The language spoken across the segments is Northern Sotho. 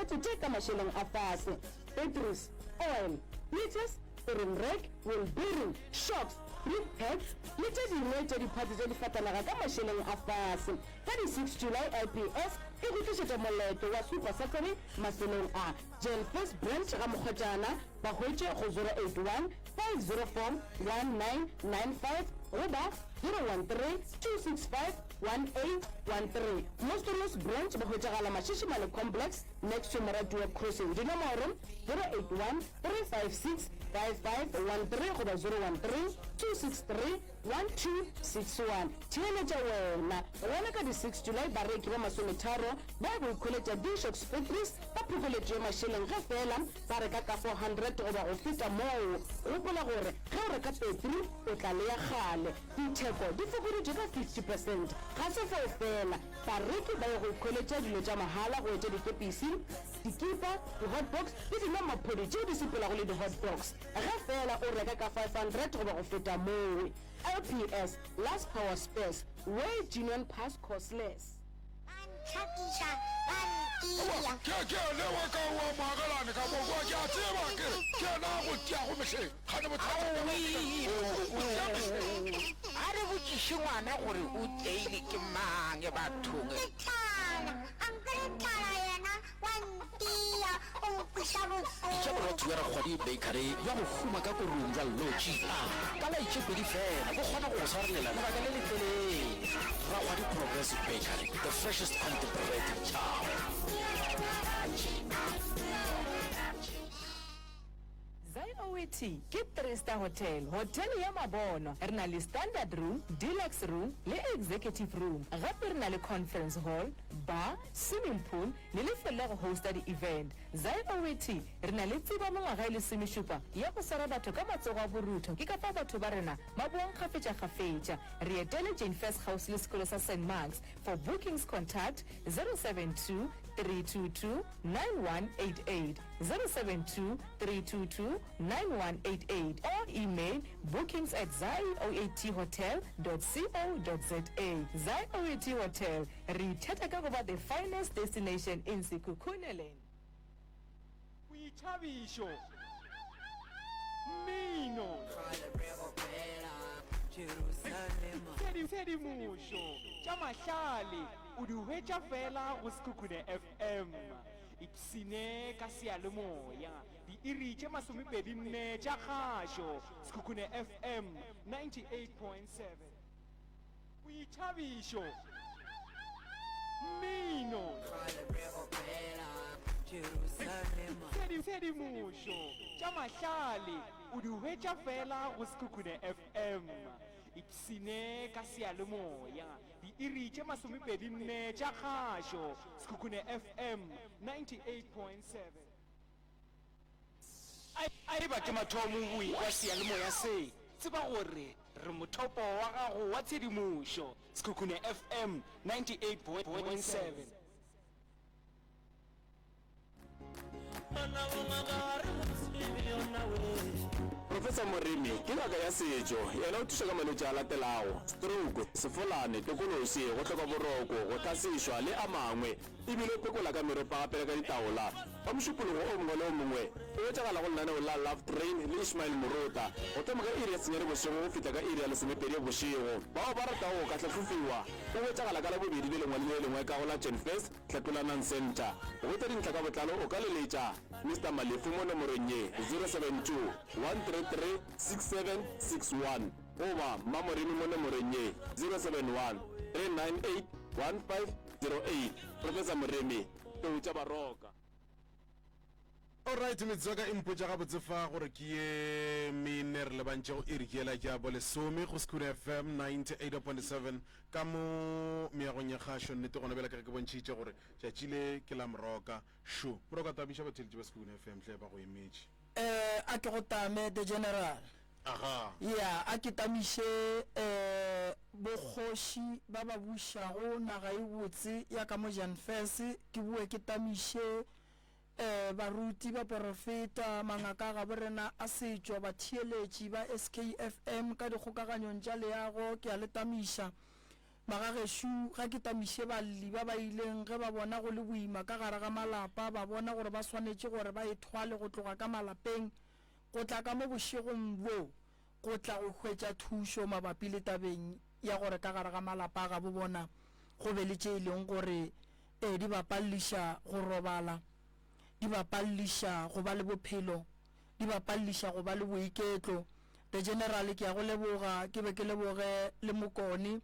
Diphatse tše ka mašeleng a fase, batteries, oil, heaters, steering rack, wheel bearing, shocks, brake pads le tše dingwe tša diphatse tša difatanaga ka mašeleng a fase. Ka di six July LPS e go tlišetša moletlo wa Super Saturday mafelong a Jane Furse Branch ga Mokgotšana, ba hwetše go 081 504 1995 goba 013 265 1813. Mostorus Branch ba hwetšagala Mashishimane Complex next to Moratiwa Crossing. Dinomoro, 081 356 5513 goba 013 263 1261. Theeletša wena. Gona ka di six July bareki ba masometharo ba ya go ikhweletša D-Shocks Factories ka phokoletšo ya mašeleng ge feela ba reka ka 400 goba go feta moo. Gopola gore ge o reka petri o tla le ya kgale. Ditheko di fokoditšwe ka 50 percent. Ga se fao feela, bareki ba ya go ikhweletša dilo tša mahala go etša dikepisi, dikipa, di-hot dogs le dinomaphodi tšeo di sepelago le di-hot dogs ge feela o reka ka 500 goba go feta moo. LPS, Last Power Spares, where genuine parts cost less. Ba ntlhakiša, ba ntia. Ke, ke ene wa ka wa moagelane ka mo kwa, ke a tseba, ke re, ke yena a go tiago mehleng. Kgane bothata bja gago ke eng? O, o tia mehleng. A re botšiše ngwana gore o teile ke mang bathong. Ke tlala, a nkere tlala yena wa ntia, o nkweša Pitša bohloko. borotho bja Rakgwadi Bakery bja go huma ka korong bja Lotši a ka laetše pedi fela bo kgona go go swarelela lebaka le letelele. Rakgwadi Progressive Bakery, the freshest on the bread in town. Zioet ke three star hotel, hotele ya mabonwa. Re na le standard room, deluxe room le executive room. Gape re na le conference hall, bar, swimming pool le lefelo la go hosta di-event. Zioet re na le tsebo ya mengwaga e lesomešupa ya go swara batho ka matsogo a borutho, ke ka fao batho ba rena ba boang kgafetšakgafetša. Re etele Jane Furse kgauswi le sekolo sa Saint Marks. For bookings contact 072 322 9188, 072 322 9188 or email bookings at zioathotel dot co dot za. Zioat Hotel, re itheta ka go ba the finest destination in Sekhukhuneland. Boithabišo, mmino, tshedimošo, tša mahlale o di hwetša fela go Sekhukhune FM. Ipshine ka seyalemoya diiri tše masomepedinne tša kgašo, Sekhukhune FM 98.7. Boithabišo, mmino, tshedimošo, tša mahlale o di hwetša fela go Sekhukhune FM. Ipshine ka seyalemoya diiri tše masomepedinne tša kgašo, Sekhukhune FM 98.7. A eba ke mathomo o ekwa seyalemoya se, tseba gore re mothopo wa gago wa tshedimošo. Sekhukhune FM 98.7. Professor Moremi ke ngaka ya setšo. Yena o thuša ka malwetši a latelago, stroke, sefolane, tokološi, go hloka boroko, go hlasešwa le a mangwe. E bile o phekola ka meropa gape le ka ditaola. Ka Mošupologo o mongwe le o mongwe o hwetšagala go lenaneo la Love Train le Ishmael Morota go thoma ka iri ya senyane bošego go fihla ka iri ya lesomepedi bošego. Bao ba ratago go ka hlahlofiwa o hwetšagala ka Labobedi le lengwe le le lengwe ka go la Genfest Hlatolanang Centre. Go hwetša dintlha ka botlalo o ka leletša Mister Malefu mo nomorong ye, 072 133 6761 goba Mmamoremi mo nomorong ye, 071 398 1508. Professor Moremi, Tlou tša Baroka. Alright, metsotso ya ka e mpotša gabotse fa gore ke ye mene re lebantšego iri ke yela ke ya bolesome go Sekhukhune FM 98.7 ka mo meagong ya kgašo. Nnete gona bjale ka ge ke bontšhitše gore tšatši le ke la Moroka. Šo, Moroka tamiša batheeletši ba Sekhukhune FM hle ba go emetše. Eh, a ke go tame, the general. Aga. Ya, a ke tamiše eh, bokgoši ba ba bušago naga e botse ya ka mo Janfes, ke boe ke tamiše eh, baruti, baporofeta, mangaka a gabo rena a setšo, batheeletši ba SKFM ka dikgokaganyong tša leago, ke a le tamiša. Magagešo, ga ke tamiše balli ba ba ileng ge ba bona go le boima ka gare ga malapa, ba bona gore ba swanetše gore ba ithwale go tloga ka malapeng go tla ka mo bošegong bjo go tla go hwetša thušo mabapi le tabeng ya gore ka gare ga malapa a gabo bona go be le tše e leng gore e di ba palliša go robala, di ba palliša go ba le bophelo, di ba palliša go ba le boiketlo. The General, ke a go leboga, ke be ke leboge le Mokone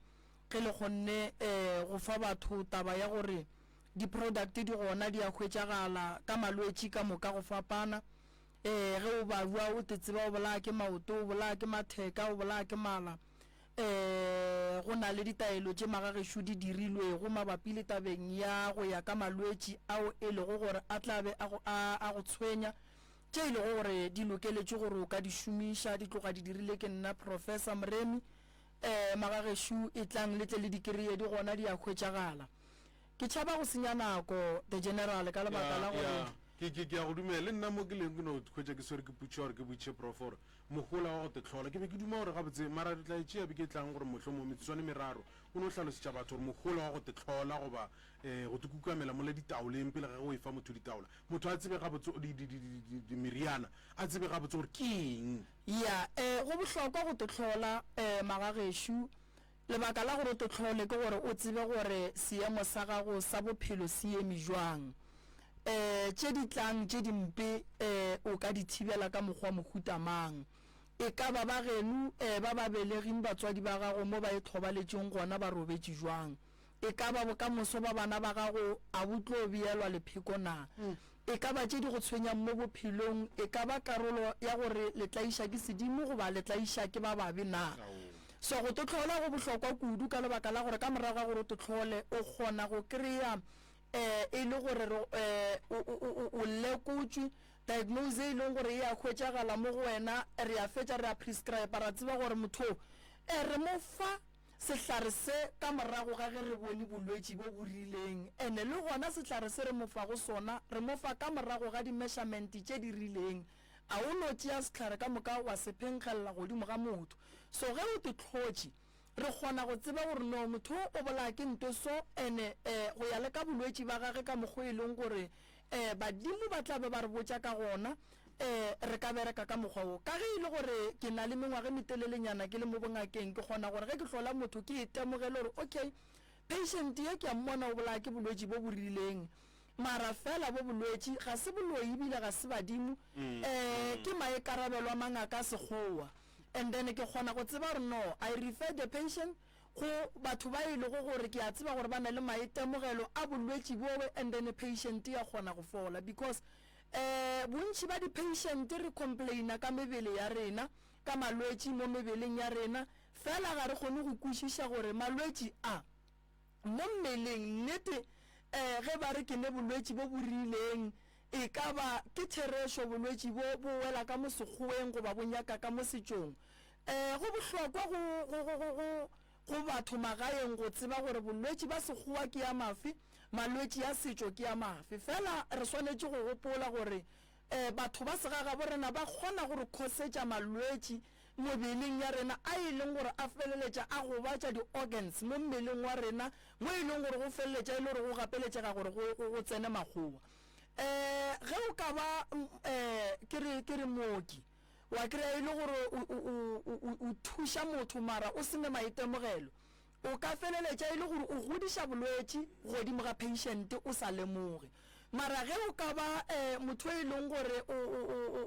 ge le kgonne um go fa batho taba ya gore di-product di gona di a hwetšagala ka malwetši ka moka go fapana. Ee, ge o babja o te tseba o bolaya ke maoto, o bolaya ke matheka, o bolaya ke mala. Ee, go na le ditaelo tše magagešo di dirilwego mabapi le tabeng ya go ya ka malwetši ao e lego gore a tla be a go, a, a go tshwenya, tše e lego gore di lokeletšwe gore o ka di šomiša, di tloga di dirile ke nna Professor Moremi. Ee, magagešo etlang le tle le di kreye, di gona di a hwetšagala. Ke tšhaba go senya nako, The General, ka lebaka la gore. Ya, ke, ke, ke a go dumela. Le nna mo ke leng ke no hwetša ke swere ke putšha gore ke botšiše Prof gore mohola wa go te hlola. Ke be ke duma gore gabotse, mara re tla e tšea beke e tlang gore mohlomong metsotswana e meraro o no hlalosetša batho gore mohola wa go te hlola goba um go te kukamela mola ditaoleng pele ga ge o efa motho ditaola, motho a tsebe gabotse di, di, di, di, di, di meriana, a tsebe gabotse gore ke eng. Ya, um go bohlokwa go te hlola, um magagešo. Lebaka la gore o tohlole ke gore o tsebe gore seemo sa gago sa bophelo se eme jwang. E, tše di tlang tše dimpe e, o ka di thibela ka mokgwa mohuta mang. E ka ba ba geno e, ba ba beleging batswadi ba gago mo ba ithobaletšeng gona ba robetše jwang. E ka ba bokamoso ba bana ba gago a bo tlo beelwa lepheko na? E ka ba tše di go tshwenyang mo bophelong e ka ba karolo ya gore le tlaiša ke sedimo goba le tlaiša ke ba babe na? So go tohlola go bohlokwa kudu ka lebaka la gore ka morago ga gore o tohlole o kgona go kry-a um e le gore re um o, o, o, o lekotšwe diagnose e leng gore e a hwetšagala mo go wena, re a fetša re a prescribe ra tseba gore motho o um re mo fa Sehlare se ka morago ga ge re bone bolwetši bo bo rileng, ene le gona sehlare se re mo fago sona re mo fa ka morago ga di-measurement tše di rileng. A o no tšea sehlare ka moka wa se phenkgelela godimo ga motho. So ge o te hlotše, re kgona go tseba gore no motho o o bolaya ke nto so, ene go ya le ka bolwetši ba gage ka mokgo e leng gore um badimo ba tla be ba re botša ka gona, um re ka bereka ka mokgwa wo. Ka ge e le gore ke na le mengwaga e metelelenyana ke le mo bongakeng, ke kgona gore ge ke hlola motho ke itemogele gore okay, patient ye ke a mmona o bolaya ke bolwetši bo bo rileng, mara fela bo bolwetši ga se boloi ebile ga se badimo, um ke maikarabelo a mangaka a Sekgowa. And then ke kgona go tseba gore no, I refer the patient go batho ba e lego gore ke a tseba gore ba na le maitemogelo a bolwetši bowe and then patient ya kgona go fola because um bontši ba di-patient re complaina ka mebele ya rena ka malwetši mo mebeleng ya rena fela ga re kgone go kwešiša gore malwetši a mo mmeleng nnete um ge ba re ke ne bolwetši bo bo rileng e ka ba ke therešo bolwetši bo bo wela ka mo sekgoweng goba bo nyaka ka mo setšong E, go bohlokwa go, go, go, go, go, go batho magaeng go tseba gore bolwetši ba sekgowa ke ya mafe, malwetši a setšo ke ya mafe. Fela re swanetše go gopola gore e, batho ba segagabo rena ba kgona go re khosetša malwetši mebeleng ya rena a e leng gore a feleletša a gobatša di-organs mo mmeleng wa rena mo e leng gore go feleletša e le gore go gapeletšega gore go, go, go tsene makgowa. E, ge o ka ba, e, ke re, ke re mooki, Wa kry-a e le gore o thuša motho mara o se ne maitemogelo. O ka feleletša e le gore o godiša bolwetši godimo ga patient o sa lemoge. Mara ge o ka ba motho e leng gore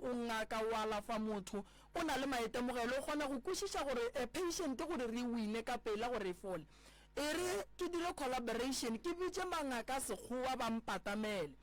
o ngaka o alafa motho o na le maitemogelo o kgona go kwešiša gore patient gore re e wine ka pela gore e fole. E re ke dire collaboration ke bitše mangaka a sekgowa ba mpatamele.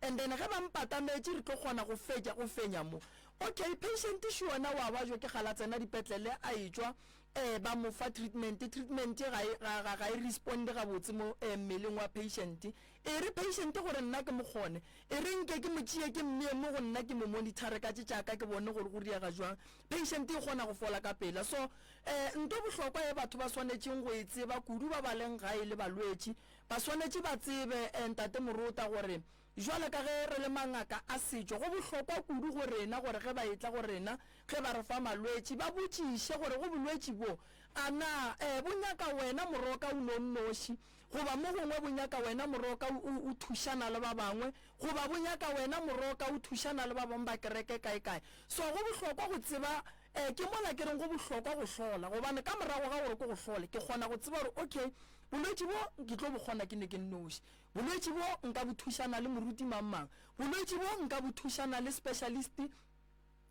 And then ge ba mpatametše re tlo kgona go fetša go fenya mo. Okay, patient še yona wa bajwa ke kgale a tsena dipetlele a etšwa eh ba mo fa treatment, treatment ga e ga ga ga e responde gabotse mo eh mmeleng wa patient. E re patient gore nna ke mo kgone, e re nke ke mo tšee ke mmee mo go nna ke mo monitor-re ka tše tša ka ke bone gore go diega jwang. Patient e kgona go fola ka pela. So eh nto bohlokwa ye batho ba swanetšeng go e tseba kudu ba ba leng gae le balwetši, Ba swanetše ba tsebe, Ntate Morota, gore bjalo ka ge re le mangaka a setšo, go bohlokwa kudu go rena gore ge ba etla go rena, ge ba re fa malwetši, ba botšiše gore go bolwetši bo. A na eh, bo nyaka wena moroka o no nnoši, goba mo gongwe bo nyaka wena moroka o, o, o thušana le ba bangwe, goba bo nyaka wena moroka o thušana le ba bangwe ba kereke kae-kae. So go bohlokwa go tseba, eh, ke mola ke reng go bohlokwa go hlola, gobane ka morago ga gore ke go hlole, ke kgona go tseba gore okay, bolwetši bo ke tlo bo kgona ke ne ke nnoši, bolwetši bo nka bo thušana le moruti mang-mang, bolwetši bo nka bo thušana le specialist,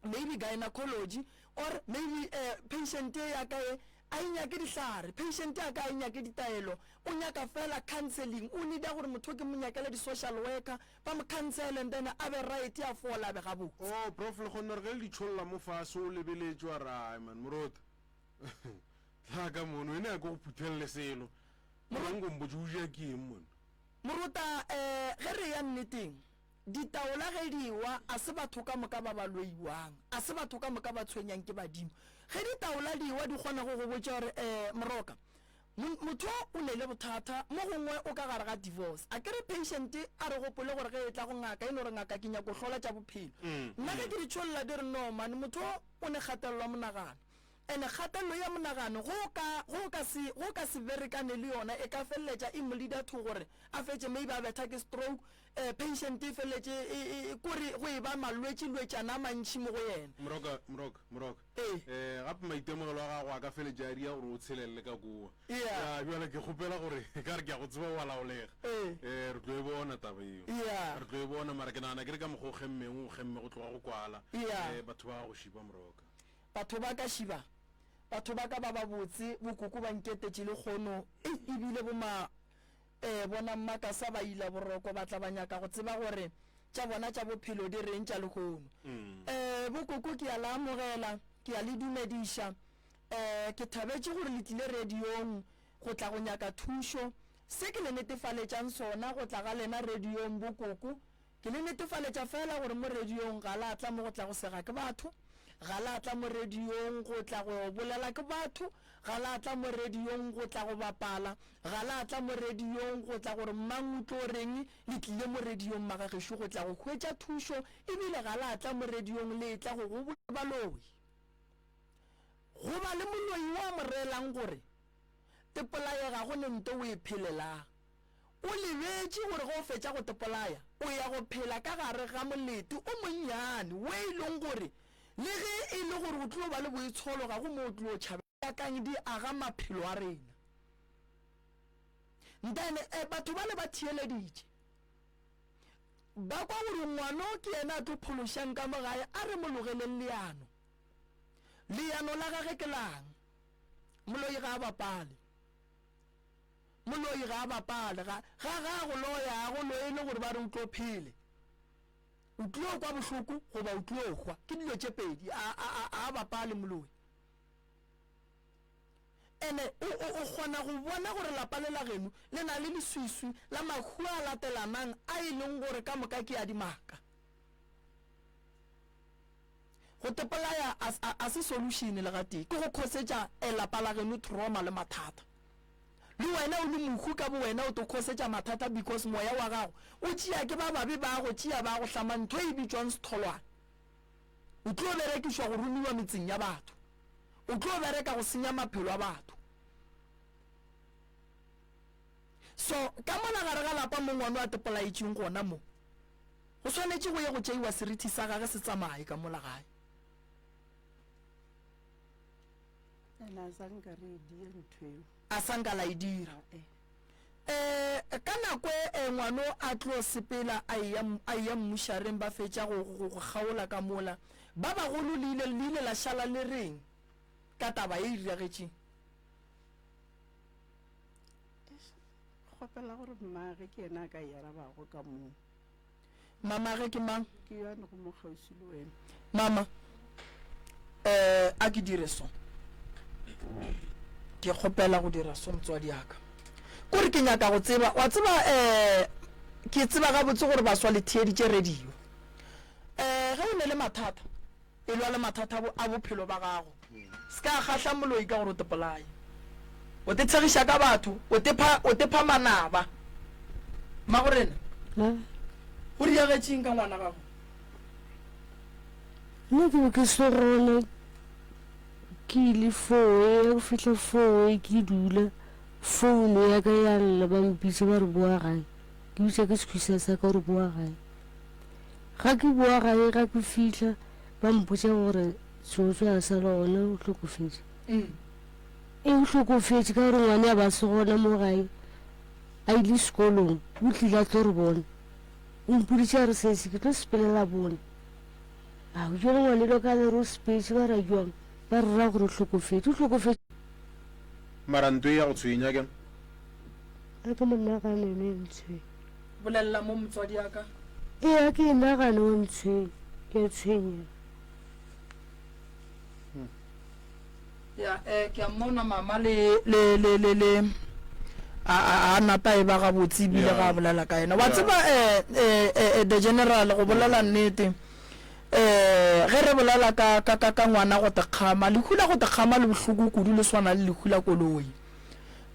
maybe gynecology or maybe eh, patient ye ya ka ye a e nyake dihlare, patient ya ka a e nyake ditaelo, o nyaka fela counseling, o needa gore motho ke mo nyakele di-social worker ba mo counsel and then a be right a fola a be gabotse. Oh prof le kgonne gore ge le di tšholla mo fase o lebeletše wa re ai man morota tla ka mono ene a ke go phuthelele selo mara nko mpotše o ja ke eng mona. Morota eh ge re eya nneteng Ditaola ge di ewa, a se batho ka moka ba ba loiwang, a se batho ka moka ba tshwenyang ke badimo. Ge ditaola di ewa di kgona go go botša gore, eh, Moroka, mo, motho o ne le bothata, mo gongwe o ka gare ga divorce. A ke re patient a re gopole gore ge e tla go ngaka e no re ngaka ke nyako hlola tša bophelo. Nna ge ke di tšholla di re no man, motho o ne kgatelelo ya monagano. Ene kgatelelo ya monagano go ka, go ka se, go ka se berekane le yona e ka feleletša e mo leader to gore a fetše maybe a betha ke stroke, eh, patient e feleletše e, e, e, kore go e ba malwetši lwetšana a mantši mo go yena. Moroka, Moroka, Moroka. Ee. Eh, gape maitemogelo a gago a ka feletša a dia gore o tshelelele ka kowa. Yeah. Ya, bjale ke kgopela gore e ka re ke a go tseba wa laolega. Ee. Eh, re tlo e bona taba eo. Yeah. Re tlo e bona, mara ke nagana ke re ka mokgwa o kgemmeng, o kgemme go tloga go kwala. Yeah. Eh, batho ba go šiba, Moroka. Batho ba ka šiba, batho ba ka ba babotse, bokoko ba nketetše lekgono, ei, ebile boma, ee, bona mmakasa ba ila boroko, ba tla ba nyaka go tseba gore tša bona tša bophelo di reng tša lehono. Ee, bokoko ke a la amogela, ke a le dumediša. Ee, ke thabetše gore le tlile radiong go tla go nyaka thušo. Se ke le netefaletšang sona go tla ga lena radiong, bokoko, Ke le netefaletša feela gore mo radiong ga la tla mo go tla go sega ke batho, ga la tla mo radiong go tla go bolela ke batho, ga la tla mo radiong go tla go bapala, ga la tla mo radiong go tla gore mang o tlo reng, le tlile mo radiong magagešo go tla go hwetša thušo, ebile ga la tla mo radiong le etla go go baloi. Go ba le moloi wo a mo reelang gore, Tepolaye ga go ne nto o e phelelang. O lebetše gore ge o fetša go tepolaya, o ya go phela ka gare ga molete o monnyane wo e leng gore le ge e le gore o tlo ba le boitsholo ga go mo o tlo tšhabela. Nyakang di aga maphelo a rena. Then eh, batho bale ba theeleditše ba kwa gore ngwano ke yena a tlo phološang ka mo gae, a re mo logeleng leano. Leano la gage ke lang? Moloi ga a bapale. Moloi ga a bapale, ga, ga, ga a go loya, a go loele gore ba re o tlo phele. O tlo kwa bohloko goba o tlo hwa. Ke dilo tše pedi. A, a, a, a bapale moloi. Ene o, o, o kgona go bona gore lapa le la geno le na le leswiswi la mahu a latelanang a e leng gore ka moka ke a dimaka. Go tepolaya a, a, a se solution le gatee. Ke go khosetša eh, lapa la geno trauma le mathata. Le wena o le mohu ka bowena o to khosetša mathata because moya wa gago o tšea ke ba babe ba go tšea ba go hlama ntho e bitšwang setholwana. O tlo berekišwa go romiwa metseng ya batho. O tlo bereka go senya maphelo a batho. So ka mola gare ga lapa mo ngwano a tepolaetšeng gona mo, go swanetše go ye go tšeiwa serithi sa gage se tsamaye ka mola gae. Ene a sa nka re e dia ntho eo. A sa nka la e dira. Eh. Eh, ka nako e ngwano a tlo sepela a eya, a eya mmušareng ba fetša go, go, go kgaola ka mola. Ba bagolo le ile, le ile la šala le reng ka taba e e diragetšeng? Eish, kgopela gore mmage ke yena a ka e arabago ka moo. Mamage ke mang? Ke yo a lego mo kgauswi le wena. Mama, eh, a ke dire so. Ke kgopela go dira so, motswadi ya ka. Kore ke nyaka go tseba, wa tseba, eh, ke tseba gabotse gore baswa le theeditše radio. Eh, ge o ne le mathata, e lwa le mathata a bophelo ba gago. Se ka kgahla moloi ka gore o te polaye. O te tshegiša ka batho, o te pha, o te pha manaba. Mmagorena, go diagetšeng ka ngwana gago? Nna ke be ke se gona. Ke ile fowe, ya go fihla fowe ke dula, founu ya ka ya lla, ba mpitša ba re boa gae. Ke bitša ke sekhwisa sa ka gore boa gae. Ga ke boa gae, ga ke fihla, ba mpotša gore Tsotso a sa le gona, o hlokofetše. E o hlokofetše ka gore ngwane a ba se gona mo gae, a ile sekolong, o tlile a tlo re bona. O mpoditše a re sesi ke tlo sepelela bone. Ao, jwale ngwanelo ka le re o sepetše, ba ra jwang? Ba re ra gore o hlokofetše. O hlokofetše. Mara nto e ya go tshwenya ke. A ke mo nagane ene e ntshwenya. Bolelela mo motswadi a ka. Ee, a ke e nagane wa ntshwenya, ke a tshwenyega. Ya, eh, ke a mmona mama le, le, le, le, le, a, a, a napa e ba gabotse ebile ga a bolela ka yena. Wa tseba, eh, eh, eh, the general, go bolela nnete, eh, ge re bolela ka, ka, ka, ka ngwana go tekgama, lehu la go tekgama le bohloko kudu le swana le lehu la koloi.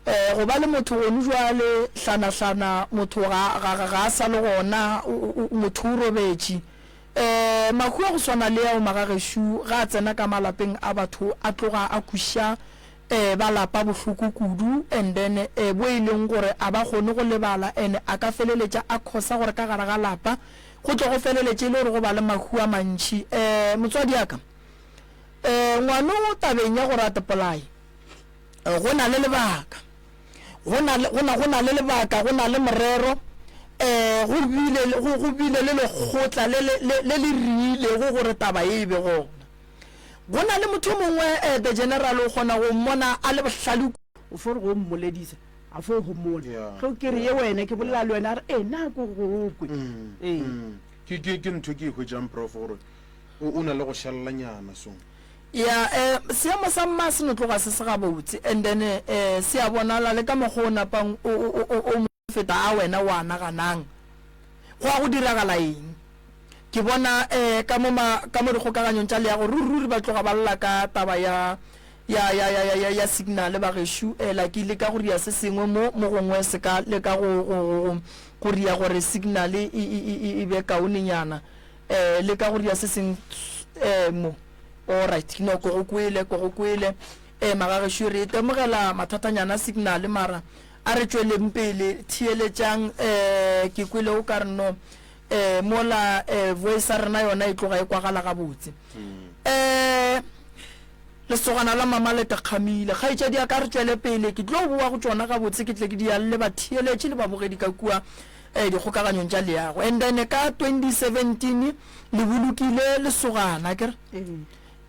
Eh, go ba le motho gonu jwale, hlanahlana, motho ga, ga, ga, ga a sa le gona, o, o, o, motho o robetše. Ee, mahu a go swana le ao magagešo ge a tsena ka malapeng a batho a tloga a kweša ba lapa bohloko kudu and then bo e leng gore a ba kgone go lebala and a ka feleletša a khosa gore ka gare ga lapa go tle go feleletše e le gore go ba le mahu a mantši. Motswadi ya ka, ngwano tabeng ya gore a tepolaye Go na le lebaka. Go na le, go na, go na le lebaka, go na le morero. Um, go bile, go, go bile le lekgotla le, le, le, le le riilego gore taba ye e be gona. Go na le motho yo mongwe, eh, the general, o kgona go mmona a le bohlale. O fo re go mmoledisa, a fo homola. Ge o ke re, Ye wena, ke bolela le wena, a re, Ee, na ko go kwe. Ee. Ke, ke, ke ntho e ke e hwetšang, Prof, gore o, o na le go šalelanyana so. Ya, eh, seemo sa mma se no tloga se se gabotse, and then eh, se a bonala le ka mokgwa o napang o, o, o, o mo feta a wena o a naganang. Go ya go diragala eng? Ke bona eh, ka mo ma, ka mo dikgokaganyong tša leago, ruri, ruri ba tloga ba lla ka taba ya, ya, ya, ya, ya, ya, ya signal bagešo. Eh, la ke leka go ria se sengwe mo, mo gongwe se ka leka go, go, go, go, go ria gore signal e, e, e, e, e be kaonenyana. Eh, leka go ria se seng, eh, mo. Alright, no, ko go kwele, ko go kwele. Eh, magagešo, re itemogela mathatanyana a signal, mara a re tšweleng pele. Theeletšang, eh, ke kwele o ka re no, eh, mola, eh, voice ya rena yona e tloga e kwagala gabotse. Eh, lesogana la mama le tekgamile. Kgaetšedi ya ka, re tšwele pele. Ke tlo boa go tšona gabotse, ke tle ke di alle batheeletši le babogedi ka kua, eh, dikgokaganyong tša leago. And then ka 2017, Le bolokile lesogana, akere?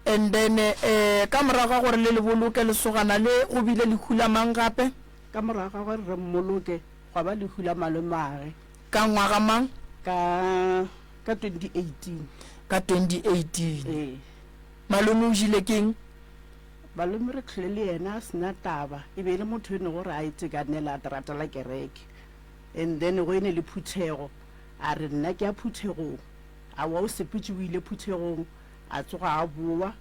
And then eh, ka morago ga gore le le boloke lesogana le, go bile lehu la mang gape? Ka morago ga gore re mmoloke, gwa ba lehu la malomage. Ka ngwaga mang? Ka, ka 2018. Ka 2018. Ee. Malome o jile keng? Malome re tlhole le yena a sena taba, e be e le motho e ne gore a itekanela, a ratela kereke. And then go ene le phuthego, A re, Nna ke ya phuthegong. Aowa, o sepetše o ile phuthegong, a tsoga a bowa,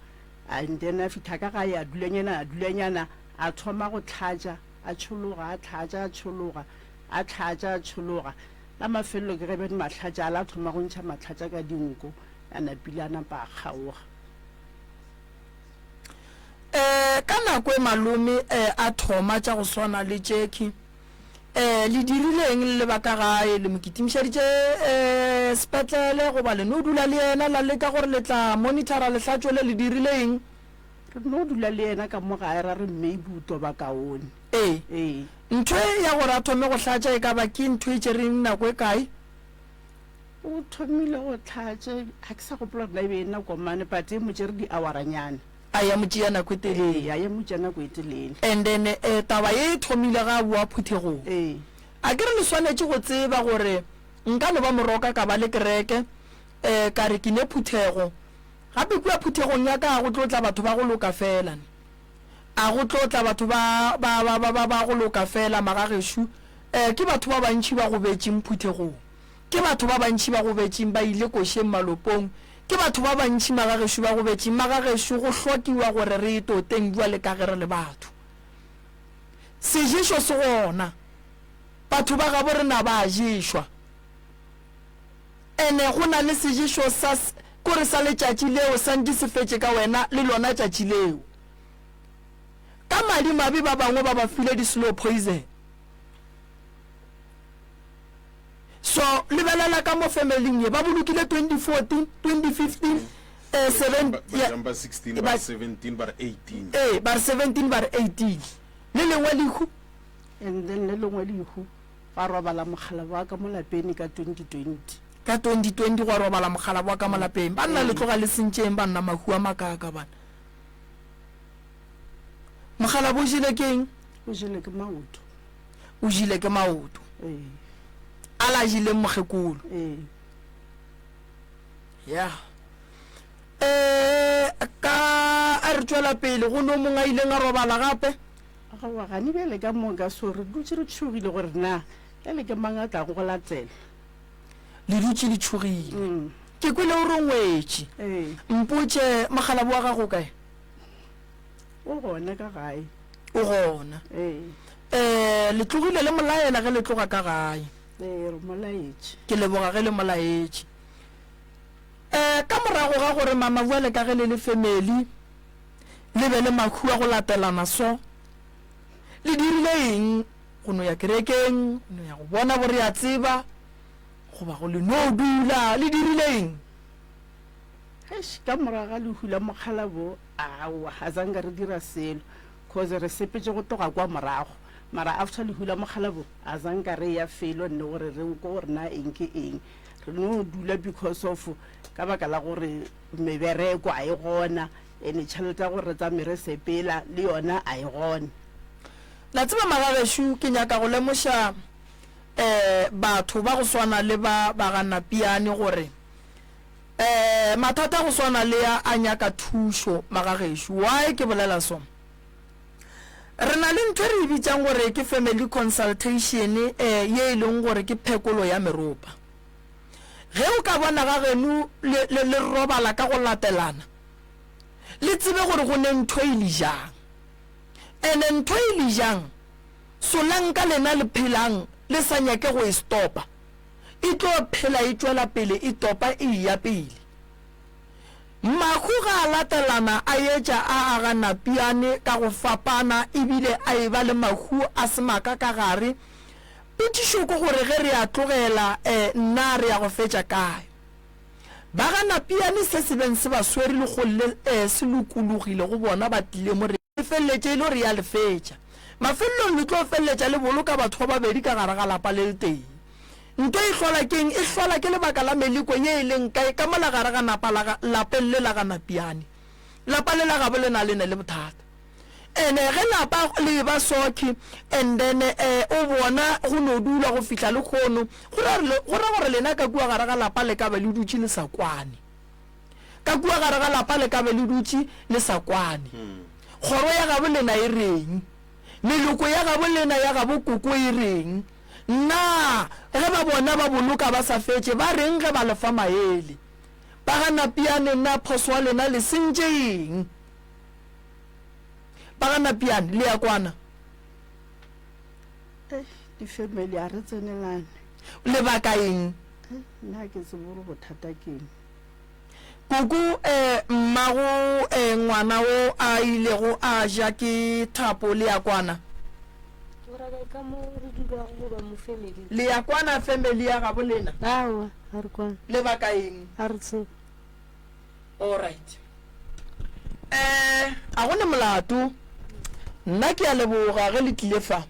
and then a fihla ka gae a dulanyana, a dulanyana, a thoma go hlatša, a tšhologa, a hlatša, a tšhologa, a hlatša, a tšhologa. La mafelelo ke ge bjale mahlatša a la thoma go ntšha mahlatša ka dinko, a napile a napa a kgaoga. Um ka nako e malome um a thoma tša go swana le tšekhwi. Eh, le dirile eng le le ba ka gae? Le mo kitimišeditše eh, sepetlele goba le no dula le yena la leka gore le tla monitora lehlatšo le? Le dirile eng? Re no dula le yena ka mo gae ra re maybe o tlo ba kaone. Ee. Ee. Ntho e ya gore a thome go hlatša e ka ba ke ntho e tšereng nako e kae? O thomile go hlatša, ga ke sa gopola gore na e be e nako mane, but e mo tšere di-hour-anyana. A ya mo tšea nako e telele. Ee, a ya mo tšea nako e telele. And then eh, taba ye e thomile ga a boa phuthegong. Ee. A ke re le swanetše go tseba gore nka no ba moroka ka ba le kereke, eh, ka re ke ne phuthego. Gape kua phuthegong ya ka a go tlo tla batho ba go loka feela ne. A go tlo tla batho ba, ba, ba, ba, ba, ba go loka feela, magagešo. Eh, ke batho ba bantši ba gobetšeng phuthegong. Ke batho ba bantši ba gobetšeng ba ile košeng malopong. Ke batho ba bantši magagešo ba gobetšeng. Magagešo go hlokiwa gore re e toteng bjale ka ge re le batho. Seješo se gona. Batho ba gabo rena ba a ješwa. Ene go na le seješo sa, kore sa letšatši leo santše se fetše ka wena le lona tšatši leo. madimabe ba bangwe ba ba file di slow poison. So lebelela ka mo family-ing ye ba bolokile 2014, 2015, eh, seven, Ba ya, jumpa 16 ba ba, re 17 ba re 18. ee, ba re 17 ba re 18. Le lengwe lehu. And then le lengwe lehu gwa robala mokgalabo wa ka mo lapeng ka 2020. Ka 2020 gwa robala mokgalabo wa ka mo lapeng. Banna le tloga le sentšeng banna mahu a makaaka bana. Mokgalabo o jele ke eng? O jele ke maoto. O jile ke maoto. Ee. A la jileng mokgekolo. Ee. Ya. Eh ka a re tšwela pele go no mongwe a ileng a robala gape. Aowa gane bjale ka moka so re dutše re tšhogile gore na bjale ke mang a tlago go latela. Le dutše le tšhogile. Ke kwele o re o ngwetše. Ee. Mpotše mokgalabo wa gago o kae? O gona ka gae. O gona. Ee. Eh, le tlogile le molaela ge le tloga ka gae. Ee, re mo laetše. Ke leboga ge le mo laetše. Eh, ka morago ga gore mama bjale ka ge le le family le be le mahu a go latelana so, le dirile eng? Go no ya kerekeng, go no ya go bona bo re a tseba, goba go le no dula, le dirile eng? Eish, ka morago ga lehu la mokgalabo, aowa, ga zanka re dira selo, cause re sepetše go tloga kwa morago. Mara after lehu la mokgalabo, a zanka re eya felo nne gore re kwe gore na eng ke eng. Re no dula because of ka baka la gore mebereko a e gona, and tšhelete ya gore re tsamaye re sepela le yona a e gona. La tseba magagešo, ke nyaka go lemoša um batho ba go swana le ba ba ga Napiane gore um mathata a go swana le a a nyaka thušo magagešo. Why ke bolela so? Re na le ntho e re e bitšang gore ke family consultation um ye e leng gore ke phekolo ya meropa. Ge o ka bona ga geno le, le, le robala ka go latelana, le tsebe gore go ne ntho e le jang. Ene ntho e le jang, solanka lena le phelang le sa nyake go e stopa, e tlo phela e tšwela pele e topa e eya pele. Mahu ga a latelana a etša a aga napiane ka go fapana ebile a eba le mahu a semaka ka gare. Potšišo ke gore ge re a tlogela eh na re ya go fetša kae? Ba ga Napiane se se beng se ba swere lekgong le eh se lokologile go bona ba tlile mo re feleletše e le gore ya le fetša. Mafelelong le tlo feleletša le boloka batho ba babedi ka gare ga lapa le letee. Nto e hlola ke'ng? E hlola ke lebaka la meleko ye e leng kae ka mola gare ga napa la ga lapeng le la ga Napiane. Lapa le la gabo le na le ne le bothata. Ene ge lapa le eba sokhi and then eh o bona go no dula go fihla lekhono, go ra go ra gore lena ka kua gare ga lapa le ka be le dutše le sa kwane. Ka kua gare ga lapa le ka be le dutše le sa kwane. Kgoro ya gabo lena e reng? Meloko ya gabo lena ya gabo koko e reng? Na ge ba bona ba boloka ba sa fetše, ba reng ge ba le fa maele? Ba ga Napiane, na phoso ya lena le sentše eng? Ba ga Napiane, le ya kwana? Eish, di-family ga re tsenelane. Lebaka eng? Nna ga ke tsebe gore bothata ke eng. Koko, eh, mmago, eh, ngwana wo a ilego a ja ke thapo, le ya kwana? O ra kae ka mo re dulago goba mo family? Le ya kwana family ya gabo lena? Aowa, ga re kwane. Lebaka eng? Ga re tsebe. Alright. Eh, a go ne molato. Nna ke a leboga ge le tlile fa.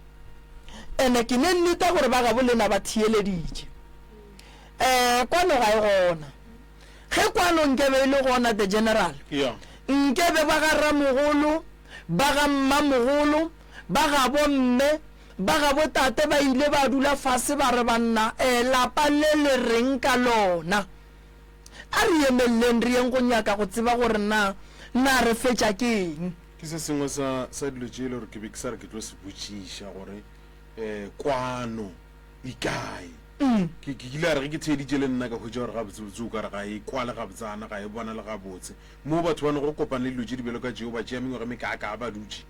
Ene ke ne nneta gore ba gabo lena ba theeleditše. Eh, kwano ga e gona. Ge kwano nkebe e le gona, the general, Yeah. nkebe ba ga ramogolo, ba ga mmamogolo, ba ga bomme, ba ga botate ba ile ba dula fase ba re banna, eh, lapa le le reng ka lona? A re emelleng re yeng go nyaka go tseba gore na, na re fetša ke eng. Ke se sengwe sa, sa dilo tše e le gore ke be ke sa re ke tlo se botšiša gore, eh, kwano e kae? Ke, ke kile a re ge ke theeditše le nna ka hwetša gore gabotsebotse o ka re ga e kwale gabotsana, ga e bonale gabotse. Moo batho ba no go kopana le dilo tše di bjalo ka tšeo, ba tšea mengwaga e mekaakaa ba dutše.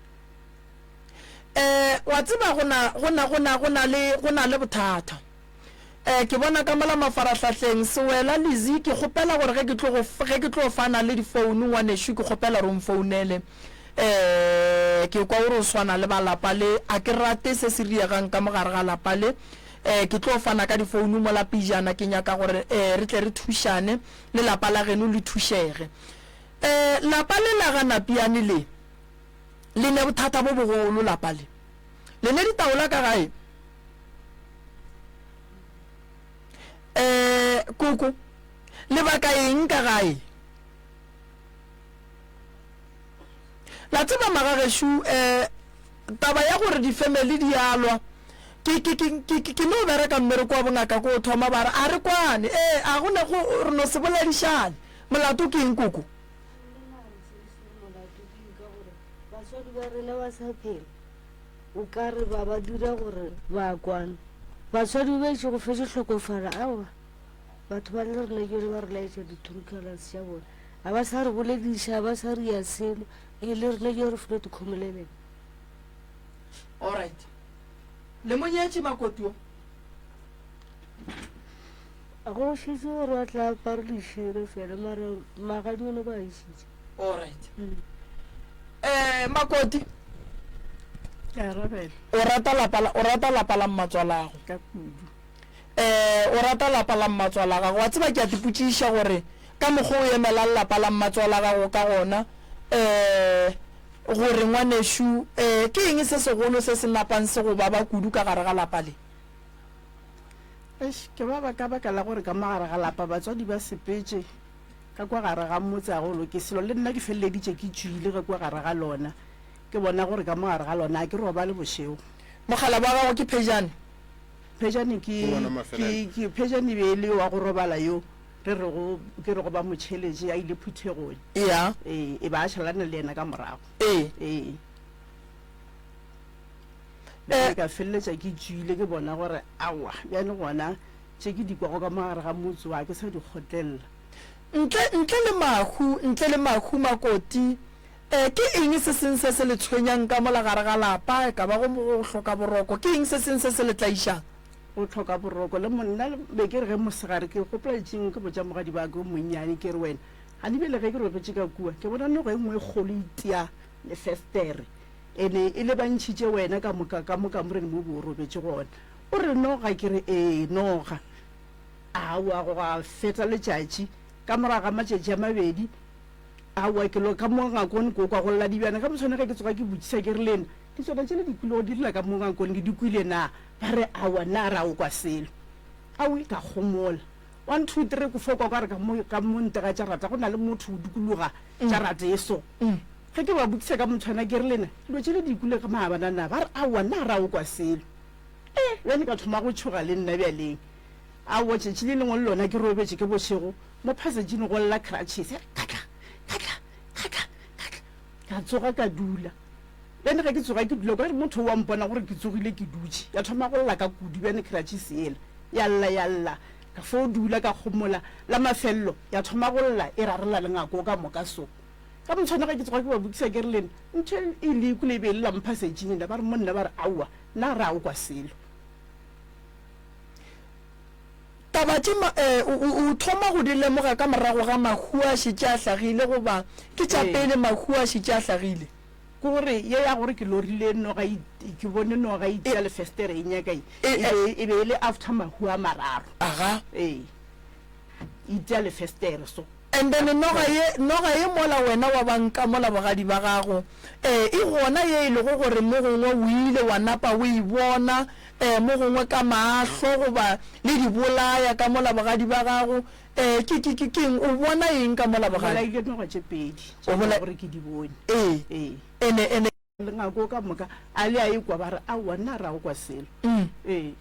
Eh, wa tseba go na, go na, go na, go na le, go na le bothata. Eh, ke bona ka mola mafarahlahleng, Sewela, Lizzy, ke kgopela gore ge ke tlo go, ge ke tlo fana le difounu, ngwanešu, ke kgopela gore o mfounele. Um ke kwa o re o swana le ba lapa le, a ke rate se se riegang ka mo gare ga lapa le. Um ke tlo fana ka difounu mola pejana, ke nyaka gore um re tle re thušane, le lapa la geno le thušege. Um lapa le la ga Napiane le, le ne bothata bo bogolo lapa le. Le ne ditaola ka gae? Um koko, le baka eng ka gae? La tseba magagešo, um taba ya gore di-family di a lwa, ke, ke, ke, ke, ke, ke no bereka mmereko wa bongaka ko o thoma ba re, a re kwane, ee, a go ne go, re no se boledišane. Molato ke eng koko? Nna ga re tsebe se re molato ke eng ka gore batswadi ba rena ba sa phela, o ka re ba ba dira gore ba kwane. Batswadi ba bešo go fetše hlokofala, aowa, batho ba le rena ke ba re laetša di-true colours tša bona. Ga ba sa re bolediša, ga ba sa re ya selo, e le rena ke re felo dikgomoleleng. Alright. Le mo nyetše makoti o? Go šetše gore a tla apare lešira fela, mara magadi one ba a išitše. Alright. Eh, makoti. Ke arabela. O rata lapa la, o rata lapa la mmatswalago. Ka kudu. Eh, o rata lapa la mmatswala gago. Wa tseba ke a tipotšiša gore ka mokgwa o emelang lapa la mmatswala gago ka gona, eh, gore ngwanešu, eh, ke eng se segolo se se napang se go baba kudu ka gare ga lapa le? Eish, ke baba ka baka la gore ka mo gare ga lapa batswadi ba sepetše ka kwa gare ga motse a go loke selo. Le nna ke feleleditše ke tšwile ka kwa gare ga lona, ke bona gore ka mo gare ga lona a ke robale bošego. Mogala wa gago ke Phejane? Phejane ke, Ke wona mafelelo. ke, ke, Phejane e be e le yo wa go robala yo re rego, ke rego ba mo tšheletše a ile phuthegong. Eya. Ee, e ba a šalana le yena ka morago. Ee. Ee. Bjale ka feleletša ke tšwile ke bona gore aowa, bjale gona tše ke di kwago ka mo gare ga motse wa ke sa di kgotlelela. Ntle, ntle le mahu, ntle le mahu Makoti, eh, ke eng se seng se se le tshwenyang ka mola gare ga lapa, e ka ba go, go hloka boroko, ke eng se seng se se le tlaišang? Go hloka boroko le monna, be ke re ge mosegare ke gopola letšatšing ke botša mogadi wa ka yo monnyane ke re wena, gane bjale ge ke robetše ka kua ke bona noga e nngwe e kgolo e itia lefestere, Ene e lebantšhitše wena ka moka ka mo kamoreng mo o be o robetše gona. O re noga? Ke re ee, noga. Aowa, go ga feta letšatši. Ka morago ga matšatši a mabedi, aowa, ke lo ka mo ngakong ko kwa go lla dibjana. Ka moswane ge ke tsoga ke botšiša ke re, Lena, ditswana tšele di kwilego di lla ka mo ngakong le di kwile na? Ba re, Aowa, nna ra o kwa selo. Aowi, ka homola. One, two, three, ko fo kwa ka re ka mo, ka mo ntle ga jarata go na le motho o dikologa jarata e so. Ge ke ba botšiša ka motshwana ke re, Lena, dilo tše le di kwile ka maabana na? Ba re, Aowa, nna ga ra o kwa selo. E, bjale ka thoma go tšhoga le nna bjaleng. Aowa, tšatši le lengwe le lona ke robetše ke bošego, mo phasejini go lla crutches, ya re katla, katla, katla, katla. Ka tsoga ka dula. Bjale ge ke tsoga ke dula, ka re motho o a mpona gore ke tsogile ke dutše. Ya thoma go lla ka kudu bjale crutches yela. Ya lla, ya lla. Ka fo dula ka homola. La mafelelo, ya thoma go lla e rarela le ngako ka moka so. Ka motshwana ge ke tsoga ke ba botšiša ke re, Lena, ntho e le kwele e be e lla mo phasejing yela? Ba re, Monna, ba re, Aowa, nna ga re a o kwa selo. Taba tše ma, eh, o, o, o thoma go di lemoga ka morago ga mahu a šetše a hlagile goba ke tša pele mahu a šetše a hlagile? Ke gore ye ya gore ke lorile noga e, ke bone noga e itia lefestere e nyaka e, e be, e be e le after mahu a mararo. Aga. Ee, e itia lefestere so. And then noga ye, noga ye mola wena wa ba nka mola bogadi ba gago, eh, e gona ye e lego gore mo gongwe o ile wa napa o e bona, eh, mo gongwe ka mahlo goba le di bolaya ka mola bogadi ba gago, eh, ke, ke, ke, ke eng, o bona eng ka mola Ke bogadi? bolaile noga tše pedi tše O e bola, lego gore ke di bone. ee, Ee. ene, ene. Le ngako ka moka a le a ekwa ba re, Aowa, nna ra go kwa selo. Ee.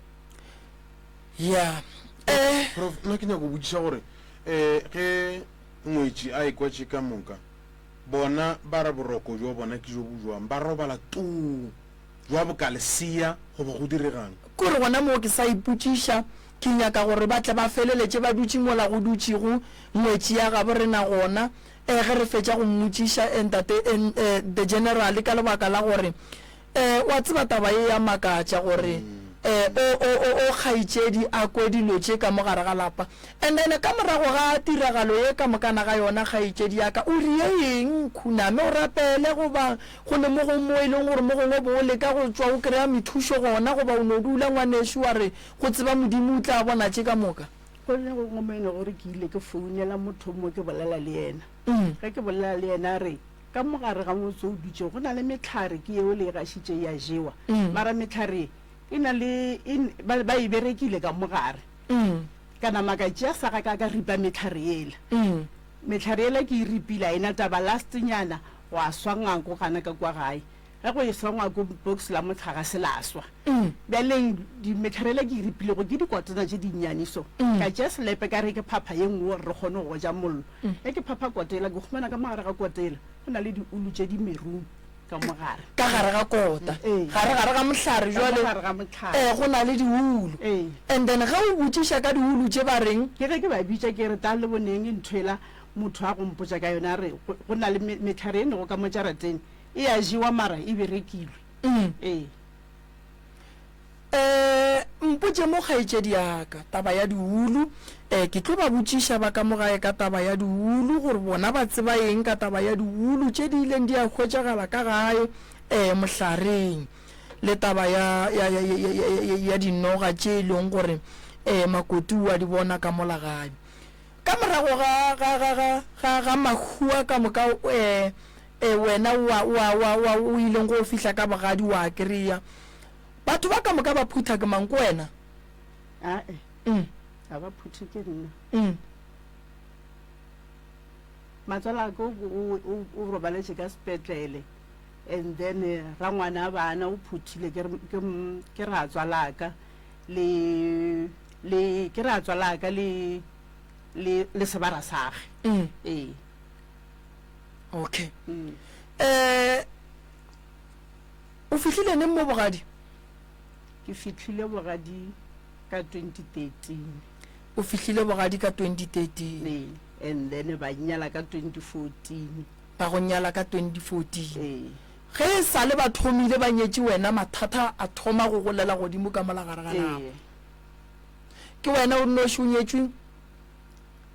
Ya. Eh. Prof, nna ke nyaka go botšiša gore um ge ngwetši a ekwa tše ka moka, bona ba re boroko bjo bona ke jo bo jwang? Ba robala tuu jwa boka lesea goba go diregang? Kore gona moo ke sa ipotšiša, ke nyaka gore ba tle ba feleletše ba dutše mola go dutšego ngwetši ya gabo rena gona. Eh, ge re fetša go mmotšiša, eh, ntate, eh, eh, the general, ka lebaka la gore, eh, wa tseba taba ye ya makatša gore, mm. um o, o, o, o kgaetšedi a kwe dilo tše ka mo gare ga lapa. And then ka morago ga tiragalo ye ka mokana ga yona, kgaetšedi ya ka, o rie eng? Khuname o rapele goba go ne mo gongwe mo e leng gore mo gongwe o bo o leka go tšwa o kry-a methušo gona, goba o no dula ngwanešu wa re go tseba Modimo o tla bona tše ka moka? Go ne gongwe mo e lego gore ke ile ke founela motho mo ke bolela le yena. Ge ke bolela le yena a re, Ka mo gare ga motse o dutšego go na le mehlare, ke yeo le e gašitše ya jewa. Mara mehlare ye e na le, e, ba, ba e berekile ka mo gare. Ka nama ka tšea saga ka ka ripa mehlare yela. Mehlare yela ke e ripile, a e na taba. Last nyana gwa swa ngwako gana ka kua gae. Ge go eswa ngwako, box la mohlare ga se la swa. Bjaleng di, mehlare yela ke e ripilego ke dikotana tše dinnyane so. Ka tšea selepe ka re ke phapha ye nngwe gore re kgone go goja mollo. Ge ke phapha kota yela, ke humana ka mo gare ga kota yela go na le diulu tše di merung ka mo gare. Ka gare ga kota, gare gare ga mohlare Ka jwale, mo gare ga mohlare. ee, go na le diulu. Ee. And then ge o botšiša ka diulu tše ba reng? Ke ge ke ba bitša ke re, Tlang le boneng ntho yela motho a go mpotša ka yona, a re go, go na le me, mehlare e nego ka mo jarateng, e a jewa mara e berekilwe. Ee. Eh, mpotše mo kgaetšedi ya ka, taba ya diulu. Eh, ke tlo ba botšiša ba ka mo gae ka taba ya diulu, gore bona ba tseba eng ka taba ya diulu tše di ileng di a hwetšagala ka gae, eh, mohlareng. Le taba ya, ya, ya, ya, ya, ya, ya dinoga tše e leng gore, eh, Makoti o a di bona ka mola gae. Ka morago ga, ga, ga, ga, ga, ga mahu a ka moka, eh, eh, wena wa, wa, wa, wa, o ileng go fihla ka bogadi wa kry-a. Batho ba ka moka ba phutha ke mang? Ke wena? Ae, Mm. ga ba phuthe ke nna. Mm. Matswala ka o, o, o, o robaletše ka sepetlele and then eh, rangwana a bana o phuthile ke, re- ke, m- ke ratswalaka le le ke ratswalaka le le le sebara sage. Mm. Ee. Okay. Mm. Eh, O fihlile neng mo bogadi? Ke fihlile bogadi ka 2013. O fihlile bogadi ka 2013. Ee, and then ba nnyala ka 2014. Ba go nyala ka 2014. Ee. Ge e sa le ba thomile ba nyetše wena mathata a thoma go golela godimo ka mola gare ga lapa. Ee. Ke wena o nnoši o nyetšweng?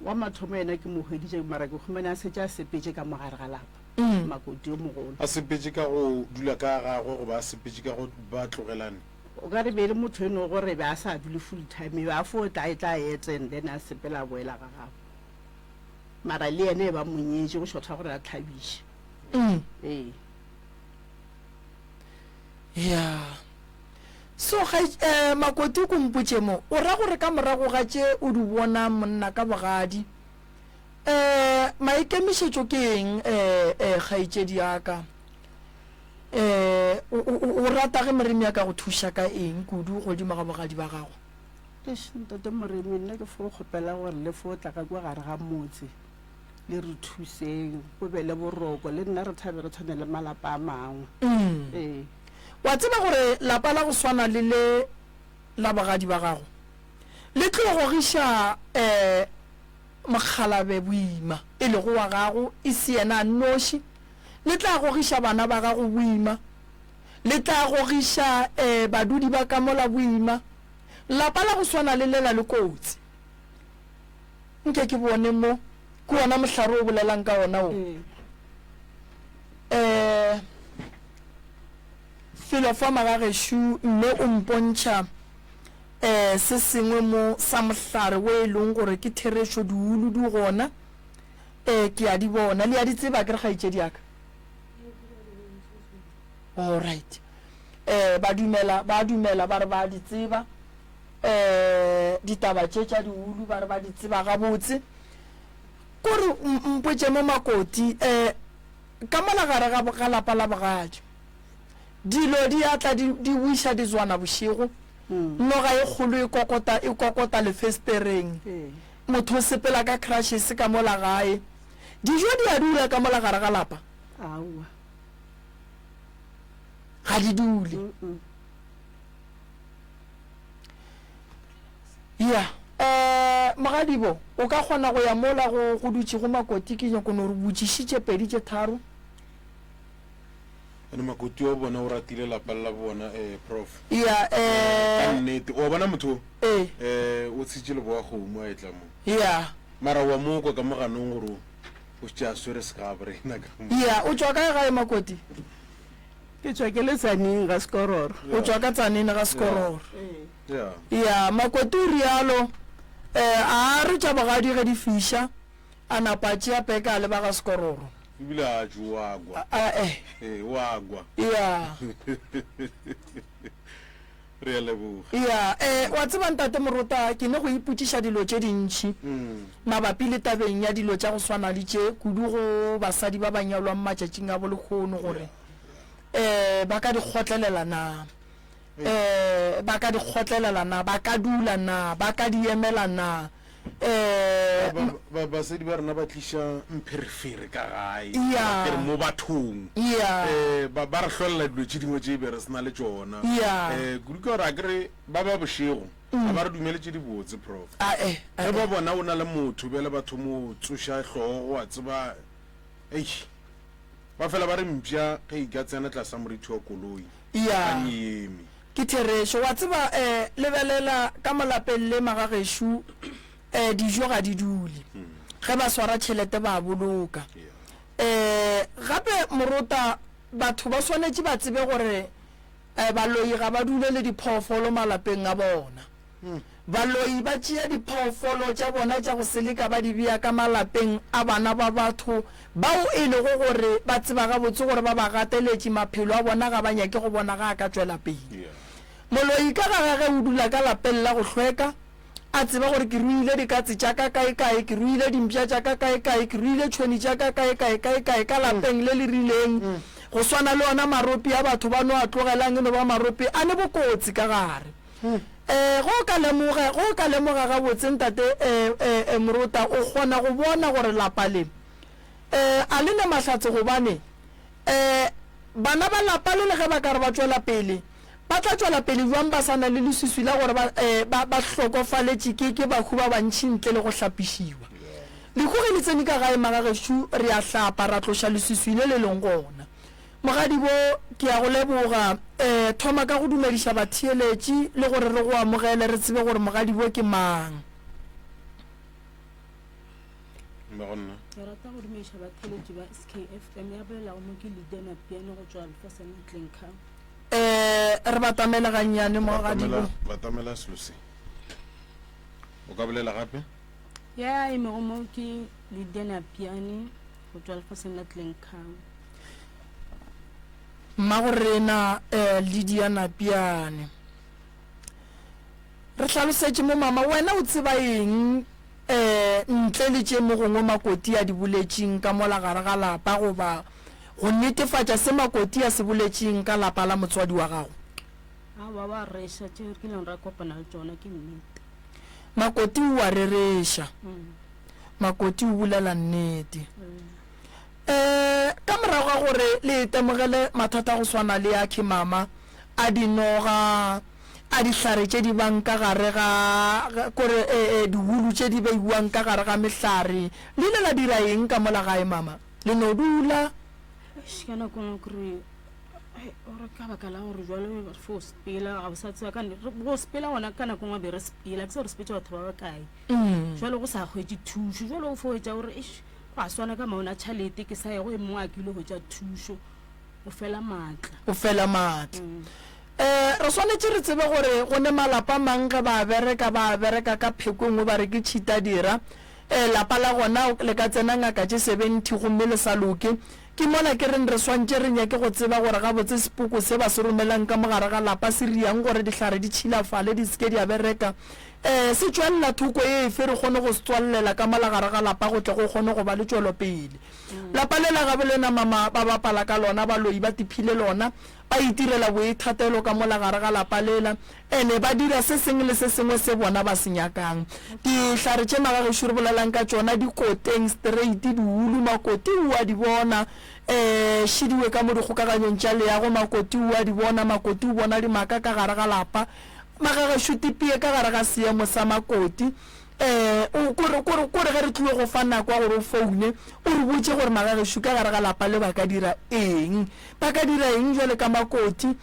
Wa mathomo yena ke mo hweditše mara ke humane a šetše a sepetše ka mo gare ga lapa. Makoti yo mogolo. A sepetše ka go dula ka ga gagwe goba a sepetše ka go ba tlogelane? O ka re be e le motho e no gore be a sa dule full time, e be a fo tla e tla ete and then a sepela a boela ga gabo. Mara le yena e ba mo nyetše go šotha gore a thabiše. Ee. Ya. So ga eh, Makoti ko mpotše mo, o ra gore ka morago ga tše o di bonang monna ka bogadi, eh, maikemišetšo ke eng eh, eh, kgaetšedi ya ka? Eh, o, o, o rata ge Moremi a ka go thuša ka eng kudu godimo ga bogadi ba gago? Eish, ntate Moremi, nna ke fo kgopela gore le fo tla ka kua gare ga motse le re thuseng, go be le boroko, le nna re thabe re tshwane le malapa a mangwe. Ee. Wa tseba gore lapa la go swana le le la bogadi ba gago le tlo gogiša um mokgalabe boima, e lego wa gago, e se yena a nnoši, le tla gogiša bana ba gago boima, le tla gogiša um badudi ba ka mola boima. Lapa la go swana le lela le kotsi. Nke ke bone mo, ke wona mohlare o bolelang ka wona wo. Um felo fa magagešo mme o mpontšha um se sengwe mo sa mohlare wo e leng gore ke therešo diulu di gona um ke a di bona le a di tseba ke re kgaetšedi ya ka alright um ba dumela ba dumela ba re ba di tseba um ditaba tše tša diulu ba re ba di tseba gabotse kore mpotše mo makoti um Ka mola gare ga, ga lapa la bogadi, dilo di a tla di, di wiša ditswana bošego. Noga e kgolo e kokota, e kokota lefestereng. Motho o sepela ka crutches ka mola gae. Dijo di a dula ka mola gare ga lapa? Aowa. Ga di dule. Ya. Eh, mogadibo, o ka kgona go ya mola go, go dutšego Makoti, ke nyako no re botšišitše pedi tše tharo. Ene makoti wa bona o ratile lapa la bona eh prof. Ya eh. Ka nnete wa bona motho o. Eh. Eh o tshetše leboa kgomo a etla mo. Ya. Mara wa mo kwa ka mo ganong gore o šetše a swere segabo rena ka mo. Ya o tšwa kae gae makoti? Ke tšwa ke le Tzaneen ga Sekororo. O tšwa ka Tzaneen ga Sekororo. Ya. Ya makoti o rialo eh a re tša bogadi ge di fiša. A napa a tšea peka a leba ga Sekororo. Ebile a tšwe o a kwa. A eh. Ee, o a kwa. Ya. Re a leboga. Ya, eh, wa tseba Ntate Morota, ke ne go ipotšiša dilo tše dintši mabapi le tabeng ya dilo tša go swana le tše, kudu go basadi ba ba nyalwang matšatšing a bolehono gore eh ba ka di kgotlelela na. Eh, ba ka di kgotlelela na, ba ka dula na, ba ka di emela na. Eh, Ba, ba, basadi ba rena ba tliša mpherefere ka gae Ya. ke re mo bathong Ya. Eh, ba, ba re hlolela dilo tše dingwe tše be re se na le tšona Ya. Eh, kudu ka gore a ke re ba ba bošego ga ba re dumele tše dibotse prof a eh, a ge ba eh. bona o na le motho bjale ba thomo tsoša hlogo wa tseba eish ba fela ba re mpša ge e ka tsena tlasa morithi wa koloi Ya. ga e eme Ke therešo. Wa tseba, eh, lebelela, ka mo lapeng le magagešo, eh, dijo ga di dule. Ge ba swara tšhelete ba a boloka. Eh, gape, morota, batho ba swanetše ba tsebe gore, eh, baloi ga ba dule le diphoofolo malapeng a bona. Baloi ba tšea diphoofolo tša bona tša go seleka ba di bea ka malapeng a bana ba batho bao e lego gore ba tseba gabotse gore ba ba gateletše maphelo a bona ga ba nyake go bona ga a ka tšwela pele. Moloi ka ga gage o dula ka lapeng la go hlweka, a tseba gore ke ruile dikatse tša ka kaekae, ke ruile dimpša tša ka kaekae, ke ruile tšhweni tša ka kaekae, kaekae ka lapeng le le rileng. Go swana le ona maropi a batho ba no a tlogelang e no ba maropi a ne bokotsi ka gare. Ee, ge o ka lemoga, ge o ka lemoga gabotse, Ntate eh, eh, eh, Morota, o kgona go bona gore lapa le, eh, a le ne mahlatse gobane, eh, bana ba lapa le le ge ba ka re ba tšwela pele, ba tla tšwela pele bjang ba sa na le leswiswi la gore ba, eh, ba, ba hlokofaletše ke, ke bahu ba bantši ntle le go hlapišiwa. Lehu ge le tsene ka gae, magagešo, re a hlapa, ra tloša leswiswi le le leng gona. Mogadibo, ke a go leboga. Eh, thoma ka go dumediša batheeletši le gore re go amogele re tsebe gore Mogadibo ke mang. Mma-go-nna. Ke rata go dumediša batheeletši ba SKFM ya bolelago mo ke Lydia Napiane go tšwa Lefaseng la Glencoe. Eh, re batamele gannyane Mogadibo. Batamela, batamela selo se. O ka bolela gape? Ya emego mo ke Lydia Napiane go tšwa lefaseng la Glencoe. Mmagorena eh, Lydia Napiane. Re hlalosetše mo mama, wena o tseba eng eh, ntle le tše mo gongwe Makoti a di boletšeng ka mola gare ga lapa goba go netefatša se Makoti a se boletšeng ka lapa la motswadi wa gago? Aowa, wa reša, tše re kileng ra kopana le tšona ke nnete. Makoti o a rereša. Makoti o bolela nnete. Um ka morago ga gore le itemogele mathata a go swana le a khemama, a dinoga, a dihlare tše di bang ka gare ga, kore e, e, diwulu tše di beiwang ka gare ga mehlare, le ile la dira eng ka mola gae, mama? Le no dula? Eish, ka nako nngwe ke re, ai, ore ka baka la gore jwale re fo sepela, ga o sa tseba ka nne, re- go sepela gona ka nako nngwe be re sepela, ke se gore sepetše batho ba bakae. Jwale go sa hwetše thušo, jwale o fo hwetša gore, eish, Gwa swana ka maona tšhalete ke sa ye go e mongwe a kile hwetša thušo. O fela maatla. O fela maatla. Eh, re swanetše re tsebe gore go ne malapa mang ge ba bereka, ba bereka ka pheko e nngwe ba re ke tšhita dira. Eh, lapa la gona le ka tsena ngaka tše sebenthy gomme le sa loke. Ke mola ke reng re swantše re nyake go tseba gore gabotse sepoko se ba se romelang ka mo gare ga lapa se riang gore dihlare di tšhilafale di se ke di a bereka. Ee, se tšwelela thoko efe re kgone go se tswallela ka mola gare ga lapa go tle go kgone go ba le tšwelopele. Lapa le la gabo lena mama ba bapala ka lona, baloi ba tiphile lona, ba itirela boithatelo ka mola gare ga lapa lela, ene ba dira se sengwe le se sengwe se bona ba se nyakang. Dihlare tše magagešo re bolelang ka tšona di koteng straight, diulu, makoti o a di bona, ee, šidiwe ka mo dikgokaganyong tša leago, makoti o a di bona, makoti o bona dimaka ka gare ga lapa. Magagešo tipie ka gare ga seemo sa makoti. Um o kore, kore, kore ge re tlile go fa nako ya gore o foune, o re botše gore magagešo ka gare ga lapa le ba ka dira eng. Ba ka dira eng bjale ka Makoti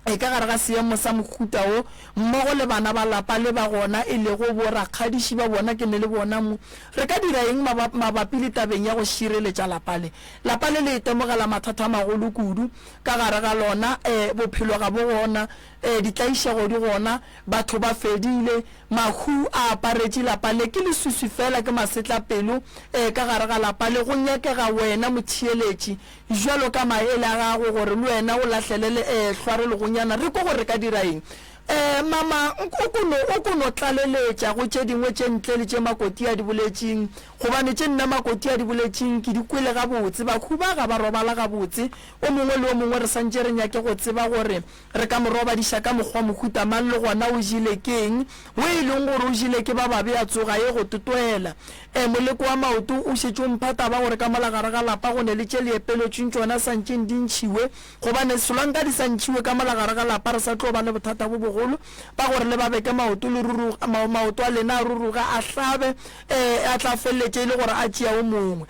e ka gare ga seemo sa mohuta wo, mmogo le bana ba lapa le ba gona e lego bo rakgadiši ba bona ke ne le bona mo. Re ka dira eng maba, mabapi le tabeng ya go šireletša lapa le? Lapa le le itemogela mathata a magolo kudu ka gare ga lona. E, bophelo ga bo gona. E, ditlaišego di gona. Batho ba fedile. Mahu a aparetše lapa le. Ke leswiswi feela, ke masetlapelo. E, ka gare ga lapa le go nyakega wena motheeletši, bjalo ka maele a gago, gore le wena o lahlele le, e, hlware legonyana, re kwe gore re ka dira eng. E, mama, o ko no, o ko no tlaleletša go tše dingwe tše ntle le tše Makoti a di boletšeng, gobane tše nna Makoti a di boletšeng ke di kwele gabotse. Bahu ba ga ba robala gabotse. O mongwe le o mongwe re santše re nyake go tseba gore Re ka mo robadiša ka mokgwa mohuta mang le gona o jele ke'ng? Wo e leng gore o jele ke ba babe a tsoga ye go totoela. E, moleko wa maoto o šetše o mpha taba gore ka mola gare ga lapa go ne le tše le epeletšweng tšona santšeng di ntšhiwe, gobane solanka di sa ntšhiwe ka mola gare ga lapa re sa tlo ba le bothata bo bogolo ba gore le ba beke maoto le ruruga, ma, maoto a lena a ruruga a hlabe, e, a tla feleletše e le gore a tšea o mongwe.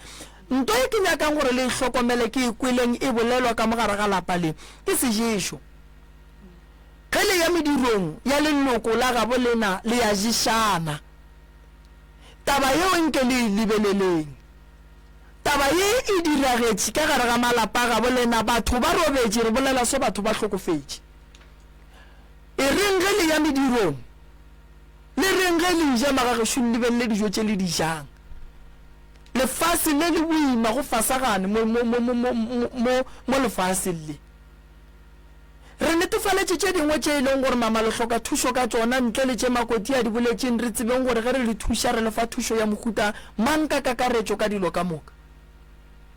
Nto ye ke nyakang gore le e hlokomele ke e kweleng e bolelwa ka mo gare ga lapa le, ke seješo. Ge le ya medirong ya leloko la gabo lena le ya ješana. Taba yeo nke le e lebeleleng. Taba ye e diragetše ka gare ga malapa a gabo lena, batho ba robetše, re bolela so batho ba hlokofetše. E reng ge le ya medirong, le reng ge le ja magagešo le lebelele dijo tše le di jang. Lefase le le boima go fasagane mo, mo, mo, mo, mo, mo, mo lefaseng le. Re netefaletše tše dingwe tše e leng gore mama le hloka thušo ka tšona, ntle le tše Makoti a di boletšeng, re tsebeng gore ge re le thuša re le fa thušo ya mohuta mang ka kakaretšo ka dilo ka moka.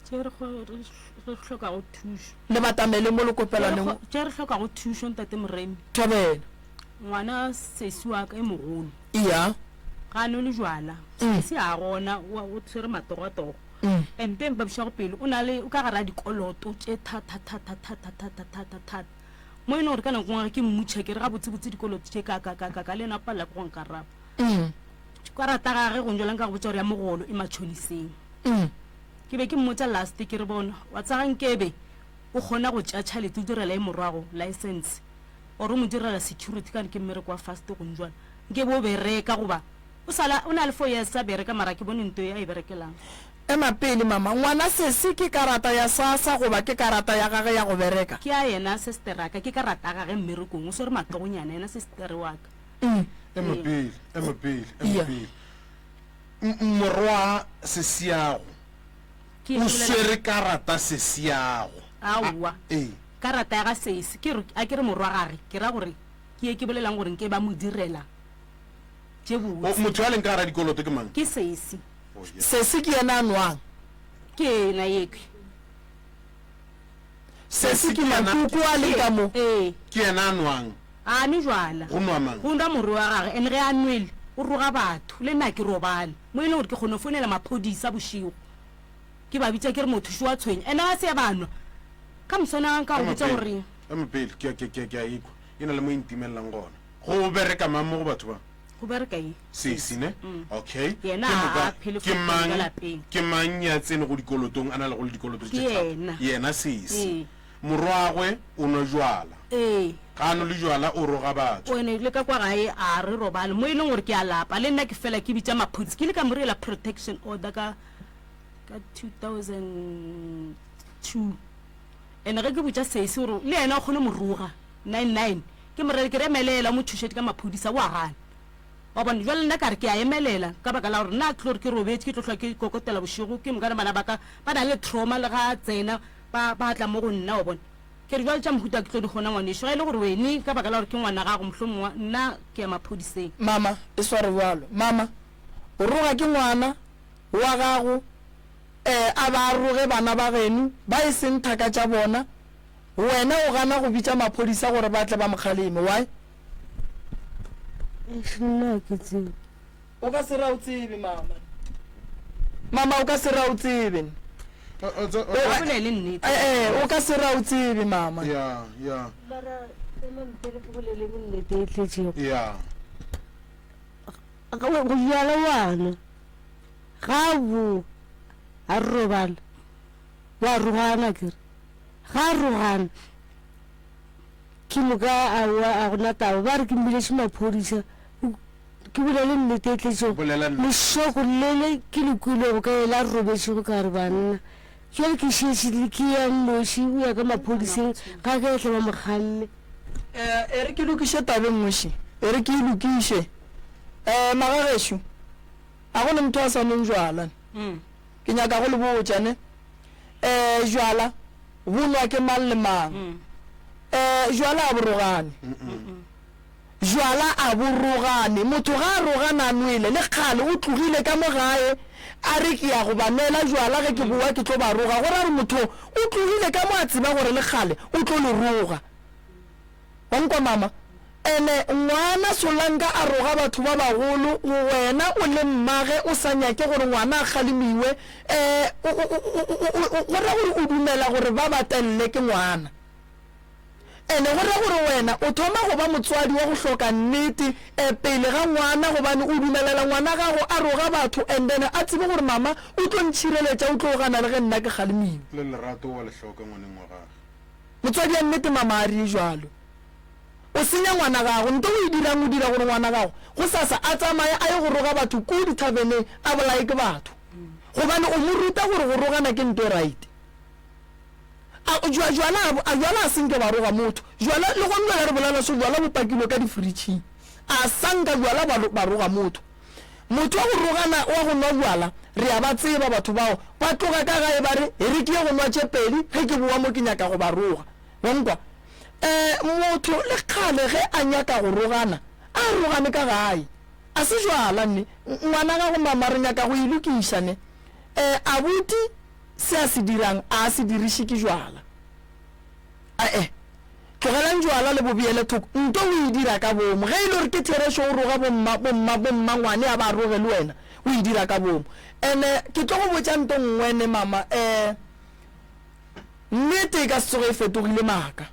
Tše re, re, re hlokago thušo. Le batamele mo le kopelaneng. Tše re hlokago thušo, Ntate Moremi. Thobela. Ngwana sesi wa ka e mogolo. Iya. Ga a nwe le jwala. Sesi a gona, o, o tshwere matogatogo. And nto e mpabišago pelo, o na le, o ka gare ga dikoloto tše thata, thata, thata, thata, thata, thata. Mo e leng gore ka nako nngwe ge ke mmutšha ke re gabotsebotse dikoloto tše ka, ka, ka, ka, ka, le yena o palela ke go nkaraba. Karata gage go njwala nka go botša gore ya mogolo e matšhoniseng. Ke be ke mmotša last ke re bona, wa tseba nkebe o kgona go tšea tšhalete o direla e morwago license or o mo direla security ka ke mmereko wa fast go njwala nke bo bereka goba o sala o na le 4 years a bereka mara ke bone nto e a e berekelang. Ema pele mama, ngwana sesi ke karata ya SASSA goba ke karata ya gage ya go bereka? Ke ya yena sesteraka, ke karata ya gage mmerekong, o swere matlogonyana yena sestere wa ka. Ema pele, ema pele, ema pele. Morwa sesiago o swere karata sesiago. Aowa. Ee. Karata ya ga sesi, ke re, a ke re morwa gage, ke ra gore ke ye ke bolelang gore nke ba mo direla tše botse. Motho yo a leng ka gara dikoloto ke mang? Ke sesi. Sesi ke yena a nwang. Ke yena yekhwi. Sesi ke mang? Koko a leng ka mo. Ee. Ke yena a nwang. Ga a nwe jwala. Go nwa mang? Go nwa morwe wa gage and ge a nwele o roga batho. Le nna ke robale mo e leng gore ke kgona go founela maphodisa bošego ke ba bitša ke re motho šo wa tshwenya and ga se ba nwa. Ka moswana nka go botša gore. Ema pele, ke a, ke, ke, ke a ikwa. E na le mo e ntimelelang gona. Go bereka mang mo go batho ba? Go bereka eng? Sesi, ne? Okay. Yena Ke ga moka, a phele ke for ka mang, lapeng. ke mang ya tsene go dikolotong, a na le go le dikoloto Ke tše thata? yena. Yena sesi. Ee. Morwagwe o nwa jwala. Ee. Ga a nwe le jwala, o roga batho. O ene le ka kwa gae a re robale mo e leng gore ke a lapa le nna ke fela ke bitša maphodisa. Ke ile ka mo direla protection order ka, ka 2002. Ene ge ke botša sesi gore le yena o kgone mo roga 99 ke mo rele ke re emelela o mo thušetše ka maphodisa o a gana. Wa bona jwale nna ka re ke a emelela ka baka la gore nna tlo re ke robetše ke tlo hlwa ke kokotela bošego ke mokane bana ba ka ba na le trauma le ga tsena ba ba tla mo go nna wa bona. Ke re jwale tša mohuta ke tlo di kgona ngwanešu ga e le gore wene ka baka la gore ke ngwana gago mohlomongwe nna ke ya maphodiseng. Mama, e sware bjalo. Mama, o roga ke ngwana wa gago Ee, a ba roge bana ba geno ba e seng thaka tša bona. Wena o gana go bitša maphodisa gore ba tle ba mo kgaleme. Why? Eish, nna ga ke tsebe. O ka se re a o tsebe, mama. Mama, o ka se re a o tsebe. O bolele nnete. Ee, o ka se re a o tsebe, mama. Ya, ya. Mara, ema mpele ke bolele nnete e tletšego. Ya. Go bjala wa nwa. Ga a boa a re robala, wa rogana ke re. Ga a rogana ke moka aowa a gona taba ba re ke mmiletše maphodisa ke bolele nnete e tletšego. Lešoko lele ke le kwilego ka yela a robetšego ka re banna jwale ke šetše le ke ya nnoši o ya ka maphodiseng ga ke etla ba mo kgamme. E re ke lokiše taba e nngwe še. E re ke e lokiše. Um magagešo, a go ne motho a sa nweng jwala ne? Ke nyaka go le botša ne, um jwala bo nwa ke mang le mang. Um jwala a bo rogane. Jwala a bo rogane. Motho ga a rogana a nwele, le kgale o tlogile ka mo gae a re ke ya go ba nwela jwala ge ke bowa ke tlo ba roga. Go ra gore motho o tlogile ka mo a tseba gore le kgale o tlo le roga. Wa nkwa mama? Ene ngwana Solanka a roga batho ba bagolo, wena o le mmage o sa nyake gore ngwana a kgalemiwe, eh, go ra gore o dumela gore ba batelele ke ngwana. Ene go ra gore wena o thoma go ba motswadi wa go hloka nnete eh, pele ga ngwana gobane o dumelela ngwana gago a roga batho and then a tsebe gore mama o tlo ntšhireletša o tlo gana le ge nna ke kgalemiwe. Le lerato wa le hloka ngwaneng wa gage. Motswadi ya nnete mama a re jwalo. O senya ngwana gago. Nto o e dirang o dira gore ngwana gago gosasa a tsamaye a ye go roga batho kuu dithaveneng a bolaye ke batho. Gobane o mo ruta gore go rogana ke nto e right. A jwa jwala a jwala a senke ba roga motho. Jwala le gona bjale re bolela so jwala bo pakilwe ka difritšhing. A sanka jwala ba ba roga motho. Motho wa go rogana wa go nwa bjala re a ba tseba batho bao ba tloga ka gae ba re e re ke ye go nwa tše pedi ge ke bowa mo ke nyaka go ba roga. Wa nkwa? Um motho le kgale ge a nyaka go rogana a rogane ka gae. A se jwala ne ngwana gago mama re nyaka go e lokiša ne. Um abuti se a se dirang a a se diriše ke jwala. Ae, tlogelang jwala le bo beele thoko. Nto o e dira ka boomo. Ge e le gore ke therešo o roga bomma, bomma, bommangwane a ba roge le wena, o e dira ka boomo. Ene ke tlo go botša nto nngwe ne mama, eh, nnete e ka se tsoge e fetogile maaka.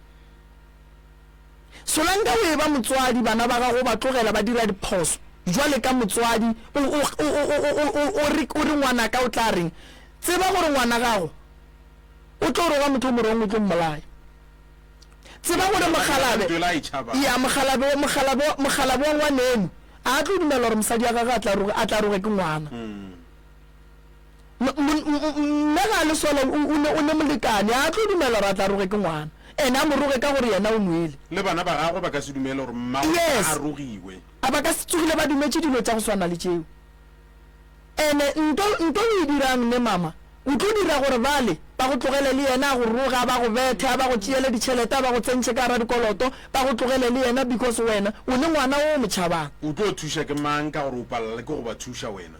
Solanka o eba motswadi, bana ba gago o ba tlogela ba dira diphoso. Jwale ka motswadi, o, o, o, o, o, o, o, o re, o re ngwanaka o tla reng? Tseba gore ngwana gago o tlo roga motho o morong o tlo mmolaya. Tseba gore mokgalabe, ya, mokgalabe, mokgalabe, mokgalabe wa ngwaneno a a tlo dumela gore mosadi wa gagwe a tla roge, a tla roge ke ngwana. Mme ga a le sola o, o ne, o ne molekane, a a tlo dumela gore a tla roge ke ngwana. Ene a mo roge ka gore yena o nwele. Le bana ba gagwe ba ka se dumele gore mmagwe Yes. a rogiwe. A ba ka se tsogile ba dumetše dilo tša go swana le tšeo. Ene nto, nto o e dirang ne mama, o tlo dira gore bale ba go tlogele le yena a go roge, a ba go bethe, a ba go tšeele ditšhelete, a ba go tsentšhe ka gara dikoloto, ba go tlogele le yena because wena o ne ngwana o mo tšhabang. O tlo thuša ke mang ka gore o palela le ke go ba thuša wena?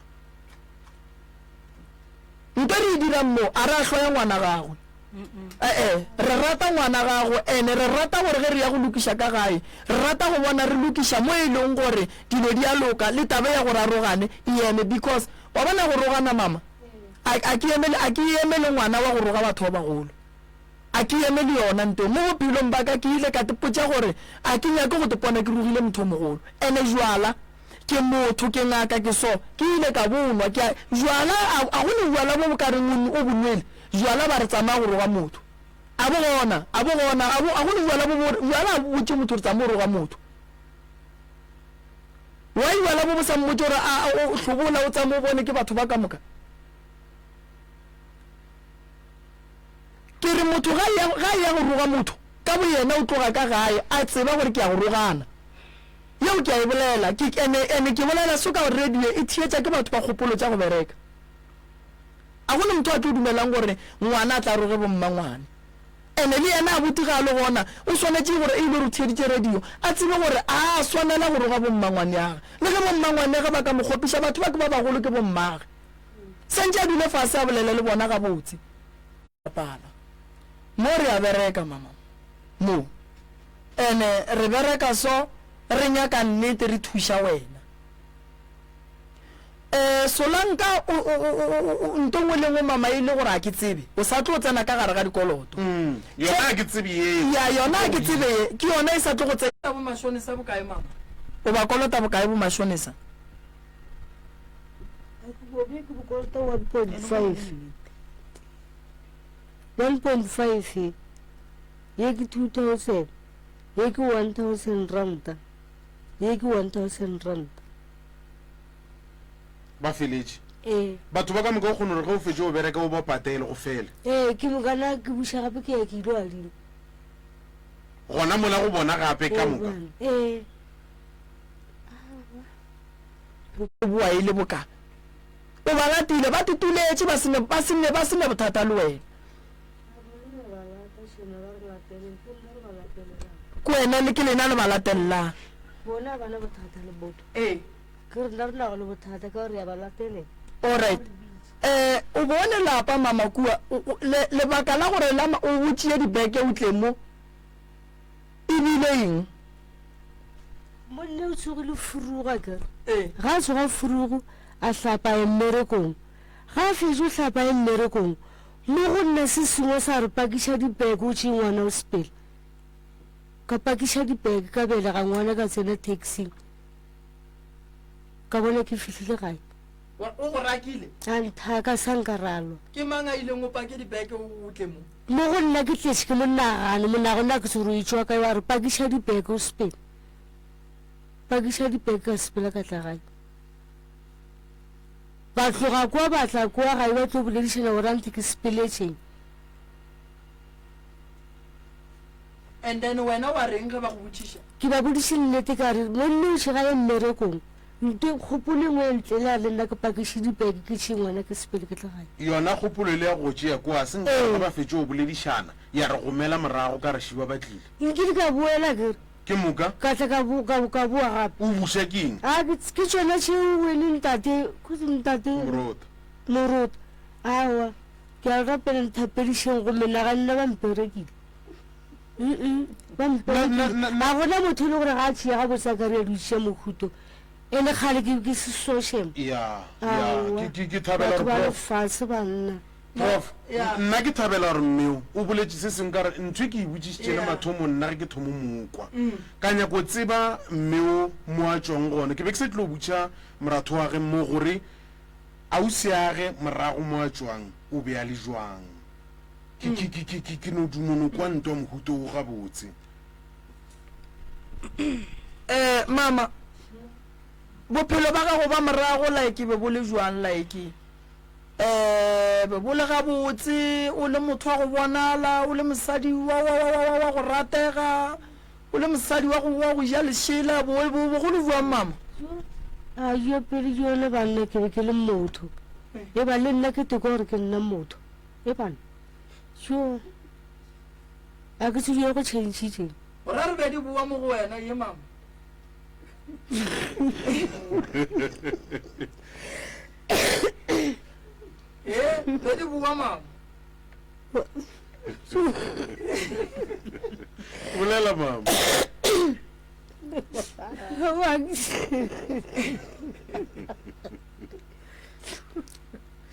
Nto re e dirang mo, a re a hloya ngwana gagwe. E-e, re rata ngwana gago, ene re rata gore ge re ya go lokiša ka gae, re rata go bona re lokiša mo e leng gore dilo di a loka, le taba ya gore a rogane e eme because wa bona go rogana mama, a, a ke eme, a ke eme le ngwana wa go roga batho ba bagolo. A ke eme le yona nto. Mo bophelong ba ka ke ile ka tepotša gore a ke nyake go tepona ke rogile motho o mogolo. Ene jwala, ke motho, ke ngaka, ke so. Ke ile ka bo nwa. Ke a, jwala, a, a go ne jwala bo bo ka reng o, o bo nwele? Jwala ba re tsamaya go roga motho. A bo gona, a bo gona, a bo, a go ne jwala bo bo, jwala a bo botše motho gore tsamaya o roga motho. Why jwala bo bo sa mmotše gore a, a, o hlobola o tsamaye o bone ke batho ba ka moka? Ke re motho ga ya, ga ya go roga motho, ka boyena o tloga ka gae a tseba gore ke ya go rogana. Yeo ke a e bolela, ke, ene, ene ke bolela so ka gore radio e theetša ke batho ba kgopolo tša go bereka. A go ne motho a tlo dumelang gore ngwana a tla roge bommangwane. Ene le yena abuti ga a le gona, o swanetše gore e ile gore o theeditše radio, a tsebe gore a swanela go roga bommangwaneage. Le ge bommangwaneage ba ka mo kgopiša, batho ba ke ba bagolo ke bommage. Santše a dule fase a bolele le bona gabotse. Bapala. Mo re a bereka mama. Mo. Ene re bereka so re nyaka nnete re thuša wena. Eh Solanka o o o o nto ngwe le ngwe mama e le gore a ke tsebe. O sa tlo tsena ka gare ga dikoloto. Mm, yona a ke tsebe ye. Ya yona a ke tsebe ye. Ke yona e sa tlo go tsena. Bo mashonesa bokae mama? O ba kolota bokae bo mashonesa? Bobe ke bo kolota 1.5. 1.5 ye ke 2000 ye ke 1000 ranta ye ke 1000 ranta. Ba feletše. Ee. Batho ba ka moka o kgona gore ge o fetše o bereke o ba patele go fele. Ee, ke mokana ke buša gape ke ya ke ilo adima. Gona mola go bona gape ka moka. Ee. O boa e le boka o ba latile, ba tutuletše, ba se ne, ba se ne, ba se ne bothata le wena. Ke wena le ke lena le ba latelelang. Bona ba na bothata le motho. Ee. Ke rena re nago le bothata ka gore ya ba latelela. Alright. Eh, o bone lapa mama kua, le, lebaka la gore la, o, o tšee dibeke o tle mo, e bile eng? Monna o tsogile furugo akere. Ga a tsoga furugo a hlapa a ye mmerekong. Ga a fetša o hlapa a ye mmerekong, mo go nna se sengwe sa re pakiša dibeke o tšee ngwana o sepele. Ka pakiša dibeke ka belega ngwana ka tsena taxing. Ka bona ke fihlile gae. O go rakile? A nthaka sa nka ra lwa. Ke mang a ileng o pake dibeke o tle mo? Mo go nna ke tletše ke monagano, monagano a ke se gore o etšwa kae, wa re pakiša dibeke o sepele. Pakiša dibeke ka sepela ka tla gae. Ba tloga kwa ba tla kwa gae ba tlo boledišana gore anthe ke sepeletšeng. And then wena wa reng ge ba go botšiša? Ke ba bodiše nnete ka re monna o šega ya mmerekong. Nte kgopolo e nngwe ya ntlela le nna ke pakiše dibeke ke tšee ngwana ke sepele ke tle gae. Yona kgopolo ele ya go tšea kua se nka ge ba fetše go boledišana ya re gomela morago ka re šiba ba tlile. Nkile ka boela ke re. Ke moka. Ka tla ka bo, ka, ka boa gape. O buša ke eng? A ke, ke tšona tšeo wene ntate, ntate. Morota. Morota. Aowa, ke a le rapela nthapedišeng go menagano ba mperekile. Ba mperekile. Ga gona motho e le gore ga a tšea gabotse a ka re a dutše mohuto. E le kgale ke ke seso shem. Ya, ya, ke, ke, ke thabela Batho gore ba prof. lefase banna. Prof, nna ke thabela gore mmeo o boletše se sengwe ka gore ntho e ke e botšišitše le mathomong nna ge ke thomo mo kwa. Ka nyako tseba mmeo mo a tšwang gona. Ke be ke sa tlilo botša moratho wa ge mo gore ausiage morago mo a tšwang o be a le jwang. Ke, ke, ke, ke, ke, ke no duma no kwa ntwa mohuto wo gabotse. Eh, mama, bophelo ba gago ba morago like be bo le jwang like? Eh, be bo le gabotse, o le motho wa go bonala, o le mosadi wa, wa, wa, wa, wa, wa go ratega, o le mosadi wa go, wa go ja lešela, bo, bo, bo go le bjang mama? A yo pele ke yone banna ke be ke le motho. E ba le nna ke teko gore ke nna motho. E bana. Yo. A ke tsebe yo go changitšeng. O ra re be di boa mo go wena ye mama. Ee, be di boa mama. Bolela mama.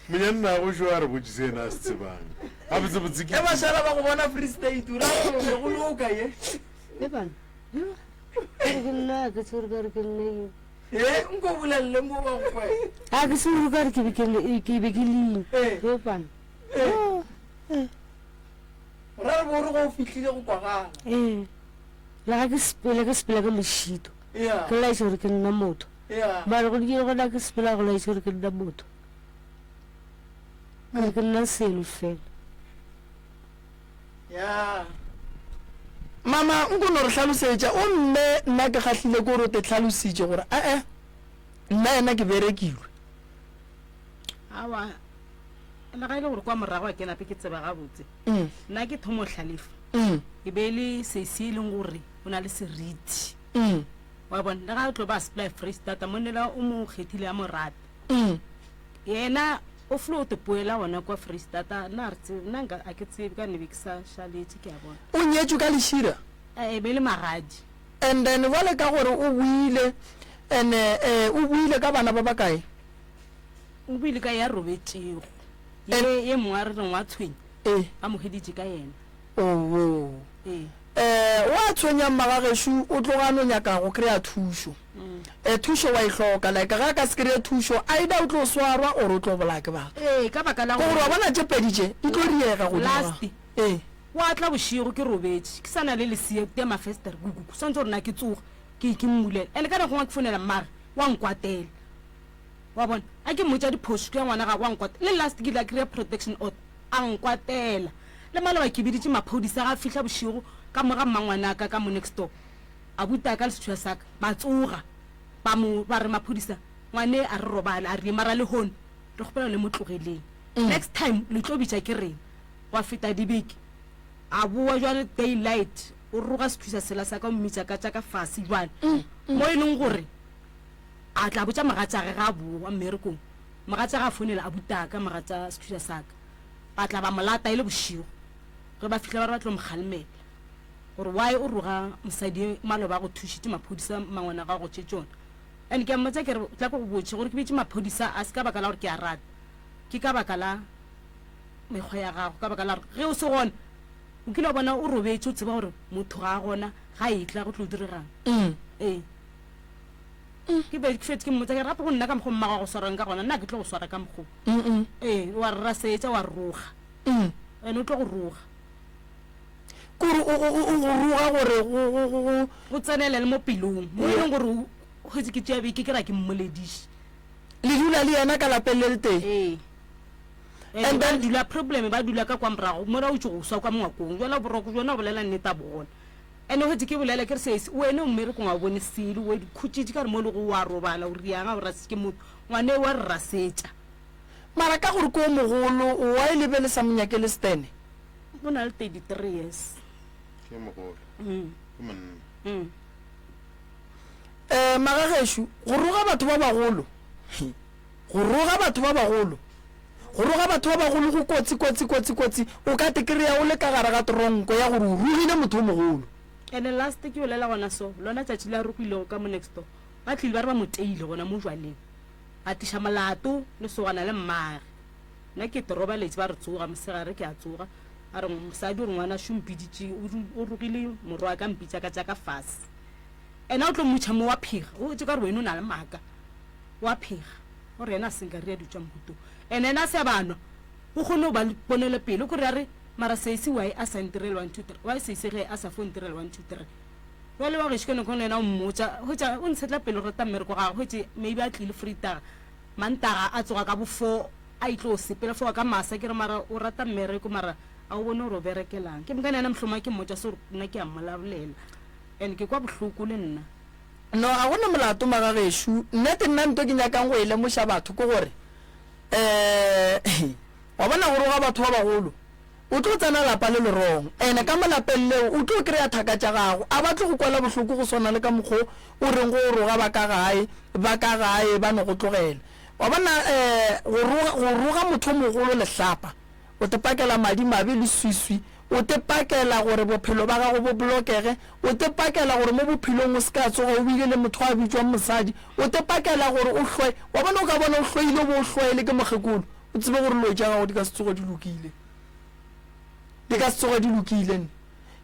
Monyannago šo a re botše se yena a se tsebang. Gabotsebotse ke. Ge ba šala ba go bona Free State, o ra gore be go loka ye. E bana. Ka re ke nna a ke tsebe ka re ke nna eng. Ee, nko bolelele mo ba go kwe. A ke tsebe ka re ke be ke le ke be ke le eng. E bana. Ee. O ra re bo re go o fihlile go kwagala. Ee. Le ga ke sepela ke sepela ka mošito. Ke laetša gore ke nna motho. Mara go dikile gona ke sepela go laetša gore ke nna motho. Ke ke nna selo fela. Ya. Mama, nko no re hlalosetša. O mme nna ke kgahlile ke gore o te hlalositše gore ae nna yena ke berekilwe. Awa, le ga e le gore kwa morago a ke nape ke tseba gabotse. Nna ke thomo hlalefa. E be e le sesi e leng gore o na le seriti. Wa bona, le ga o tlo ba supply Freistata, monnela o mo kgethile a mo rata. Yena o flo o te poela gona kwa Freistata, nna re tsebe, nna nka a ke tsebe ka nebe ke sa šaletše ke a bona. O nyetšwe ka lešira? E be e le magadi. And then bjale ka gore o boile, and eh, o boile ka bana ba bakae? O boile ka ya robetšego, ye ye mongwe a re reng wa tshwenya, Ee. ba mo hweditše ka yena. Oho. Ee. Um wa tshwenya mmagagešo o tloga a no nyaka go kry-a thušo. Um thušo wa e hloka like ge a ka se kry-e thušo either o tlo swarwa or o tlo bolaya ke batho. Ee, ka baka la Ke gore wa bona tše pedi tše di tlo diega godimo ga. Last, Ee. wa tla bošego ke robetše ke sa na le lesea ke tia mafestere kukuku swantse gore na ke tsoge ke ke mmulela and ka nako ngwe ke founela mmage wa nkwatela wa bona a ke mmotša diphošo ke ya ngwana gagwe wa nkwatela le last ke ile a kry-a protection order a nkwatela Le maloba ke biditše maphodisa ga fihla bošego ka mo ga mmangwanaka ka mo next door. Abutaka le sethunya sa ka ba tsoga ba mo ba re maphodisa ngwane a re robale a rile mara lehono re kgopela le mo tlogeleng next time le tlo bitša ke rena. Gwa feta dibeke a bowa jwale day light o roga sethusa sela sa ka o mmitša ka tša ka fase jwale mo e leng gore a tla botša mogatšage ga a bowa mmerekong mogatšage a founela abutaka mogatša sethusa sa ka. Ba tla ba mo lata e le bošego. Ge ba fihla ba re ba tlo mo kgalemela gore why o roga mosadi maloba a go thušitše maphodisa mangwana ga go tše tšona. And ke a mmotša ke re tla ke go botše gore ke bitše maphodisa a se ka baka la gore ke a rata, ke ka baka la mekgwa ya gago, ka baka la gore ge o se gona o kile wa bona o robetše o tseba gore motho ga a gona ga etla go tlo diregang. Ee. Ke be ke fetše ke mmotsa ke re gape go nna ka mokgo mmago a go swarang ka gona nna ke tlo go swara ka mokgo. Ee, wa re rasetša wa roga. Ene o tlo go roga. Kore o o o go roga gore go go go go. Go tsenele le mo pelong mo e leng gore o hwetše ke tšea beke ke ra ke mmolediše. Le dula le yena ka lapeng le letee? Ee. And ba dula problem ba dula ka kwa morago mola o tšo go swa kwa mongwakong jwale boroko bjona o bolela nnete a bo gona. Ene hwetše ke bolela ke re sesi wene o mmerekong ga o bone selo o khutšitše ka re mo le go wa robala o riang ga o rasitše ke motho ngwane wa re rasetša. Mara ka gore ke o mogolo why le be le sa mo nyakele stene? O na le 33 years. Ke mogolo. Ke monna. Eh magagešo go roga batho ba bagolo go roga batho ba bagolo Go roga batho ba bagolo go kotsi, kotsi, kotsi, kotsi. O ka te kry-a o le ka gare ga tronko ya gore o rogile motho o mogolo. Ene last ke bolela gona so, lona tšatši le a rogilego ka mo next door, ba tlile ba re ba mo teile gona mo jwaleng. Ba tliša molato, lesogana le mmage. Nna ke te robaletše ba re tsoga, mosegare ke a tsoga, ba re mosadi o re ngwana šo mpiditše, o rogile morwaka mpitša ka tša ka fase. Ena o tlo mmutšha mo wa phega, o tše ka re wena o na le maaka, wa phega. O re yena a senka rea dutša mohuto and ena a se a ba nwa o kgone go ba le ponelo pele o kore a re mara sesi why a sa ntirele one two three why sesi ge a sa fo ntirele one two three jwale wa gešo ke nako le yena o mmotša hwetša o ntshetla pele rata mmereko gagwe hwetše maybe a tlile freetaga mantaga a tsoga ka bo four a itlo sepela four ka masa ke re mara o rata mmereko mara a o bone gore o berekelang ke mokane yena mohlomong ke mmotša se gore nna ke a mmolabolela and ke kwa bohloko le nna. No, ga go na molato magagešo. Nnete nna nto ke nyakang go e lemoša batho ke gore um wa bona go roga batho ba bagolo o tlo tsena lapa le lerong ene ka mo lapeng leo o tlo kry-a thaka tša gago a ba tlo go kwela bohloko go swana le ka mokgo o reng go o roga ba ka gae ba ka gae ba no go tlogela wa bona um go roga go roga motho o mogolo lehlapa O te pakela madimabe le swiswi. O te pakela gore bophelo ba gago bo blokege. O te pakela gore mo bophelong o se ka tsoga o bile le motho a bitšwang mosadi. O te pakela gore o hloe. Wa bona o ka bona o hloile o bo o hloe le ke mokgekolo. O tsebe gore lo tša gago di ka se tsoge di lokile. Di ka se tsoge di lokile nne.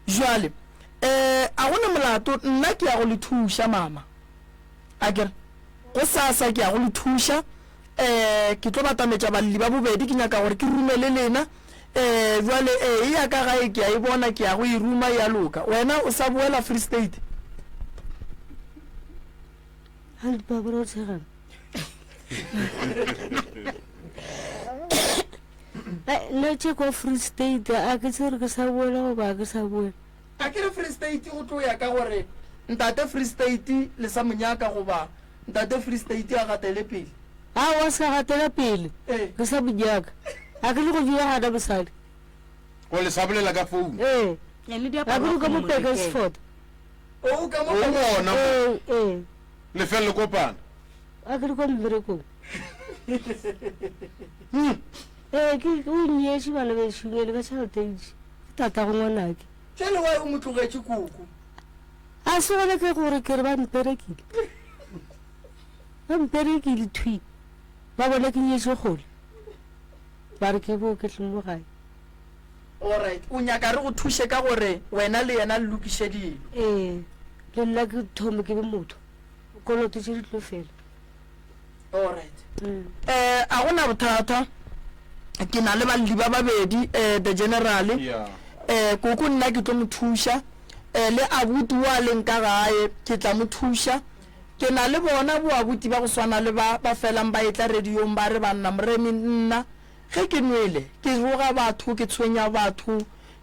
Jwale, eh, a go ne molato, nna ke ya go le thuša, mama. Akere? Gosasa ke ya go le thuša. Ee, ke tlo batametša balli ba bobedi, ke nyaka gore ke rume le lena. Ee, bjale, ee, e ya ka gae, ke a e bona, ke ya go e ruma, e a loka. Wena o sa boela Free State? A le ba bona o tshegang. Nna tše kwa Free State a ke tsebe gore ke sa boela goba a ke sa boela. A ke re Free State go tlo ya ka gore ntate Free State le sa mo nyaka goba Ntate Free State a gatele pele. Aowa a se ka gatela pele. Ee. Ke sa mo nyaka. A ke le go dira gana mosadi. O le sa bolela ka phone? Ee. Ee, le A diaparo ke wa re ka kgona mo mo rekela. Pekersford. O ka mo O gona mo. Ee, ee. Le fele le kopana. A ke le kwa mmerekong. Ee, ke o nnyetše bana bešo bjale ka tšhelete e ntši. Ke tatago ngwanake. Bjale why o mo tlogetše koko? A se gona ke gore ke re ba mperekile. Ba mperekile thwi. Ba bona ke nyetše kgole. Ba re ke bo ke tle mo gae. Alright, o nyaka re go thuše ka gore wena le yena le lokiše dilo. Ee, le nna ke thome ke be motho. Koloto tše di tlo fela. Alright. Eh, a go na bothata. Ke na le balli ba babedi, eh, the general. Yeah. Eh, koko nna ke tlo mo thuša. Eh, le abuti o a leng ka gae, ke tla mo thuša. Ke na le bona bo abuti ba go swana le ba, ba felang ba etla radiong ba re banna Moremi nna ge ke nwele, ke roga batho, ke tshwenya batho,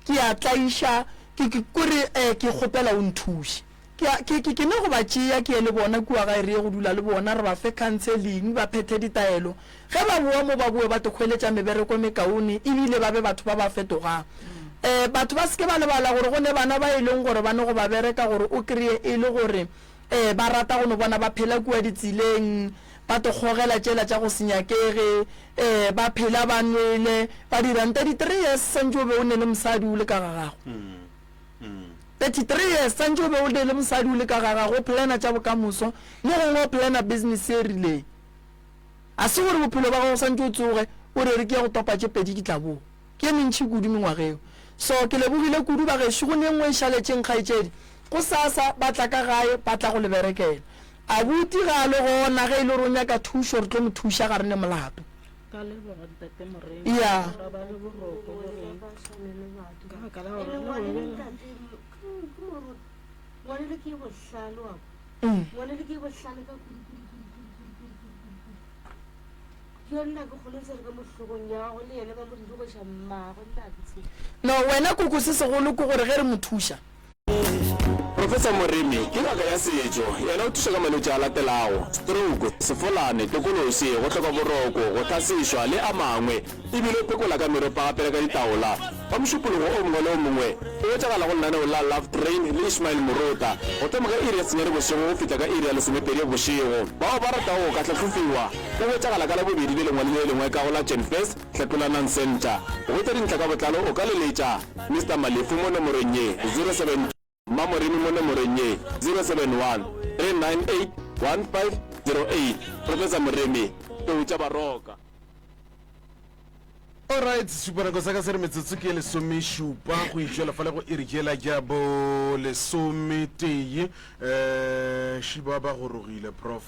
ke a tlaiša, ke, ke, kore, eh, ke kgopela o nthuše. Ke a, ke, ke, ke ne go ba tšea ke ye le bona kua gae re ye go dula le bona, re ba fe counseling, ba phethe ditaelo. Ge ba boa mo ba boe ba tlo hweletša mebereko e mekaone ebile ba be batho ba ba fetogang. Um batho ba se ke ba lebala gore go ne bana ba e leng gore ba ne go ba bereka gore o kreye e le gore um ba rata go no bona ba phela kua ditseleng, ba tlo kgogela tšela tša go se nyakege, um ba phela ba nwele, ba dirang. 33 years santše o be o ne le mosadi o le ka ga gago. 33 years santše o be o ne le mosadi o le ka ga gago o plana tša bokamoso, mo gongwe o plana business e rileng. A se gore bophelo ba gago santše o tsoge o re re ke ya go topa tše pedi ke tla boa. Ke ye mentši kudu mengwaga eo. So ke lebogile kudu bagešo go ne nngwe e šaletšeng kgaetšedi. Gosasa ba tla ka gae ba tla go le berekela. Abuti ga a le gona ge e le gore o nyaka thušo re tlo mo thuša ga re ne molato. Ka leboga ntate Moremi. Ya. Ra ba le boroko bo reng. Ka baka la gore le go bela. Ngwanele ke bohlale wa Mm. Ngwanele ke bohlale ka kudu kudu kudu kudu kudu kudu kudu kudu kudu. Yo nna ke kgone tsere ka mo hlogong ya gagwe le yena ba mo dilogoša mmagwe nna ke tsebe. No wena koko se segolo ke gore ge re mo thuša. Professor Moremi ke ngaka ya setšo. Yena o thuša ka malwetši a latelago, stroke, sefolane, tokološi, go hloka boroko, go hlasišwa le a mangwe. E bile o phekola ka meropa gape le ka ditaola. Ka Mošupologo o mongwe le o mongwe o hwetšagala go lenaneo la Love Train le Ishmael Morota go thoma ka iri ya senyane bošego go fihla ka iri ya lesomepedi bošego. Bao ba ratago go ka hlahlofiwa o hwetšagala ka Labobedi le lengwe le le lengwe ka go la Genfest Hlatlolanang Centre. Go hwetša dintlha ka botlalo o ka leletša Mister Malefu mo nomorong ye, 072 Mmamoremi mo nomorong ye, 071 398 1508. Professor Moremi, Tlou tša Baroka. Alright, sešupanako sa ka se re metsotso ke ye lesomešupa go itšwela fale go iri jela ja bo lesometee. Um šiba ba gorogile prof.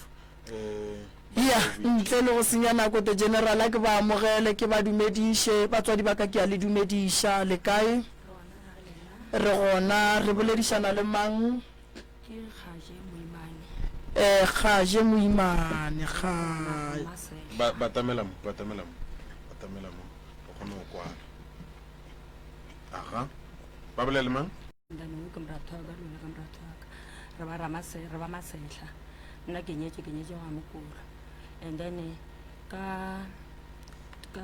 Eh, Ya, ntle le go senya nako, The General, a ke ba amogele, ke ba dumediše. Batswadi ba ka, ke a le dumediša. Le kae? Re gona. Re boledišana le mang? Ke Kgaje Moimane. Eh, Kgaje Moimane, Kga. Ba, batamela mo, batamela mo, batamela mo, re kgone go kwana. Aga, ba bolele mang? Ndane o ke moratho wa ka le wena ke moratho wa ka. Re ba Ramase, re ba Masehla. Nna ke nyetše, ke nyetše gwa Mokolo. And then ka ka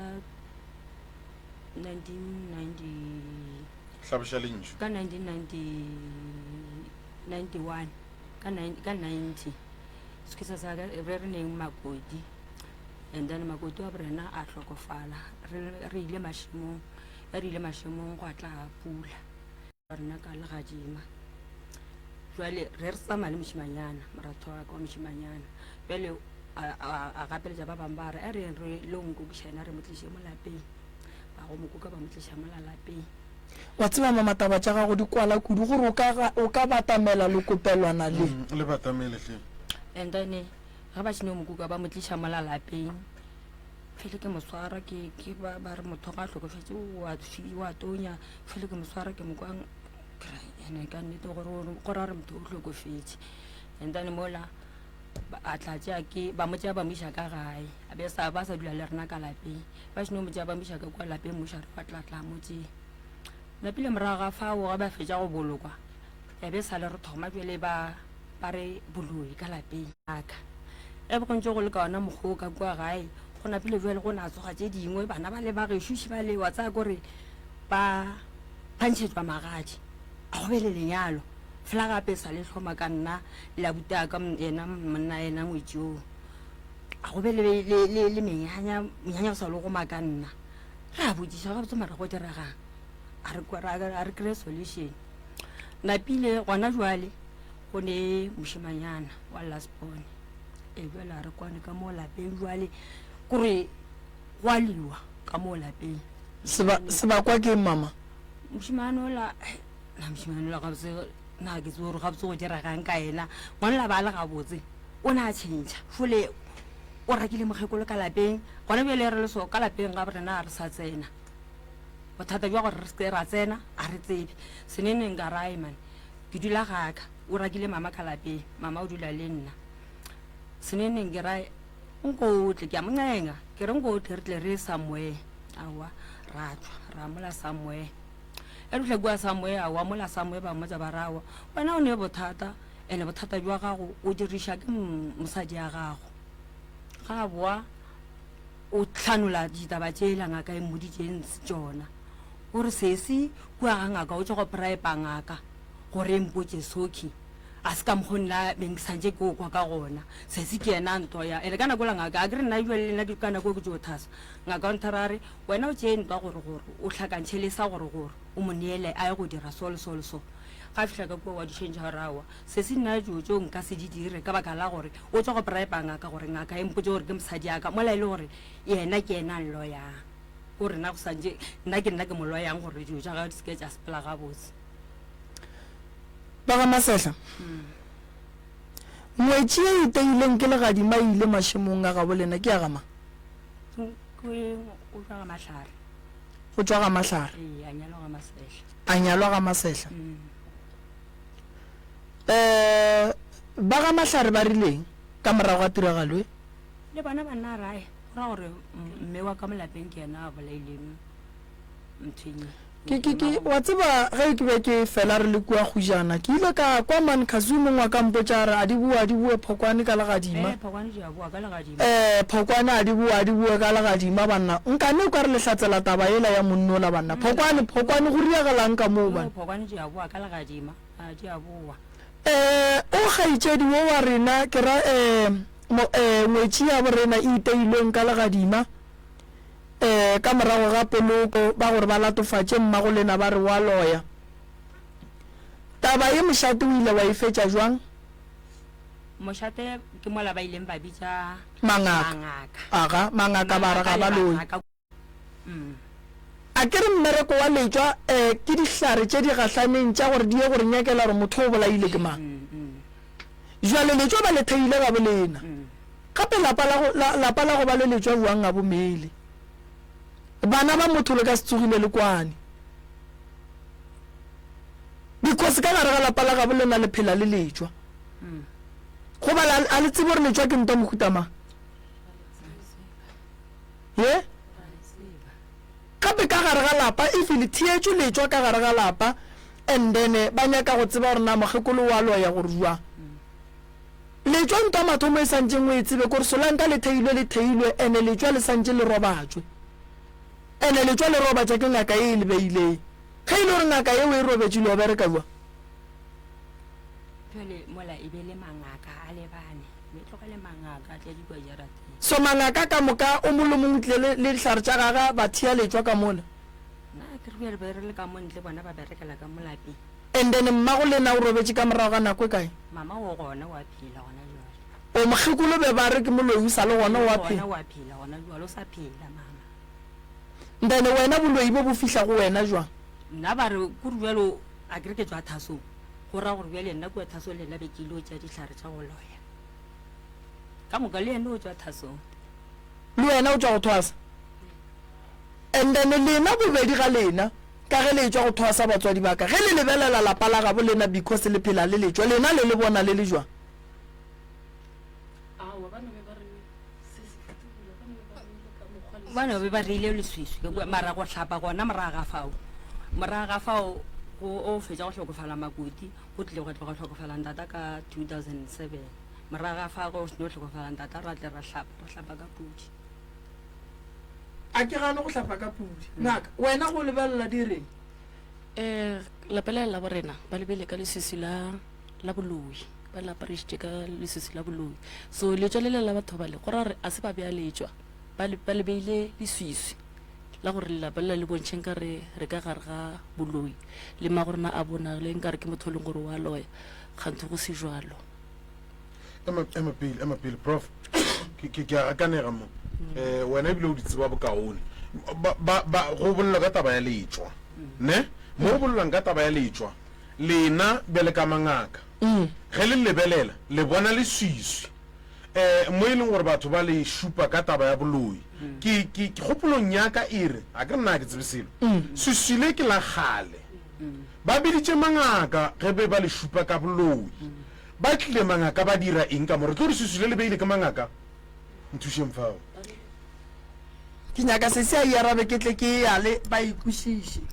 1990 Hlaboša lentšu. Ka 1991 ka ka 90 sekisa sa ka re re neng makoti and then makoti wa borena a hlokofala re re ile mašemong ya re ile mašemong gwa tla pula rena ka legadima jwale re re tsamaya le mošimanyana moratho wa ka wa mošimanyana jwale a gapeletša ba bangwe ba re a re re lo nkokiša ena re mo tliše mo lapeng ba go mokoka ba mo tliša mola lapeng. Wa tseba mama taba tša gago di kwala kudu gore o ka o ka batamela lokopelwana le. Le batamele hle. And then ge ba šeno mokuka ba mo tliša mola lapeng fele ke mo swara ke ke ba ba re motho ga a hlokofetše wa wa tonya fele ke mo swara ke mo kwang ene ka nnete gore gore a re motho o hlokofetše and then mola a tla tšea ke ba mo tšea ba mo iša ka gae a be sa ba sa dula le rena ka lapeng Ba šeno mo tšea ba mo iša ka kua lapeng, mošare wa tla tla mo tšea. Napile morago ga fao ge ba fetša go bolokwa, ya be sa le re thoma bjale ba ba re boloi ka lapeng aka. Ge go ntše go le ka ona mokgwa o ka kua gae, go napile bjale go na tsoga tše dingwe bana ba le ba gešo še ba le wa tsaya kore ba ba ntšhetšwa magadi a go be le lenyalo. Fela gape sa le hloma ka nna le abuti a ka yena monna yena ngwetši oo. A go be le, le, le, le menyanya, monyanya o sa le go maka nna. Re a botšiša gabotse mara go diregang. A re, a re kry solution. Napile gona jwale go ne mošemanyana wa last born. E jwale a re kwane ka mo lapeng jwale kore go a liwa ka mo lapeng. Seba, sebakwa ke mama? Mošemane ola, na mošemane ola gabotse, na ke tsebe gore gabotse go diregang ka yena. Ngwana ola ba a le gabotse, o ne a tšhentšha. Fole o rakile mokgekolo ka lapeng, gona bjale re le so ka lapeng ga rena ga re sa tsena. Bothata bja gore re se ke ra tsena ga re tsebe. Seneneng ka rae man, ke dula gaka, o rakile mama ka lapeng, mama o dula le nna. Seneneng ke rae, nko o tle, ke a mo ncenga, ke re nko o tle re tle re ye somewhere. Aowa, ra tšwa, ra mola somewhere. E re fihla kua somewhere, aowa, mola somewhere ba mmotša ba re aowa, wena o ne bothata, ene bothata bja gago o diriša ke mosadi ya gago. Ga a boa, o hlanola ditaba tšela ngaka e mmoditšeng tšona. O re sesi kua ga ngaka o tšwa go bribe ngaka gore e mpotše soki. A se ka mokgo nna beng ke santše ke o kwa ka gona. Sesi ke yena a ntoya. Ene ka nako la ngaka, a ke re nna ebile le nna ke ka nako e ke tšo thasa. Ngaka o nthera a re, Wena o tšee ntwa gore gore, o hlakantšhe le sa gore gore, o mo neele a ye go dira so le so le so. Ga a fihla ka kua wa di tšhentšha a re, Aowa, sesi nna dilo tšeo nka se di dire ka baka la gore o tšwa go bribe ngaka gore ngaka e mpotše gore ke mosadi ya ka, mola e le gore yena ke yena a nloyang. Ko re nna go santše nna ke nna ke mo loyang gore dilo tša gagwe di se ke tša sepela gabotse. Ba ga Masehla. Ngwetši ye e teileng ke legadima e ile mašemong a gabo lena ke ya ga mang? Ke o tšwa ga Mahlare. O tšwa ga Mahlare. Ee, a nyalwa ga Masehla. A nyalwa ga Masehla. Um ba ga Mahlare ba rileng ka morago ga tiragalo e? Le bona ba nna rae, go ra gore mme wa ka mo lapeng ke yena a bolaileng mthwenyi. Ke, ke, ke, wa tseba, ge ke be ke fela re le kua kgujana, ke ile ka kwa man Kazoo mong wa ka mpotša a re, A di boe, a di boe, Phokwane ka legadima. Ee, Phokwane di a boa ka legadima. Ee, Phokwane a di boe, a di boe ka legadima, banna. Nkane o ka re le hlatsela taba yela ya monno ola, banna. Phokwane, Phokwane, go riagalang ka moo, banna? Yoo, Phokwane di a boa ka legadima, a di a boa. Ee, o kgaetšedi wo wa rena, ke ra, ee, mo, ee, ngwetši ya borena e iteilweng ka legadima. Ee, ka morago ga poloko, ba gore ba latofatše mmagolena ba re wa loya. Taba ye mošate o ile wa e fetša jwang? Mošate ke mola ba ileng ba bitša Mangaka. mangaka. Aga, mangaka ba re ga ba Mangaka le loye. bangaka. Mm. A ke re mmereko wa letšwa eh, ke dihlare tše di gahlaneng tša gore di ye go re nyakela gore motho o bolaile ke mang. Jwale letšwa ba le theile gabo lena. Gape lapa la go, la, lapa la go ba le letšwa bjang ga bo mele. Bana ba motho le ka se tsogile le kwane. Because ka gare ga lapa la gabo lena le phela le letšwa. Goba la, a le tsebe gore letšwa ke ntwa mohuta mang? Ye? Gape ka gare ga lapa, if le theetšwe letšwa ka gare ga lapa, and then ba nyaka go tseba gore na mokgekolo wa loya gore jwang. Letšwa ntwa mathomo e santšeng o e tsebe kore solanka le theilwe le theilwe ene letšwa le santše le robatšwe. Ene letšwa le robatša ke ngaka ye e le beileng. Ge e le gore ngaka yeo e robetše le yo bereka jwang? Bjale mola e be le mangaka a lebane, be tlogele mangaka a tle di kwa jarateng. So mangaka ka moka o mong le mong o tlile le le dihlare tša gagwe ba thea letšwa ka mola. Nna ke re bjale be re le ka mo ntle bona ba berekela ka mo lapeng. And then mmago lena o robetše ka morago ga nako e kae? Mama o gona o a phela gona jwale. O mokgekolo be ba re ke moloi o sa le gona o a phela? O gona o a phela gona jwale o sa phela mama. Then wena boloi bo bo fihla go wena jwang? Nna ba re kore bjalo a ke re ke tšwa thasong go ra gore bjale nna kua thasong le nna be ke ile go tšea dihlare tša go loya ka moka le yena o tšwa thasong. Le wena o tšwa go thwasa? And then lena bobedi ga lena Ka ge le etšwa go thwasa batswadi ba ka, ge le lebelela lapa la gabo lena because le phela le letšwa, lena le le bona le le jwang? Ba no be ba reile leswiswi ka kua, mara go hlapa gona morago ga fao, morago ga fao go o fetša go hlokofala Makoti, go tlile gwa tloga hlokofala ntata ka 2007. Morago ga fao go seno hlokofala ntata ra tle ra hlapa, ra hlapa ka pudi. A ke gane go hlapa ka pudi. Ngaka, wena go lebelela di reng? Um lapa lela la borena ba lebele ka leswiswi la la boloi ba le aparešitše ka leswiswi la boloi so letšwa lele la batho bale go ra gore a se ba bea letšwa ba le ba le beile leswiswi la gore lelapa lela le bontšhe nka re re ka gare ga boloi le magorena a bonagale nka re ke motho e leng gore wa loya kganthe go se jwalo Ema, ema pele, ema pele, Prof. Ke, ke, ke a gakanega mo. Eh, wena ebile o di tseba bokaone. Ba, ba, ba, go bolelwa ka taba ya letšwa. Ne? Mo go bolelwang ka taba ya letšwa, lena bjale ka mangaka, ge le lebelela, le bona leswiswi, um mo e leng gore batho ba le šupa ka taba ya boloi. Ke, ke, kgopolong ya ka e re, ga ke re nna ga ke tsebe selo, swiswi le ke la kgale. Ba biditše mangaka ge be ba le šupa ka boloi. Ba tlile mangaka ba dira eng ka mo? Re tlo re swiswi le le beile ke mangaka? Nthušeng fao. Ke nyaka sesi a e arabe ke tle ke e ale ba e kwešiše.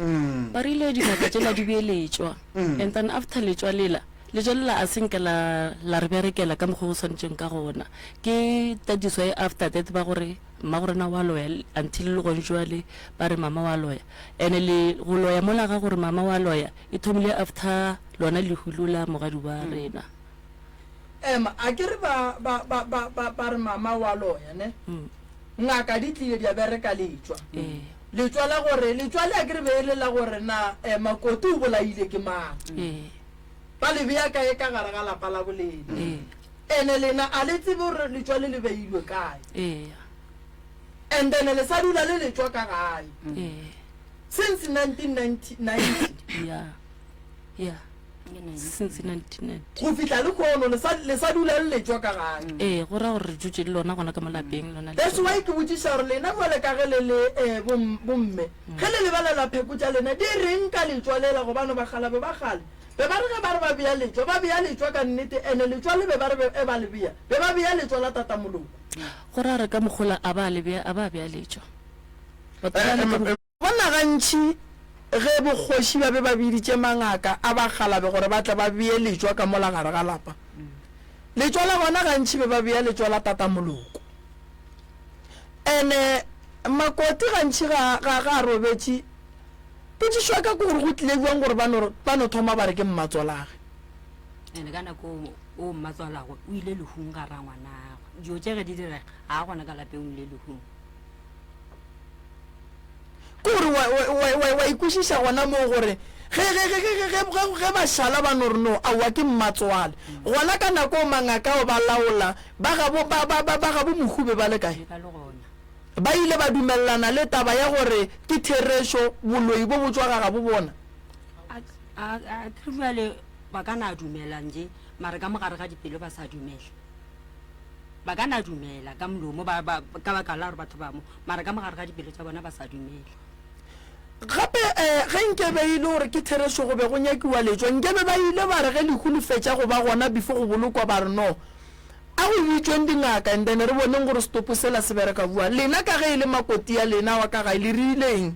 Ba rile dingaka tšela di bee letšwa and then after letšwa lela, letšwa lela a se nke la la re berekela ka mokgwa o swanetšeng ka gona. Ke that is why after that ba gore mmagorena wa loya until le gone jwale ba re mama wa loya. And le go loya mola ga gore mama wa loya e thomile after lona lehu lo la mogadi wa rena. Ema, a ke re ba, ba, ba, ba, ba, ba re mama wa loya, ne? Ngaka di tlile di a bereka letšwa. Letšwa la gore, letšwa le a ke re be e le la gore na eh, Makoti o bolaile ke mang. Ba le bea kae ka gare ga lapa la bolena. Ene lena a le tsebe gore letšwa le le beilwe kae. And then le sa dula le letšwa ka gae. Since 1990. Yeah. Yeah. Since 1990. Go fihla lehono le sa, le sa dula le letšwa ka gae. Ee, go ra gore re dutše le lona gona ka mo lapeng lona That's letšwa. why ke botšiša gore lena bjale ka ge le le eh, bom, bomme, ge le lebelela pheko tša lena di reng ka letšwa lela gobane bakgalabe ba kgale be ba re ge ba re ba bea letšwa, ba bea letšwa ka nnete ene letšwa le be ba re be e ba le bea, be ba bea letšwa la tatamoloko. Go ra gore ka mokgola a ba le bea, a ba bea letšwa. Batho ba le ka mo. Bona gantši ge bokgoši ba be ba biditše mangaka a bakgalabe gore ba tle ba bee letšwa ka mola gare ga lapa. Letšwa la gona gantši be ba bea letšwa la tatamoloko. Ene Makoti gantši ga, ga, ga a robetše. Potšišo ya ka ke gore go tlile bjang gore ba no, ba no thoma ba re ke mmatswalage? Ene ka nako o, o mmatswalagwe o ile lehung ga rangwanagwe. Dijo tše ge di direga, ga a gona ka lapeng o ile lehung. Ke gore wa, wa, wa, wa, wa ikwešiša gona moo gore ge, ge, ge, ge, ge, ge, ge, ge ba šala ba no re no, aowa ke mmatswale. Gona ka nako eo mangaka ao ba laola, ba gabo, ba, ba, ba, ba gabo mohu be ba le kae? Ba ile ba dumelelana le taba ya gore ke therešo, boloi bo bo tšwa ga gabo bona. A, a, a ke re bjale ba ka na dumela nje, mara ka mo gare ga dipelo ba sa dumele. Ba ka na dumela ka molomo ba, ba, ka baka la gore batho ba mo, mara ka mogare ga dipelo tša bona ba sa dumele. Gape, eh, ge nkebe e le gore ke therešo go be go nyakiwa letšwa, nkebe ba ile ba re ge lehu le fetša go ba gona before go bolokwa ba re no, a go bitšweng dingaka and then re boneng gore setopo sela se bereka bjang. Lena ka ge e le makoti ya lena wa ka gae le rile eng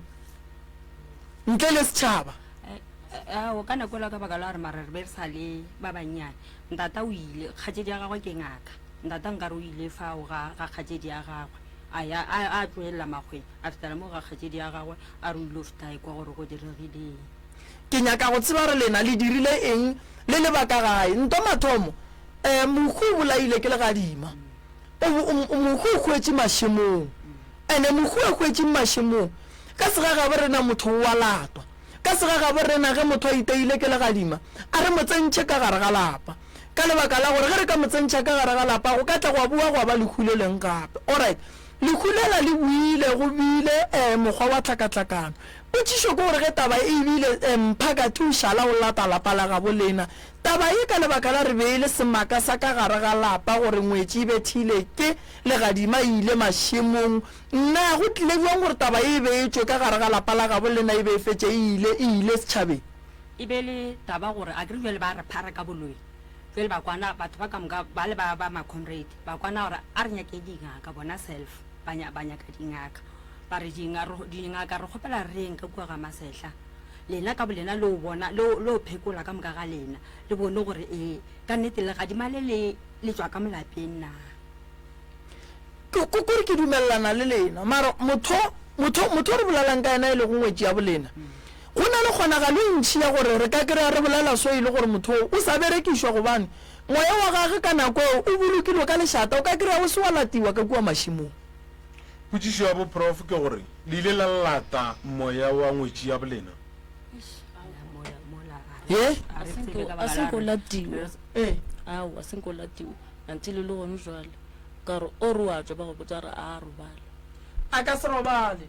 ntle le setšhaba? Eh, eh, ka nako ela ka baka la gore mara re be re sa le ba bannyane, Ntata o ile, kgatšedi ya gagwe ke ngaka. Ntata nkare o ile fao ga, ga kgatšedi ya gagwe. A ya, a, a tlogelela makgweng, a fetela moo ga kgatšedi ya gagwe, a re o ile feta a ekwa gore go diregile eng. Ke nyaka go tseba gore lena le dirile eng le le ba ka gae. Nto mathomo, eh, mohu o bolaile ke legadima. O, o, mohu o hwetše mašemong. Ene mohu a hwetšeng mašemong, ka segagabo rena motho o a latwa. Ka segagabo rena ge motho a iteile ke legadima, a re mo tsentšhe ka gare ga lapa. Ka lebaka la gore ge re ka mo tsentšha ka gare ga lapa go ka tla gwa boa gwa ba lehu le leng gape. Alright. Lehu lela le boile go bile eh mokgwa wa tlhakatlhakano. Potšišo ke gore ge taba e bile eh mphakathi o šala o lata lapa la gabo lena. Taba ye ka lebaka la re be e le semaka sa ka gare ga lapa gore ngwetši e bethile ke legadima e ile mašemong Na go tlile bjang gore taba ye e be e tšwe ka gare ga lapa la gabo lena e be e fetše e ile, e ile setšhabeng? E be e le taba gore akere bjale ba re phara ka boloi. Bjale ba kwana, batho ba ka moka bale ba, ba ma-comrade, ba kwana gore a re nyakeng dingaka, bona self ba nya, ba nyaka dingaka. Ba re dinga, re, dingaka re kgopela re yeng ka kua ga Masehla. Lena ka bolena le o bona, le o, le o phekola ka moka ga lena, le bone gore ee, ka nnete legadima le le, le tšwa ka mo lapeng na. Ke, ke, kore ke dumelelana le lena. Mara motho, motho, motho o re bolelang ka yena e lego ngwetši ya bolena, go na le kgonagalo e ntši ya gore re ka kry-a re bolela so e le gore motho oo o sa berekišwa gobane moya wa gagwe ka nako eo o bolokilwe ka lešata, o ka kry-a o se wa latiwa ka kua mašemong. Potšišo ya bo Prof ke gore, le ile la lata moya wa ngwetši ya bolena? Ye? A se nke o latiwa. Aowa, a se nke o latiwa. Until le gone jwale. Ka re o re wa tšwa ba go botša re a robala. A ka se robale.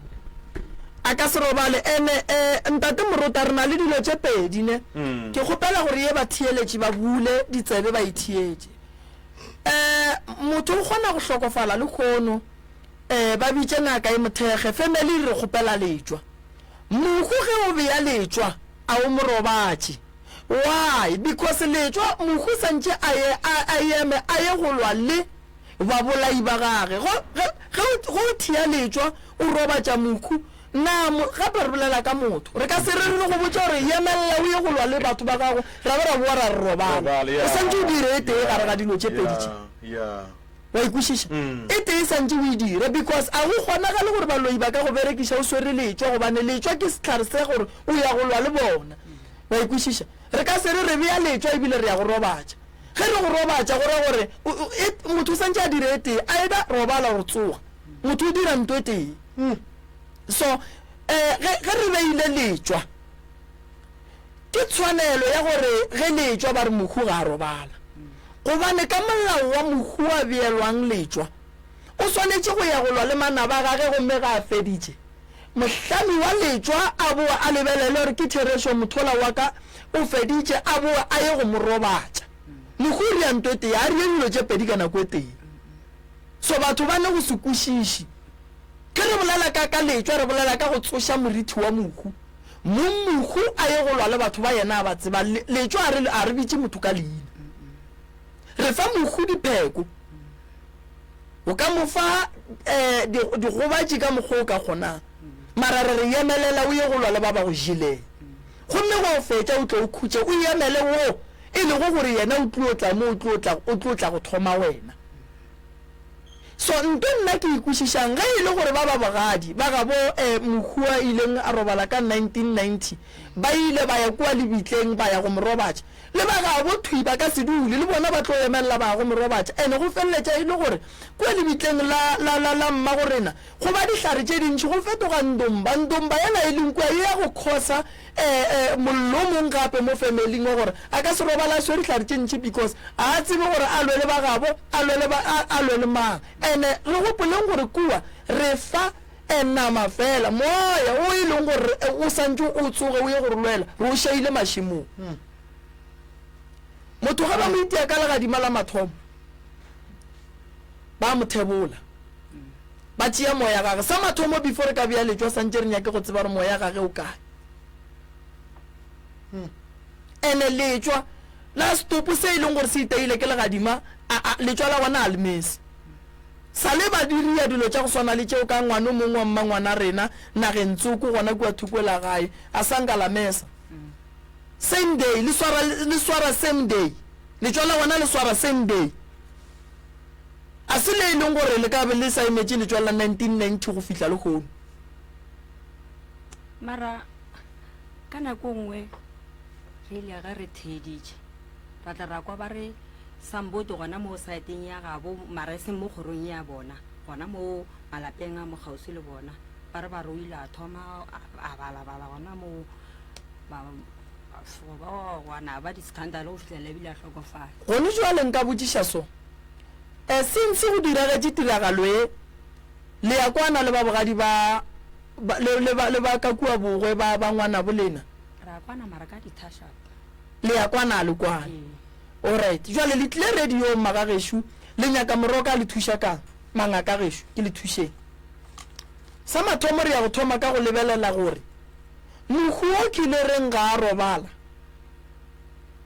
A ka se robale. Ene, eh, Ntate Morota, re na le dilo tše pedi, ne? Ke kgopela gore ye batheeletši ba bule ditsebe ba itheetše. Eh, motho o kgona go hlokofala lehono, eh, ba bitše ngaka e mo thekge, family e re kgopela letšwa. Mohu ge o bea letšwa, a o mo robatše. Why? Because letšwa, mohu santše a ye, a, a eme, a ye go lwa le babolai ba gage. Go, ge, ge o, ge o thea letšwa, o robatša mohu, na mo, gape re bolela ka motho. Re ka se re re go botša gore yemelela o ye go lwa le batho ba gago, ra ba ra boa ra re robala. Robala, O santše o dire e tee yeah, gare ga dilo tše pedi tše. yeah, yeah. Wa e kwešiša? E tee e santše o e dire because a go kgonagale gore baloi ba ka go berekiša o swere letšwa gobane letšwa ke sehlare se gore o ya go lwa le bona. Wa e kwešiša? Re ka se re re bea letšwa ebile re ya go robatša. Ge re go robatša go ra gore e, motho o santše a dire e tee, either robala or tsoga. Motho o dira nto e tee. So, eh, ge, ge re beile letšwa, ke tshwanelo ya gore ge letšwa ba re mohu ga a robala. Gobane ka molao wa mohu a beelwang letšwa, o swanetše go ya go lwa le manaba a gage gomme ge a feditše, mohlami wa letšwa a boe a lebelele gore ke therešo mothola wa ka o feditše, a boe a ye go mo robatša. Mohu o ria nto e tee, a rie dilo tše pedi ka nako e tee. So batho ba ne go se kwešiše. Ge re bolela ka ka letšwa, re bolela ka go tsoša morithi wa mohu. Mong mohu a ye go lwa le batho ba yena a ba tsebang. Le, letšwa a re, a re bitše motho ka leina. Re fa mohu dipheko. O ka mo fa eh, di, digobatši ka mokgwa o ka kgonang. Mara re re yemelela o ye go lwa le ba ba go jeleng. Gomme ge o fetša o tle o khutše, o yemele wo e lego gore yena o tlo tla mo, o tlo tla, o tlo tla go thoma wena. So nto nna ke e kwešišang, ge e le gore ba ba bogadi ba gabo eh, mohu a ileng a robala ka 1990, ba ile ba ya kua lebitleng ba ya go mo robatša, le ba gabo thwi ba ka se dule, le bona ba tlo emelela ba ya go mo robatša. Ene go feleletša e le gore kua lebitleng la, la, la, la mmagorena go ba dihlare tše dintši, go fetoga ndomba. Ndomba yela e leng kua e ya go khosa eh, eh, mollo o mong gape mo familing wa gore a ka se robala a swere dihlare tše ntši because a a tsebe gore a lwe le ba gabo, a lwe le ba, a, a lwe le mang. And-e re gopoleng gore kua re fa eh, nama fela, moya o e leng gore eh, o santše o tsoge o ye go re lwela, re o šaile mašemong. Motho ge ba mo itia ka legadima la mathomo, ba mo thebola. Ba tšea moya gage. Sa mathomo before re ka bea letšwa santše re nyake go tseba gore moya gage o kae. Ene letšwa la setopo se e leng gore se iteile ke legadima, a, a, letšwa la gona a le mese. Sa le ba diria dilo tša go swana le tšeo ka ngwano mongwe wa mmangwana rena nageng tsoko gona kua thoko la gae, a sa nka la mesa. Same day, le swara, le swara same day. Letšwa la gona le swara same day. A se le e leng gore le ka be le sa emetše letšwa la 1990 go fihla lehono. Mara ka nako nngwe re ile ge re theeditše ra tla ra kwa ba re samboto gona mo saeteng ya gabo mara e seng mo kgorong ya bona gona mo malapeng a mo kgauswi le bona ba re ba re o ile a thoma a balabala gona mo ba gwana ba di-scandal go fihlela ebile a hlokofala. Gone jwale nka botšiša so. E, since go diragetše tiragalo e, le ya kwana le ba bogadi ba, ba, le, le ba, le ba ka kua bogwe ba, ba ngwanabo lena? Ra kwana mara ka di-touch-up. Le ya kwana a le kwane. Ee. Alright. Jwale le tlile radiong magagešo, le nyaka moroka a le thuša kang? Mangaka gešo, ke le thušeng. Sa mathomo re ya go thoma ka go lebelela gore mohu o kile reng ga a robala.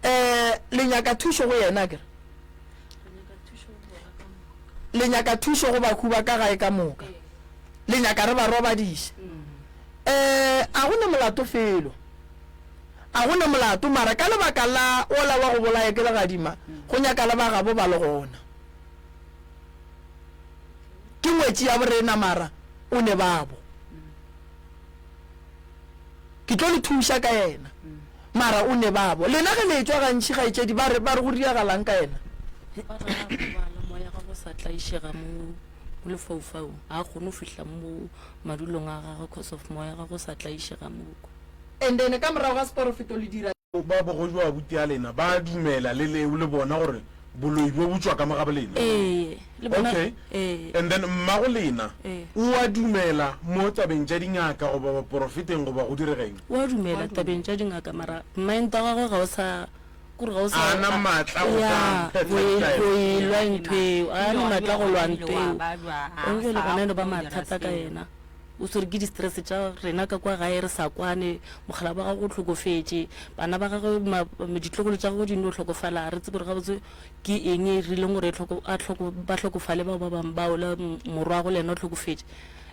Eh, le nyaka thušo go yena akere? Le nyaka thušo go bahu ba ka gae ka moka. Le nyaka re ba robadiše. Eh, a go ne molato felo. A go ne molato, mara ka lebaka la wola wa go bolaya ke legadima, go nyaka le ba gabo ba le gona. Ke ngwetši ya borena mara o ne babo. Ke tlo le thuša ka yena. Mara o ne babo. Lena ge le etšwa gantši, kgaetšedi, ba re, ba re go diragalang ka yena? Ba re ga a robala, moya gagwe o sa tlaišega mo, mo lefaufaung. Ga a kgone go fihla mo madulong a gagwe cause of moya gagwe o sa tlaišega mo kwa. And then ka morago ga seporofeto le dira. Ba bogoši ba abuti ya lena ba a dumela le, le, le bona gore. Boloi bo bo tšwa ka mo ga bolena? Ee, le bona. Okay. Ee. And then mmago lena Ee. o a dumela mo tabeng tša dingaka goba baporofeteng goba go diregeng? O a dumela tabeng tša dingaka mara mind wa gagwe ga o sa kore ga o sa A na maatla go ka Ya, phetha go e- ditaelo. go e lwa ntho eo a na maatla go lwa ntho eo Wa bajwa, a Gone jwale sa gona e no ba kgone go dira mathata ka selo. yena o swere ke di-stress tša rena ka kwa gae re sa kwane mogala wa gagwe o hlokofetše bana ba gagwe ma- ditlogolo tša gagwe di no hlokofala ga re tsebe gore gabotse ke eng e rileng gore e hloko- a hloko- ba hlokofale bao ba bangwe bao le morwago le yena o hlokofetše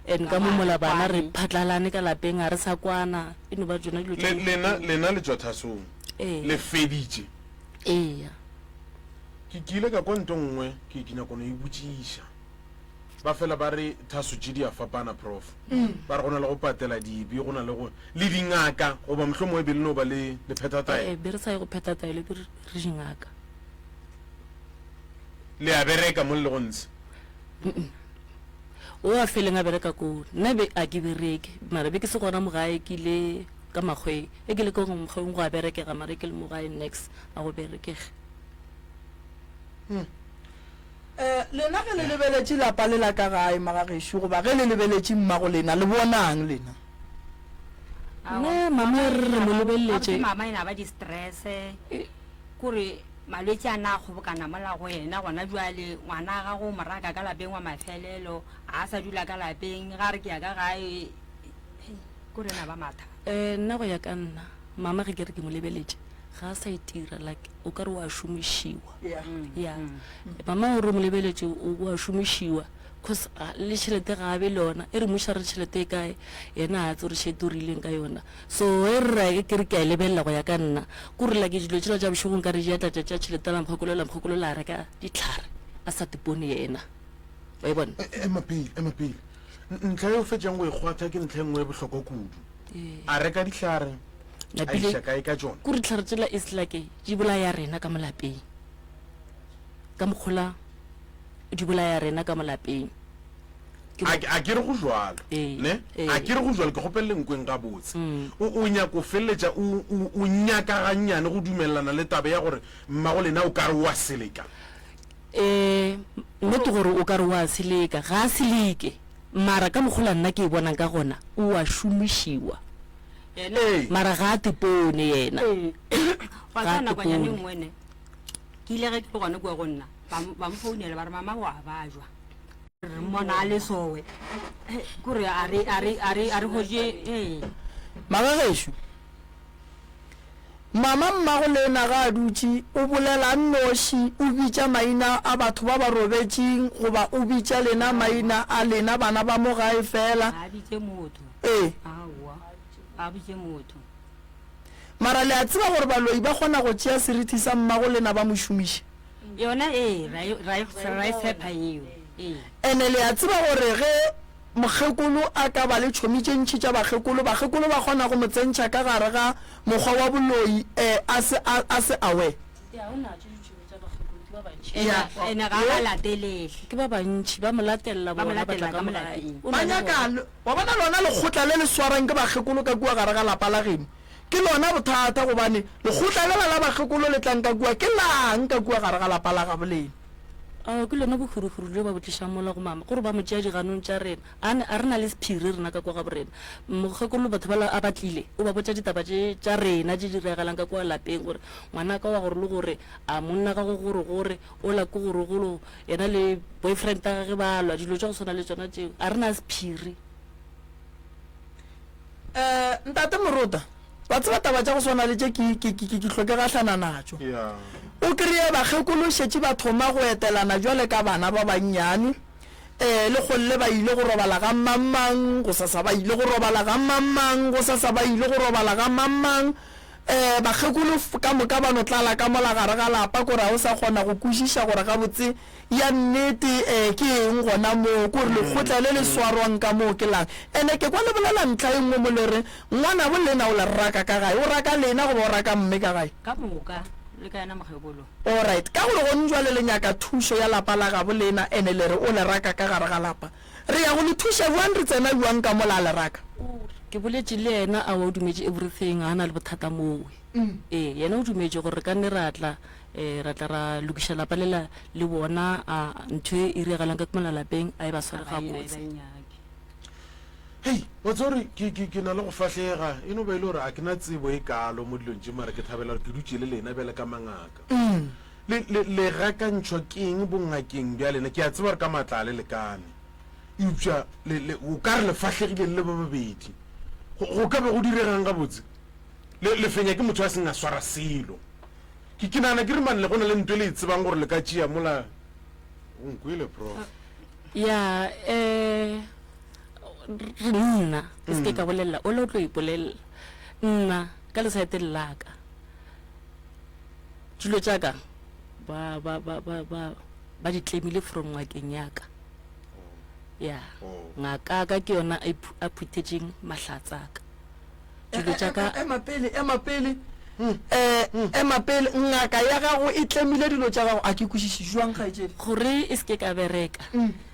and ka mo mola bana re phatlalane ka lapeng ga re sa kwana e no ba tsona dilo tša Le, lena, lena le tšwa thasong. Ee. Le feditše. Eya. Ke, ke ile ka kwa nto nngwe, ke, ke nyako no e botšiša. Ba fela ba re thaso tše di a fapana, Prof. Ba re go na le go patela dibe, go na le go, le dingaka, goba mohlomongwe e be le no ba le, le phetha taelo. Ee, be re sa ye go phetha taelo, be re, re dingaka. Le a bereka mo le lego ntshe? O a feleng a bereka koo, nna be a ke bereke, mara be ke se gona mo gae, ke ile ka makgweng. Ge ke le ko makgweng go a berekega, mara ke le mo gae nex a go berekege. Um lena ge le lebeletše lapa le la ka gae magagešo goba ge le lebeletše mmago lena le bonang lena? Nna mama re re mo lebeletše. Mama ena ba di-stress kore malwetši a na a kgobokana mola go yena gona jwale ngwana a gago o mo raka ka lapeng wa mafelelo a sa dula ka lapeng ga re ke ya ka gae kore na ba matha. Um nna go ya ka nna mama ge ke re ke mo lebeletše ga a sa itira like o ka re wa šomišiwa ya mama o re mo lebeletše o wa šomišiwa cause le tšhelete ga a be le yona e re mmuša re tšhelete e kae yena ga a tse gore tšhelete o rileng ka yona so e re ra ke re ke a e lebelela go ya ka nna ko re like dilo tšela tša bošego nka re di atla tša tša tšhelete la mokgekolo la mokgekolo la reka ditlhare a sa tipone yena wa e bona Ema pele, ema pele. Ntlha ye o fetšang go e kgwatha ke ntlha e nngwe e bohlokwa kudu. A reka dihlare, a Napile iša kae ka tšona? kore dihlare tšela is like di bolaya rena ka mo lapeng ka mokgola di bolaya rena ka mo lapeng Ke A a ke re go jwalo, Ee, ne? ee. A ke re go jwalo, ke kgopelele nkweng gabotse. O, o nyako feleletša o, o, o nyaka gannyane go dumelelana le taba ya gore mmago lena o ka re o a seleka. Ee, nnete gore o ka re o a seleka, ga a seleke, mara ka mokgola nna ke e bonang ka gona, o a šomišiwa. Ee. Mara ga a tepone yena. Wa Ga tseba a nakonyana e tepone. nngwe ne, ke ile ge ke le gona kua go nna, ba m- ba mfounela ba re mama o a bajwa. Re mmona a le sowe. Kore a re, a re, a re, a re hwetše, ee. Magagešo, Mama mmago lena ga a dutše o bolela a nnoši, o bitša maina a batho ba ba robetšeng goba o bitša lena maina a lena bana ba mo gae feela. Ga a bitše motho. Ee. Aowa, ga a bitše motho. Mara le a tseba gore baloi ba kgona go tšea serithi sa mmago lena ba mo šomiše? Yona ee, ra e, ra e, ra e tshepa yeo. Ee. Ene le a tseba gore ge mokgekolo a ka ba le tšhomi tše ntši tša bakgekolo, bakgekolo ba kgona go mo tsentšha ka gare ga mokgwa wa boloi eh, a se, a, a se aware. Ya, o natšo ditšhomi tša bakgekolo, ke ba bantši. Ena, ena ga a ba latelele. Ke ba bantši, ba mo latelela Ba mo bona, ba tla latelela ka ka mo mo gae. lapeng. O Ba na le nyaka, bona. wa bona lona lekgotla le le swarang ke bakgekolo ka kua gare ga lapa la geno, ke lona bothata, gobane lekgotla lela la bakgekolo le tlang ka kua ke lang ka kua gare ga lapa la gabo lena? Ao, ke lona bohwirihwiri bjo ba bo tlišang mola go mama, gore ba mo tšea diganong tša rena. A ne, a re na le sephiri rena ka kwa ga borena. Mokgekolo batho bala a ba tlile, o ba botša ditaba tše tša rena tše di diregalang ka kua lapeng, gore ngwanaka wa gore le gore, a monna gagwe gore gore, ola ke gore golo, yena le boyfriend ya gage ba lwa, dilo tša go swana le tšona tšeo. A re na sephiri. Eh, Ntate Morota, wa tseba taba tša go swana le tše ke, ke, ke, ke, ke hlwe ke gahlana natšo. O kreye bakgekolo šetše ba thoma go etelana bjale ka bana ba bannyane. Eh, lekgolle ba ile go robala ga mang-mang, gosasa ba ile go robala ga mang-mang, gosasa ba ile go robala ga mang-mang. Eh, bakgekolo ka moka ba no tlala ka mola gare ga lapa, kore ga o sa kgona go kwešiša gore gabotse Ya nnete eh ke eng gona moo? Kore lekgotla le le swarwang ka moo ke lang? Ene ke kwa le bolela ntlha e nngwe mo le re ngwanabo lena o le raka ka gae. O raka lena goba o raka mme ka gae? Ka moka, le ka yena mokgekolo. Alright, ka gore gone jwale le nyaka thušo ya lapa la gabo lena ene le re o le raka ka gare ga lapa. Re ya go le thuša bjang re tsena bjang ka mola a le raka? Ke boletše le yena, aowa o dumetše everything, ga a na le bothata mowe. Ee, yena o dumetše gore re ka nne ra tla, um ra tla ra lokiša lapa lela le bona, a ntho e iragalang ka mola lapeng a e ba sware gabotse. Hei, wa tseba gore ke, ke, ke na le go fahlega. E no ba e le gore a ke na tsebo e kaalo mo dilong tše, mara ke thabela gore ke dutše le lena bjale ka mangaka. Le, le, le gakantšhwa ke eng bongakeng bja lena? Ke a tseba gore ka maatla a le lekane, eupša le, le, o ka re le fahlegile le le ba babedi. Go, go ka be go diregang gabotse? Le, le fenya ke motho a seng a swara selo. Ke, ke nagana ke re man le go na le nto e le e tsebang gore le ka tšea mola. O nkwele, Prof. Ya, eh, nna, ke se ke ka bolelela, o le o tlo ipolelela. Nna, ka lesaeteng la ka, dilo tša ka, ba, ba, ba, ba, ba, ba di tlemile from ngakeng ya ka. Ya, ngaka ka ke yona a iphu-, a phuthetšeng mahlatsa a ka. Dilo tša ka. Ema pele, ema pele, eh, ema pele, ngaka ya gago e tlemile dilo tša gago, a ke kwešiše jwang, kgaetšedi? Gore e se ke ka bereka,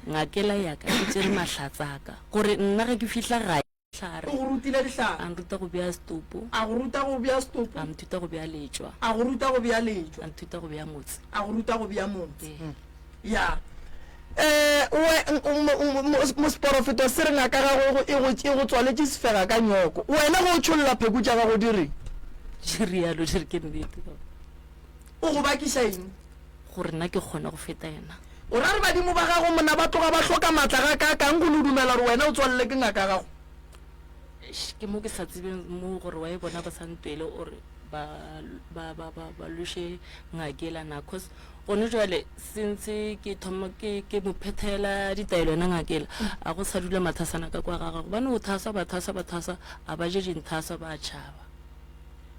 ngakela ya ka e tšere mahlatsa a ka, gore nna ge ke fihla gae. Dihlare. O go rutile dihlare. A nruta go bea setopo. A go ruta go bea stopo. A nthuta go bea letšwa. A go ruta go bea letšwa. A nthuta go bea motse. A go ruta go bea motse. Ya. Eh, we, mosporofeto se re ngaka gago e go, e go tswaletše sefega ka nyoko. Wena ge o tšholla pheku tša gago di reng? Di rialo, di re ke nnete. O go bakiša eng? Gore nna ke kgone go feta yena. O ra re badimo ba gago monna ba tloga ba hloka maatla gakaakang go no dumela gore wena o tswalele ke ngaka gago? Eish, ke mo ke sa tsebeng mo gore why bona ba sa ntwele or ba, ba, ba, ba, ba lweše ngakela na. Cause gone jwale since ke thoma ke, ke mo phethela ditaelo yena ngakela, a go sa dula mathasana ka kwa ga gagwe. Gobane o thasa, ba thasa, ba thasa, a ba je dinthasa, ba tšhaba.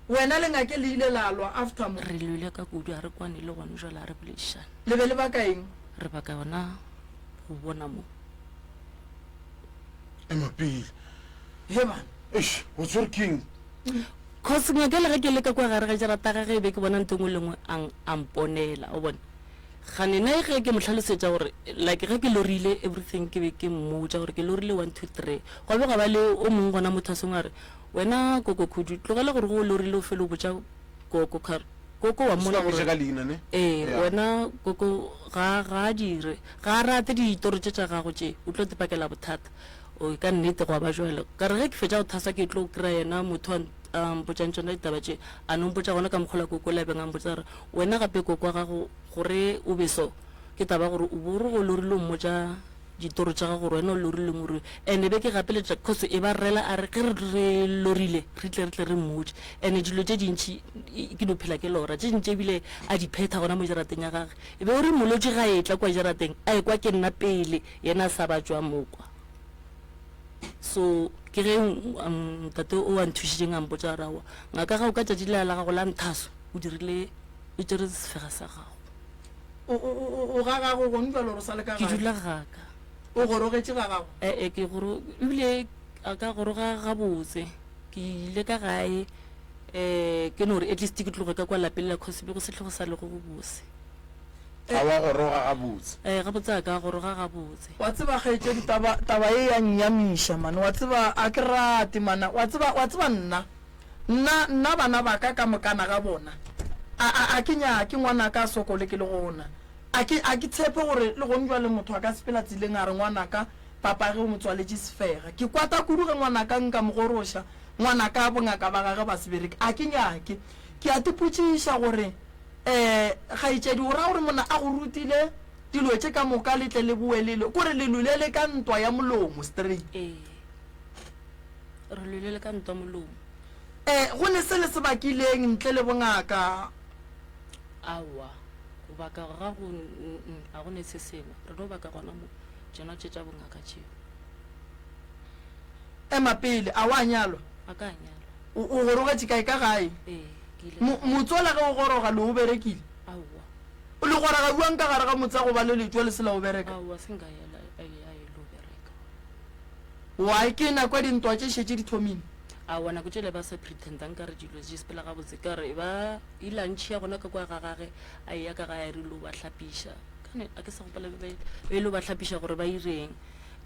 Wena le ngake le ile la lwa after mo? Re lwele ka kudu, a re kwane le gone jwale, a re boledišane. Le be le baka eng? Re baka yona go bona mo. Ema pele. He bana. Eish, o tshwere keng? Cause ngaka le ge ke le ka kwa gare ga jarata ga ge e be ke bona ntho engwe le engwe a a mponela, o bone. Gane nna ge ke mo hlalosetša gore like ge ke lorile everything ke be ke mmotša gore ke lorile 1 2 3. Gwa be gwa ba le o mongwe gona motho a sengwe a re wena Koko Khudu tlogela gore ge o lorile o fele o botša Koko ka re Koko wa mmona gore ka leina ne? Ee, wena Koko ga ga a dire ga a rate ditoro tše tša gago tše o tlo tepakela bothata. O ka nnete gwa ba jwalo. Ka re ge ke fetša go thasa ke tlo kry-a yena motho a a mpotšang tšona ditaba tše, a no mpotša gona ka mokgwa la koko la beng a mpotša gore wena gape koko wa gago gore o be so ke taba gore o bo re go lorile o mmotša ditoro tša gago gore wena o lorile ngore ene be ke gapeletša cause e ba rela a re ge re re lorile re tle re tle re mmotše ene dilo tše dintši ke no phela ke lora tše dintši ebile a di phetha gona mo jarateng ya gage e be o re molotši ga etla kwa jarateng a ekwa ke nna pele yena a sa ba tšwa mokwa. So ke ge ntate o a nthušitšeng a mpotša gore aowa ngaka gago ka tšatši lela la gago la nthaso o dirile o tšere sefega sa gago. O, o, o, o ga gago gone jalo gore o sa le ka Ke gae? dula gaka. O gorogetše ga gago? Ee, ke goro ebile a ka goroga gabotse. Ke ile ka gae um ke no gore at least ke tloge ka kwa lapeng la cause be go se hle go sa lego go bose. Ga wa goroga gabotse. Ee, gabotse a ka goroga gabotse. Wa tseba, kgaetšedi, taba, taba ye ya nnyamiša, man. Wa tseba, a ke rate, man. Wa tseba, wa tseba nna, nna, nna bana ba ka ka mokana ga bona, a, a, a ke nyake ngwanaka a sokole ke le gona. A ke, a ke tshepe gore le gong bjale motho a ka sepela tseleng a re ngwanaka, papage o mo tswaletše sefega. Ke kwata kudu ge ngwanaka nka mo goroša, ngwanaka bongaka ba gage ba se bereke. A ke nyake. Ke a tipotšiša gore. Ee, kgaetšedi, o ra gore monna a go rutile dilo tše ka moka le tle le boe le lwe? Kore le lwile le ka ntwa ya molomo straight? Ee, re lwile le ka ntwa molomo. Ee, go ne se le se bakileng ntle le bongaka? Aowa, go baka ga go, ga go ne se sengwe. Re no baka gona mo, tšona tše tša bongaka tšeo. Ema pele, a wa nyalwa? A ka nyalwa. O, o gorogetše kae? Ka gae? Ee, ke ile Mo, ka gae. motse ola ge o goroga le o berekile? Aowa. O le goroga bjang ka gare ga motse a go ba le letšwa le se la o bereka? Aowa, se nka ya la, a ya e lo bereka. Why, ke nako ya dintwa tše šetše di thomile? Aowa, nako tšele ba sa pretenda nkare dilo di sepela gabotse, ka re ba ile a ntšhia gona ka kwa ga gage, a eya ka gae a re lo ba hlapiša. Kane a ke sa gopola be ba, ba ile ba hlapiša gore ba ireng.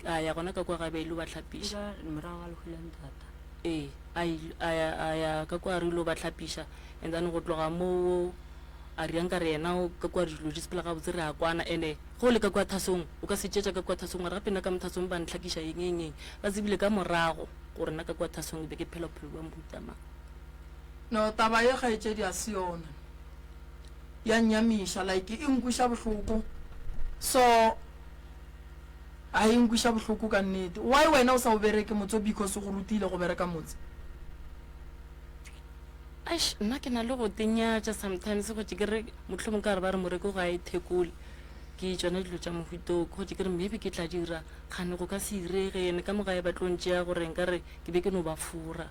A ya gona ka kwa gae ba ile ba hlapiša. Ke ka morago ga lehu la ntata. Ee, a a ya, a ya ka kua re ilo ba hlapiša, and then go tloga moo a ria nkare yena o ka kua dilo di sepela gabotse re a kwana. And-e ge o le ka kua thasong o ka se tšetša ka kua thasong mara gape nna ka mo thasong ba ntlhakiša eng eng eng. Ba tsebile ka morago gore nna ka kua thasong ke be ke phela bophelo bja mohuta mang. No, taba ye kgaetšedi a se yona. Ya nnyamiša, like e nkweša bohloko. So. A e nkweša bohloko ka nnete. Why wena o sa o bereke motse o because o go rutile go bereka motse? Eish, nna ke na le go tenyatša sometimes go tše ke re mohlomong ka re ba re moreko ga e thekole ke tšona dilo tša mohuta o go tše ke re maybe ke tla dira kgane go ka se irege ene ka mo gae ba tlo ntšea gore nka re ke be ke no ba fora.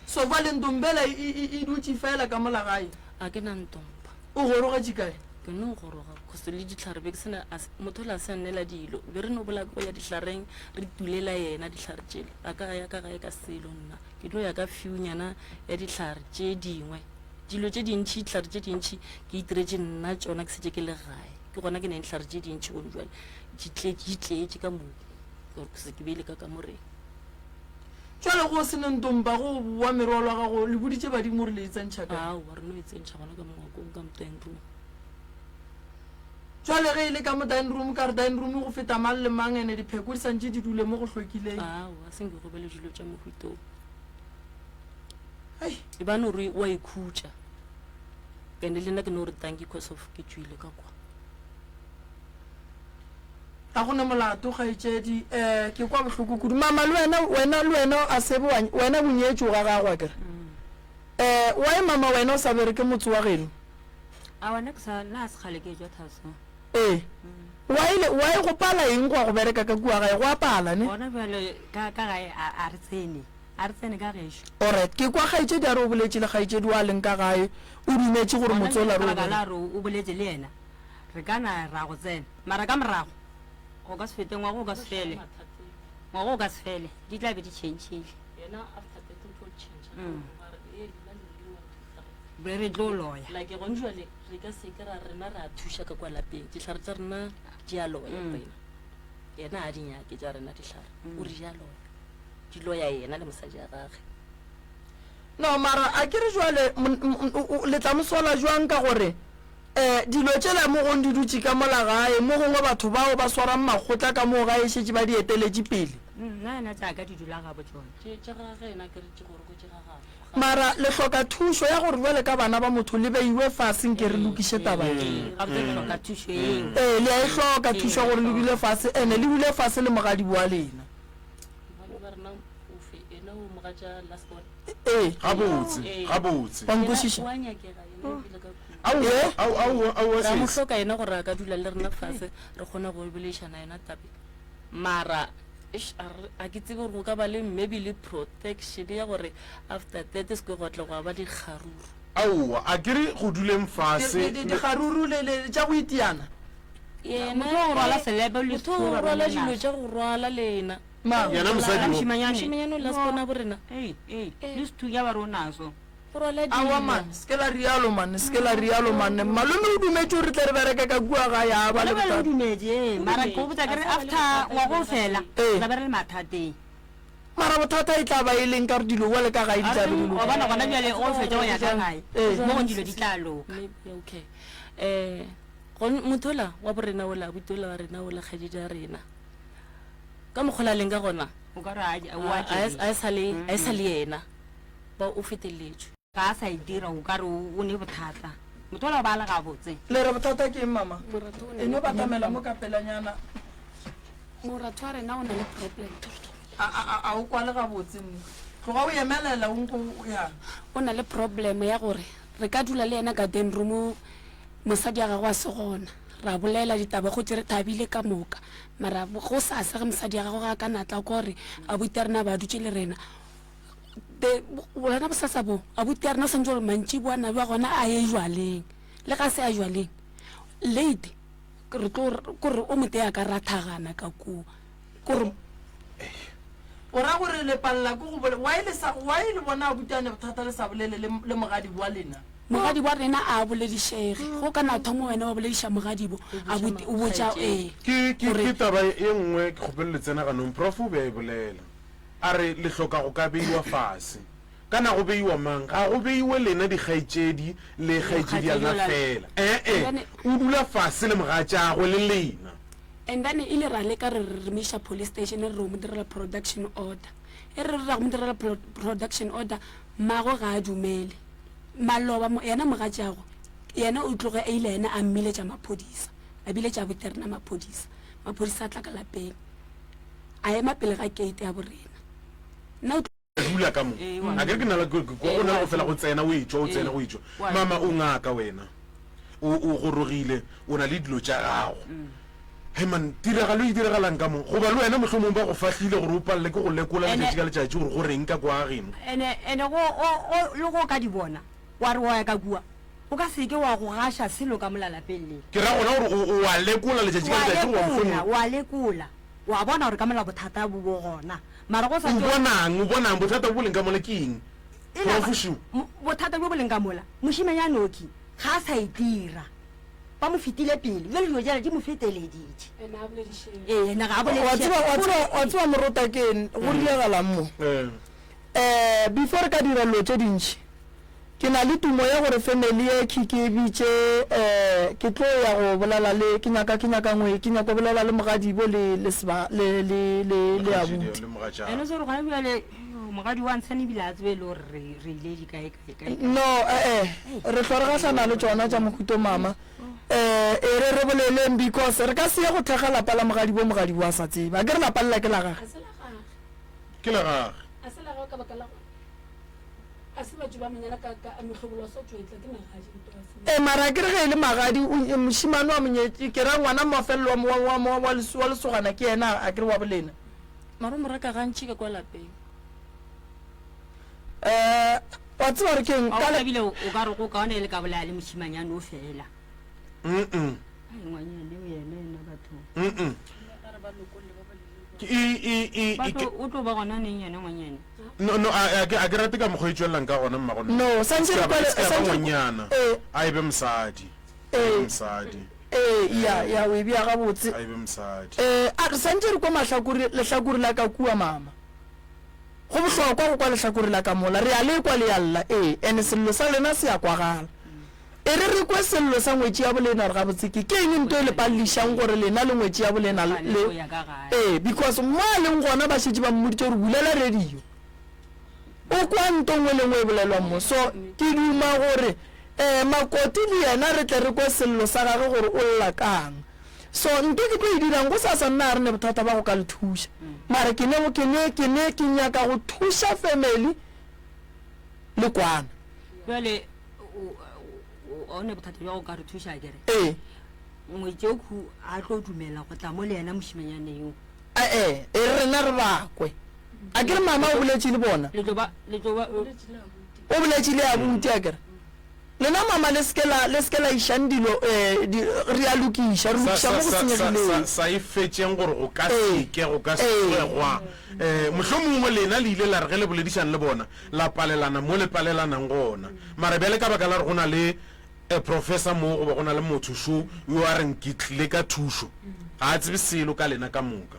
So bjale Ntombela e, e, e dutše fela ka mola gae? A ke na Ntomba. O gorogetše kae? Ke no goroga cause le dihlare be ke sena motho ola a se a nnela dilo be re no bola go ya dihlareng re tulela yena dihlare tšele a ka ya ka gae ka selo nna ke tlo ya ka few nyana ya dihlare tše dingwe dilo tše dintšhi dihlare tše dintšhi ke itiretše nna tšona ke setse ke le gae ke gona ke neng dihlare tše dintšhi gone jwale di tletše ka moo gore ke se ke beile ka kamoreng. Jwale go se neng ntompa go bowa merwalo ya gago le boditše badimo gore le e tsentšha kae? Aowa, re no e tsentšha gona ka mo ngwakong ka mo dining room. Jwale ge e le ka mo dining room ka re dining room go feta mang le mang ene dipheko di santše di dule mo go hlwekileng. Aowa, se nke go be le dilo tša mohuta wo. E ba no re o a ikhutša. Ene le nna ke no re tanki cause of ke tšwile ka kwa. Ga go na molato, kgaetšedi. Eh, ke kwa bohloko kudu. Mama, le wena, wena, le wena a se be wa, wena o nyetšwe ga gago, akere? Eh, why mama wena o sa bereke motse wa geno? Aowa, nna ke sa, nna ga se kgale ke etšwa Thasong. Ee. Why le, why go pala eng go ya go bereka ka kua gae? Go a pala, ne? Gona bjale ka, ka gae a, a re tsene. A re tsene ka gešo. Alright, ke kwa kgaetšedi a re o boletše le kgaetšedi wa leng ka gae, o dumetše gore Gona motse ola bjale re ka o baka la bereke. gore o boletše le yena, Re ka na ra go tsena, mara ka morago go ka se fete ngwaga o ka se fele, ngwaga o ka se fele, di tla be di tšhentšhile. Mm. Be re tlo loya. Like gone jwale re ka se ke ra rena ra thuša ka kwa lapeng dihlare tša rena di a loya mm. rena yena a di nyake tša rena dihlare o re di a loya di loya yena le mosadi ya gage No mara a ke re jwale le tla mo sola jwang ka gore um dilo tšela mo gong di dutše ka mola gae, mo gongwe batho bao ba swarang makgotla ka moo gae šetše ba di eteletše pele. Nna yena tša ka di dula gabo tšona. Tše tša gage yena ke re tše gore ko tše ga gabo. Mara le hloka thušo ya gore bjale ka bana ba motho le beiwe fase nke re lokiše taba ye. Gabotse re hloka thušo eo. Ee, le a e hloka thušo ya gore le dule fase ene le dule fase le mogadibo wa lena. Mogadi wa rena ofe ena o mogatša last born. Ee. Gabotse, gabotse. Wa nkwešiša? O a nyakega yena o pele ka kua. Aowa, aowa, aowa, aowa, Ra mo sesi. hloka yena gore a ka dula le rena fase re kgone go boledišana yena tabe. Mara eish, a re- a ke tsebe gore go ka ba le maybe le protection ya gore after that se ke gwa tla gwa ba dikgaruru. Aowa, a ke re go duleng fase. Di- di- Dikgaruru le le tša go itiana. Yena Motho wa go rwala selepe le motho wa go sekhura rwala ba dilo naso. tša go rwala lena. Mang? Yena mosadi wo. Mošemanyane. Mošemanyane o last born a bo rena. Ei, ei, le sethunya ba re o naso. Go rwala Aowa dilo. man, se ke la rialo man, se ke la rialo man. Malome o dumetše gore re tle re bereke ka kua gae, a ba le Gona bjale o bothata. dumetše, ee, mara ke go botša ke re after ngwaga o fela, Ee. re tla be re le mathateng. Mara bothata e tla ba e leng ka gore dilo bjale ka gae di tla be di Wa bona lokile. gona bjale o fetša go ya ka gae, Ee. mo gong dilo di tla loka. Maybe, okay. Eh, gon- motho ola wa borena ola, abuti ola wa rena ola, kgaetšedi ya rena. Ka mokgwa o la leng ka gona, O ka re a je- o a a- a e- tšwele. a e sa le, a e sa le yena. Ba o feteletšwe. Ga a sa e dira o ka re o ne bothata. Motho ola o ba le gabotse. Le re bothata ke eng mama? Moratho o na E no le batamela mo ka pelanyana. Moratho wa rena o na le problem. A, a, a, a o kwale gabotse nne. Tloga o emelela o nko o ya. O na le problem ya gore re ka dula le yena ka den room mosadi ya gagwe a se gona. Ra bolela ditaba go tše re thabile ka moka. Mara go sasa ge mosadi ya gagwe ga a ka na tla kwa gore abuti ya rena ba dutše le rena. The, bona bosasa bo, abuti ya rena o swantse gore mantšiboa na ba gona a ye jwaleng. Le ga se a jwaleng, late, re tlo, kore o motee a ka rathagana ka kua. Kore. O ra gore le palela ke go bole, why le sa, why le bona abuti a ne bothata le sa bolele le, le mogadibo wa lena? Mogadibo wa rena a boledišege. Go ka na thoma wena wa bolediša mogadibo, abuti, o botša, ee, Ke, ke, gore. ke taba e nngwe ke kgopelo le tsena ganong, Prof o be a e bolela. A re le hloka go ka beiwa fase. Ka na go beiwa mang? Ga go beiwe lena dikgaetšedi le kgaetšedi ya lena feela. E-e, o dula fase le mogatšagwe le lena. And then e ile ra leka re re mo iša police station re re o mo direla production order. E re re ra go mo direla production order, mmagwe ga a dumele. Maloba yena mogatšagwe yena o tloge a ile yena a mmiletša maphodisa, a biletša boterena maphodisa. Maphodisa a tla ka lapeng, a ema pele ga gate ya borena. Nna o dula ka mo a ke re ke na le go na le go fela go tsena o etšwa o tsena o etšwa mama o ngaka wena o o gorogile o na le dilo tša gago he man tiragalo e diragalang ka mo goba le wena mohlomong ba go fahlile gore o palele ke go lekola letšatši ka letšatši gore go reng ka kwa geno ene ene go o o le go ka di bona wa re wa ya ka kua o ka seke wa go gaša selo ka mola lapeng le ke ra gona gore o wa lekola letšatši ka letšatši goba mohlomong wa lekola wa bona gore ka mola bothata bo bo gona Mara go sa O tšo. bonang? O bonang? Bothata bo bo leng ka mola ke eng? E na ba, Prof. Shu. mo, bothata bjo bo leng ka mola, mošemanyana oki ga a sa e dira. Ba mo fetile pele. Bjale dilo tšela di mo feteleditše. Ena a boledišege. Ee, yena ga a Wa boledišege. tseba, wa tseba, wa tseba morota ke eng, go diregalang mo? Eh. Eh, before re ka dira dilo tše dintši, Ke na le tumo ya gore family ye khi ke e bitše eh ke tlo ya go bolela le ke nyaka ke nyaka ngwe ke nyaka go bolela le mogadibo le le seba le le le le abuti. Ene so re gona bjale mogadi wa ntshane ebile a tsebe le gore re re ile di kae kae kae. No eh eh re hlwa re gahlana le tšona tša mohuto mama eh e re re boleleng because re ka se ye go thekga lapa la mogadibo mogadibo a sa tsebe akere lapa lela ke la gage. A se la gage. Ke la gage. A se la gagwe ka baka la gore a se batho ba monyana ka ka mohlobolo wa sotšwetla ke magadi E mara akere ge e le magadi o mošemane wa monyetše ke ra ngwana mafelelo wa wa wa wa wa lesogana ke yena akere wa bolena. Mara o mo reka gantši ka kwa lapeng. Eh wa tseba gore keng ka le bile o ka re go kaone le ka bolaya le mošimanyane o fela. Mm. Ai ngwanyane o yena ena batho. Mm. Ke e e e o tlo ba gona neng yena ngwanyane. No, no, a, a, ke, a ke rate ka mokgwa e tšwelelang ka gona, mmago nna. No, santše re kwele, E se ka ba santše re, ngwanyana, ee. a e be mosadi. A e be Ee. mosadi. Ee, ya, ya, o e bea gabotse. A e be mosadi. Ee, a re santše re kwa mahlakore, lehlakore la ka kua, mama. Go bohlokwa go kwa lehlakore la ka mola. Re a le kwa le a lla, ee, ene sello sa lena se a kwagala. E re re kwe sello sa ngwetši ya bolena gore gabotse ke ke eng nto e le palelišang gore lena le ngwetši ya bolena le ee because mo a leng gona ba šetše ba mmoditše gore bulela radio o kwa nto nngwe le nngwe e bolelwang mo so ke duma gore um makoti le yena re tle re kwe sello sa gage gore o lla kang so nto ke tlo e dirang go sasa nna a re ne bothata ba go ka le thuša mara ke ne ke ne ke ne ke nyaka go thuša family le kwana Bjale o ne bothata bja go ka re thuša kere ee ngwetšekhu a tlo dumela go tla mo le yena mošimanyane yo ee e re rena re bakwe a kere mama o boletše le bona o boletše le abuti a kere lena mama le seke la le seke la išang dilo um re a lokiša re lokiša mo go senyegileng sa e fetšeng gore go ka seke go ka se gwa um mohlomongwe lena le ile la re ge le boledišang le bona la palelana mo le palelanang gona. Mara bjale ka baka la gore go na le a professor mo goba go na le motho šo yo a reng ke tlile ka thušo, ga a tsebe selo ka lena ka moka.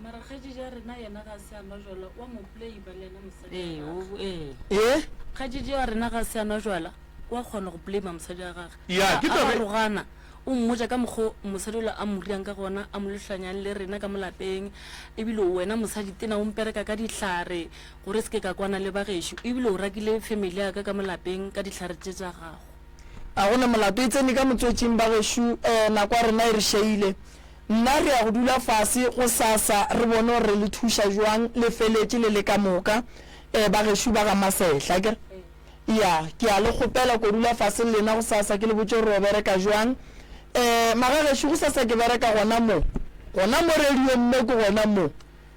Mara kgaetšedi ya rena yena ga se a nwa jwala, wa mo play-ba le yena mosadi Ee, wa o, gagwe. ee. Ye? Kgaetšedi ya rena ga se a nwa jwala, wa kgona go blame mosadi wa gagwe. Ya, ke A taba e- ba rogana, o mmotša ka mokgo mosadi ola a mo riang ka gona, a mo lohlanyang le rena ka mo lapeng. Ebile wena mosadi tena o mpereka ka dihlare gore se ke ka kwana le bagešo, ebile o rakile family ya ka ka mo lapeng ka dihlare tše tša gago. A go na molato, e tsene ka motswetšing bagešo, um nako ya rena e re šeile. Nna re ya go dula fase gosasa re bone gore re le thuša jwang, le feletše le le ka moka, um bagešo ba ga Masehla, akere? Ya, ke a le kgopela ko dula fase le lena gosasa ke le botše gore o bereka jwang. Um magagešo gosasa ke bereka gona mo, gona mo radiong mo ke gona mo.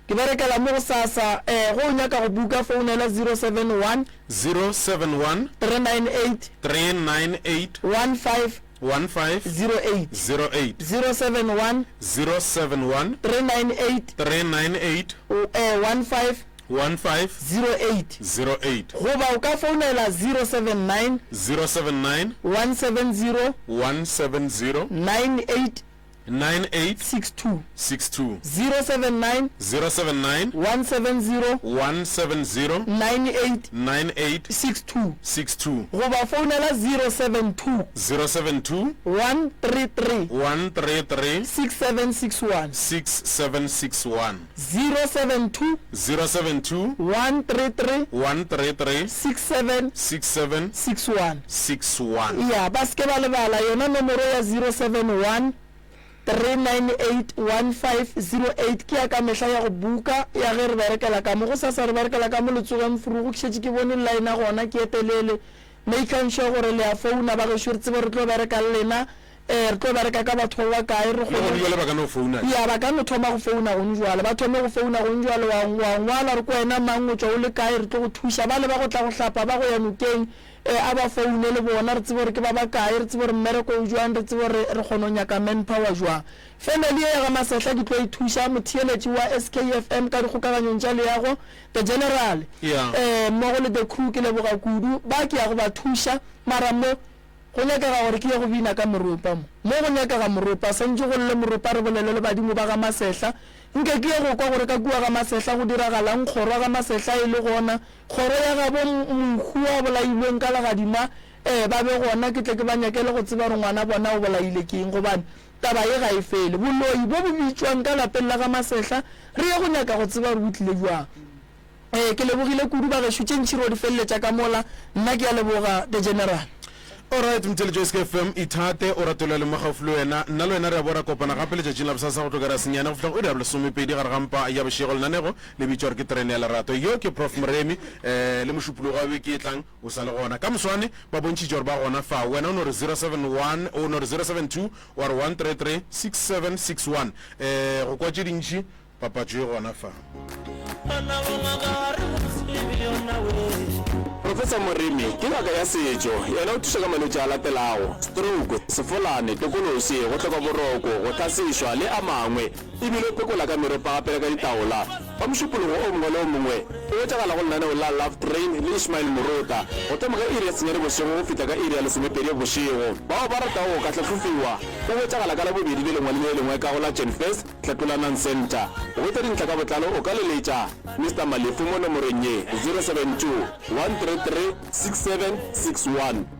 Ke berekela mo gosasa. Um ge o nyaka go buka founela 071. 071. 398. 398. 15. 15. 08. 08. 071. 071. 398. 398. 15. 15. 08. 08. Goba o ka founela 079. 079. 170. 170. 98. 98 62. 62. 079 079 170 170 98 98 62. 62. Goba founela 072 072 133 133 6761. 6761. 072 072 133 133 67 67 61. 61. Ya, ba se ke ba lebala yona nomoro ya 071 398 1508 ke ya ka mehla ya go buka ya ge re berekela ka mo. Gosasa re berekela ka mo Letsogeng Frugu, ke šetše ke bone line ya gona ke e telele. Makang sure gore le a founa ba gešo re tsebe re tlo bereka le lena, eh, re tlo bereka ka batho ba bakae, re Le kgone. gone bjale ba ka no founa. Ya, ba ka no thoma go founa gone jwale, ba thome go founa gone jwale, wa, wa ngwala re ke wena mang, o tšwa o le kae, re tlo go thuša. Bale ba go tla go hlapa, ba go ya nokeng, eh, a ba foune le bona, re tsebe gore ke ba bakae, re tsebe gore mmereko o jwang, re tsebe gore re kgona go nyaka manpower jwang. Family ye ya ga Masehla ke tlo e thuša, motheeletši wa SKFM ka dikgokaganyong tša leago, The General, Yeah. eh, mmogo le The Crew, ke leboga kudu. Ba ke ya go ba thuša, mara mo go nyakega gore ke ye go bina ka moropa mo. Mo go nyakega moropa, swantše go lle moropa re bolele le badimo ba ga Masehla. Nke ke ye go kwa gore ka kua ga Masehla go diragalang, kgoro ya ga Masehla e le gona, kgoro ya gabo mohu a bolailweng ka legadima, eh, ba be gona, ke tle ke ba nyakele go tseba gore ngwana bona o bolaile ke eng, gobane Taba ye ga e fele. Boloi bo bo bitšwang ka lapeng la ga Masehla, re ye go nyaka go tseba gore bo tlile bjang. Ee, ke lebogile kudu bagešo, tše ntši ro di feleletša ka mola. Nna ke a leboga, The General. Alright, Mtheletšo SK FM, ithate, o rate le a leng mo gaufi le wena. Nna le wena re a boa ra kopana gape letšatšing la bosasa go tloga iri ya senyane go fihla go iri ya bolesomepedi gare ga mpa ya bošego. Lenanego le bitšwa gore ke Terene ya Lerato. Yo ke Prof Moremi, eh, le mošupologo wa beke e tlang o sa le gona. Ka moswane ba bontšhitše gore ba gona fao. Wena o no re 071, o no re 072 wa re 133 6761. Eh, go kwa tše dintši, papatšo e gona fa. Professor Moremi ke ngaka ya setšo. Yena o thuša ka malwetši a latelago, stroke, sefolane, tokološi, go hloka boroko, go hlasešwa le a mangwe. E bile o phekola ka meropa gape le ka ditaola. Ka Mošupologo o mongwe le o mongwe, o hwetšagala go lenaneo la Love Train le Ishmael Morota, go thoma ka iri ya senyane bošego go fihla ka iri ya lesomepedi bošego. Bao ba ratago go ka hlahlofiwa, o hwetšagala ka Labobedi le lengwe le le lengwe ka go la Genfest Hlatolanang Centre. Go hwetša dintlha ka botlalo o ka leletša Mister Malefu mo nomorong ye, 072 133 6761.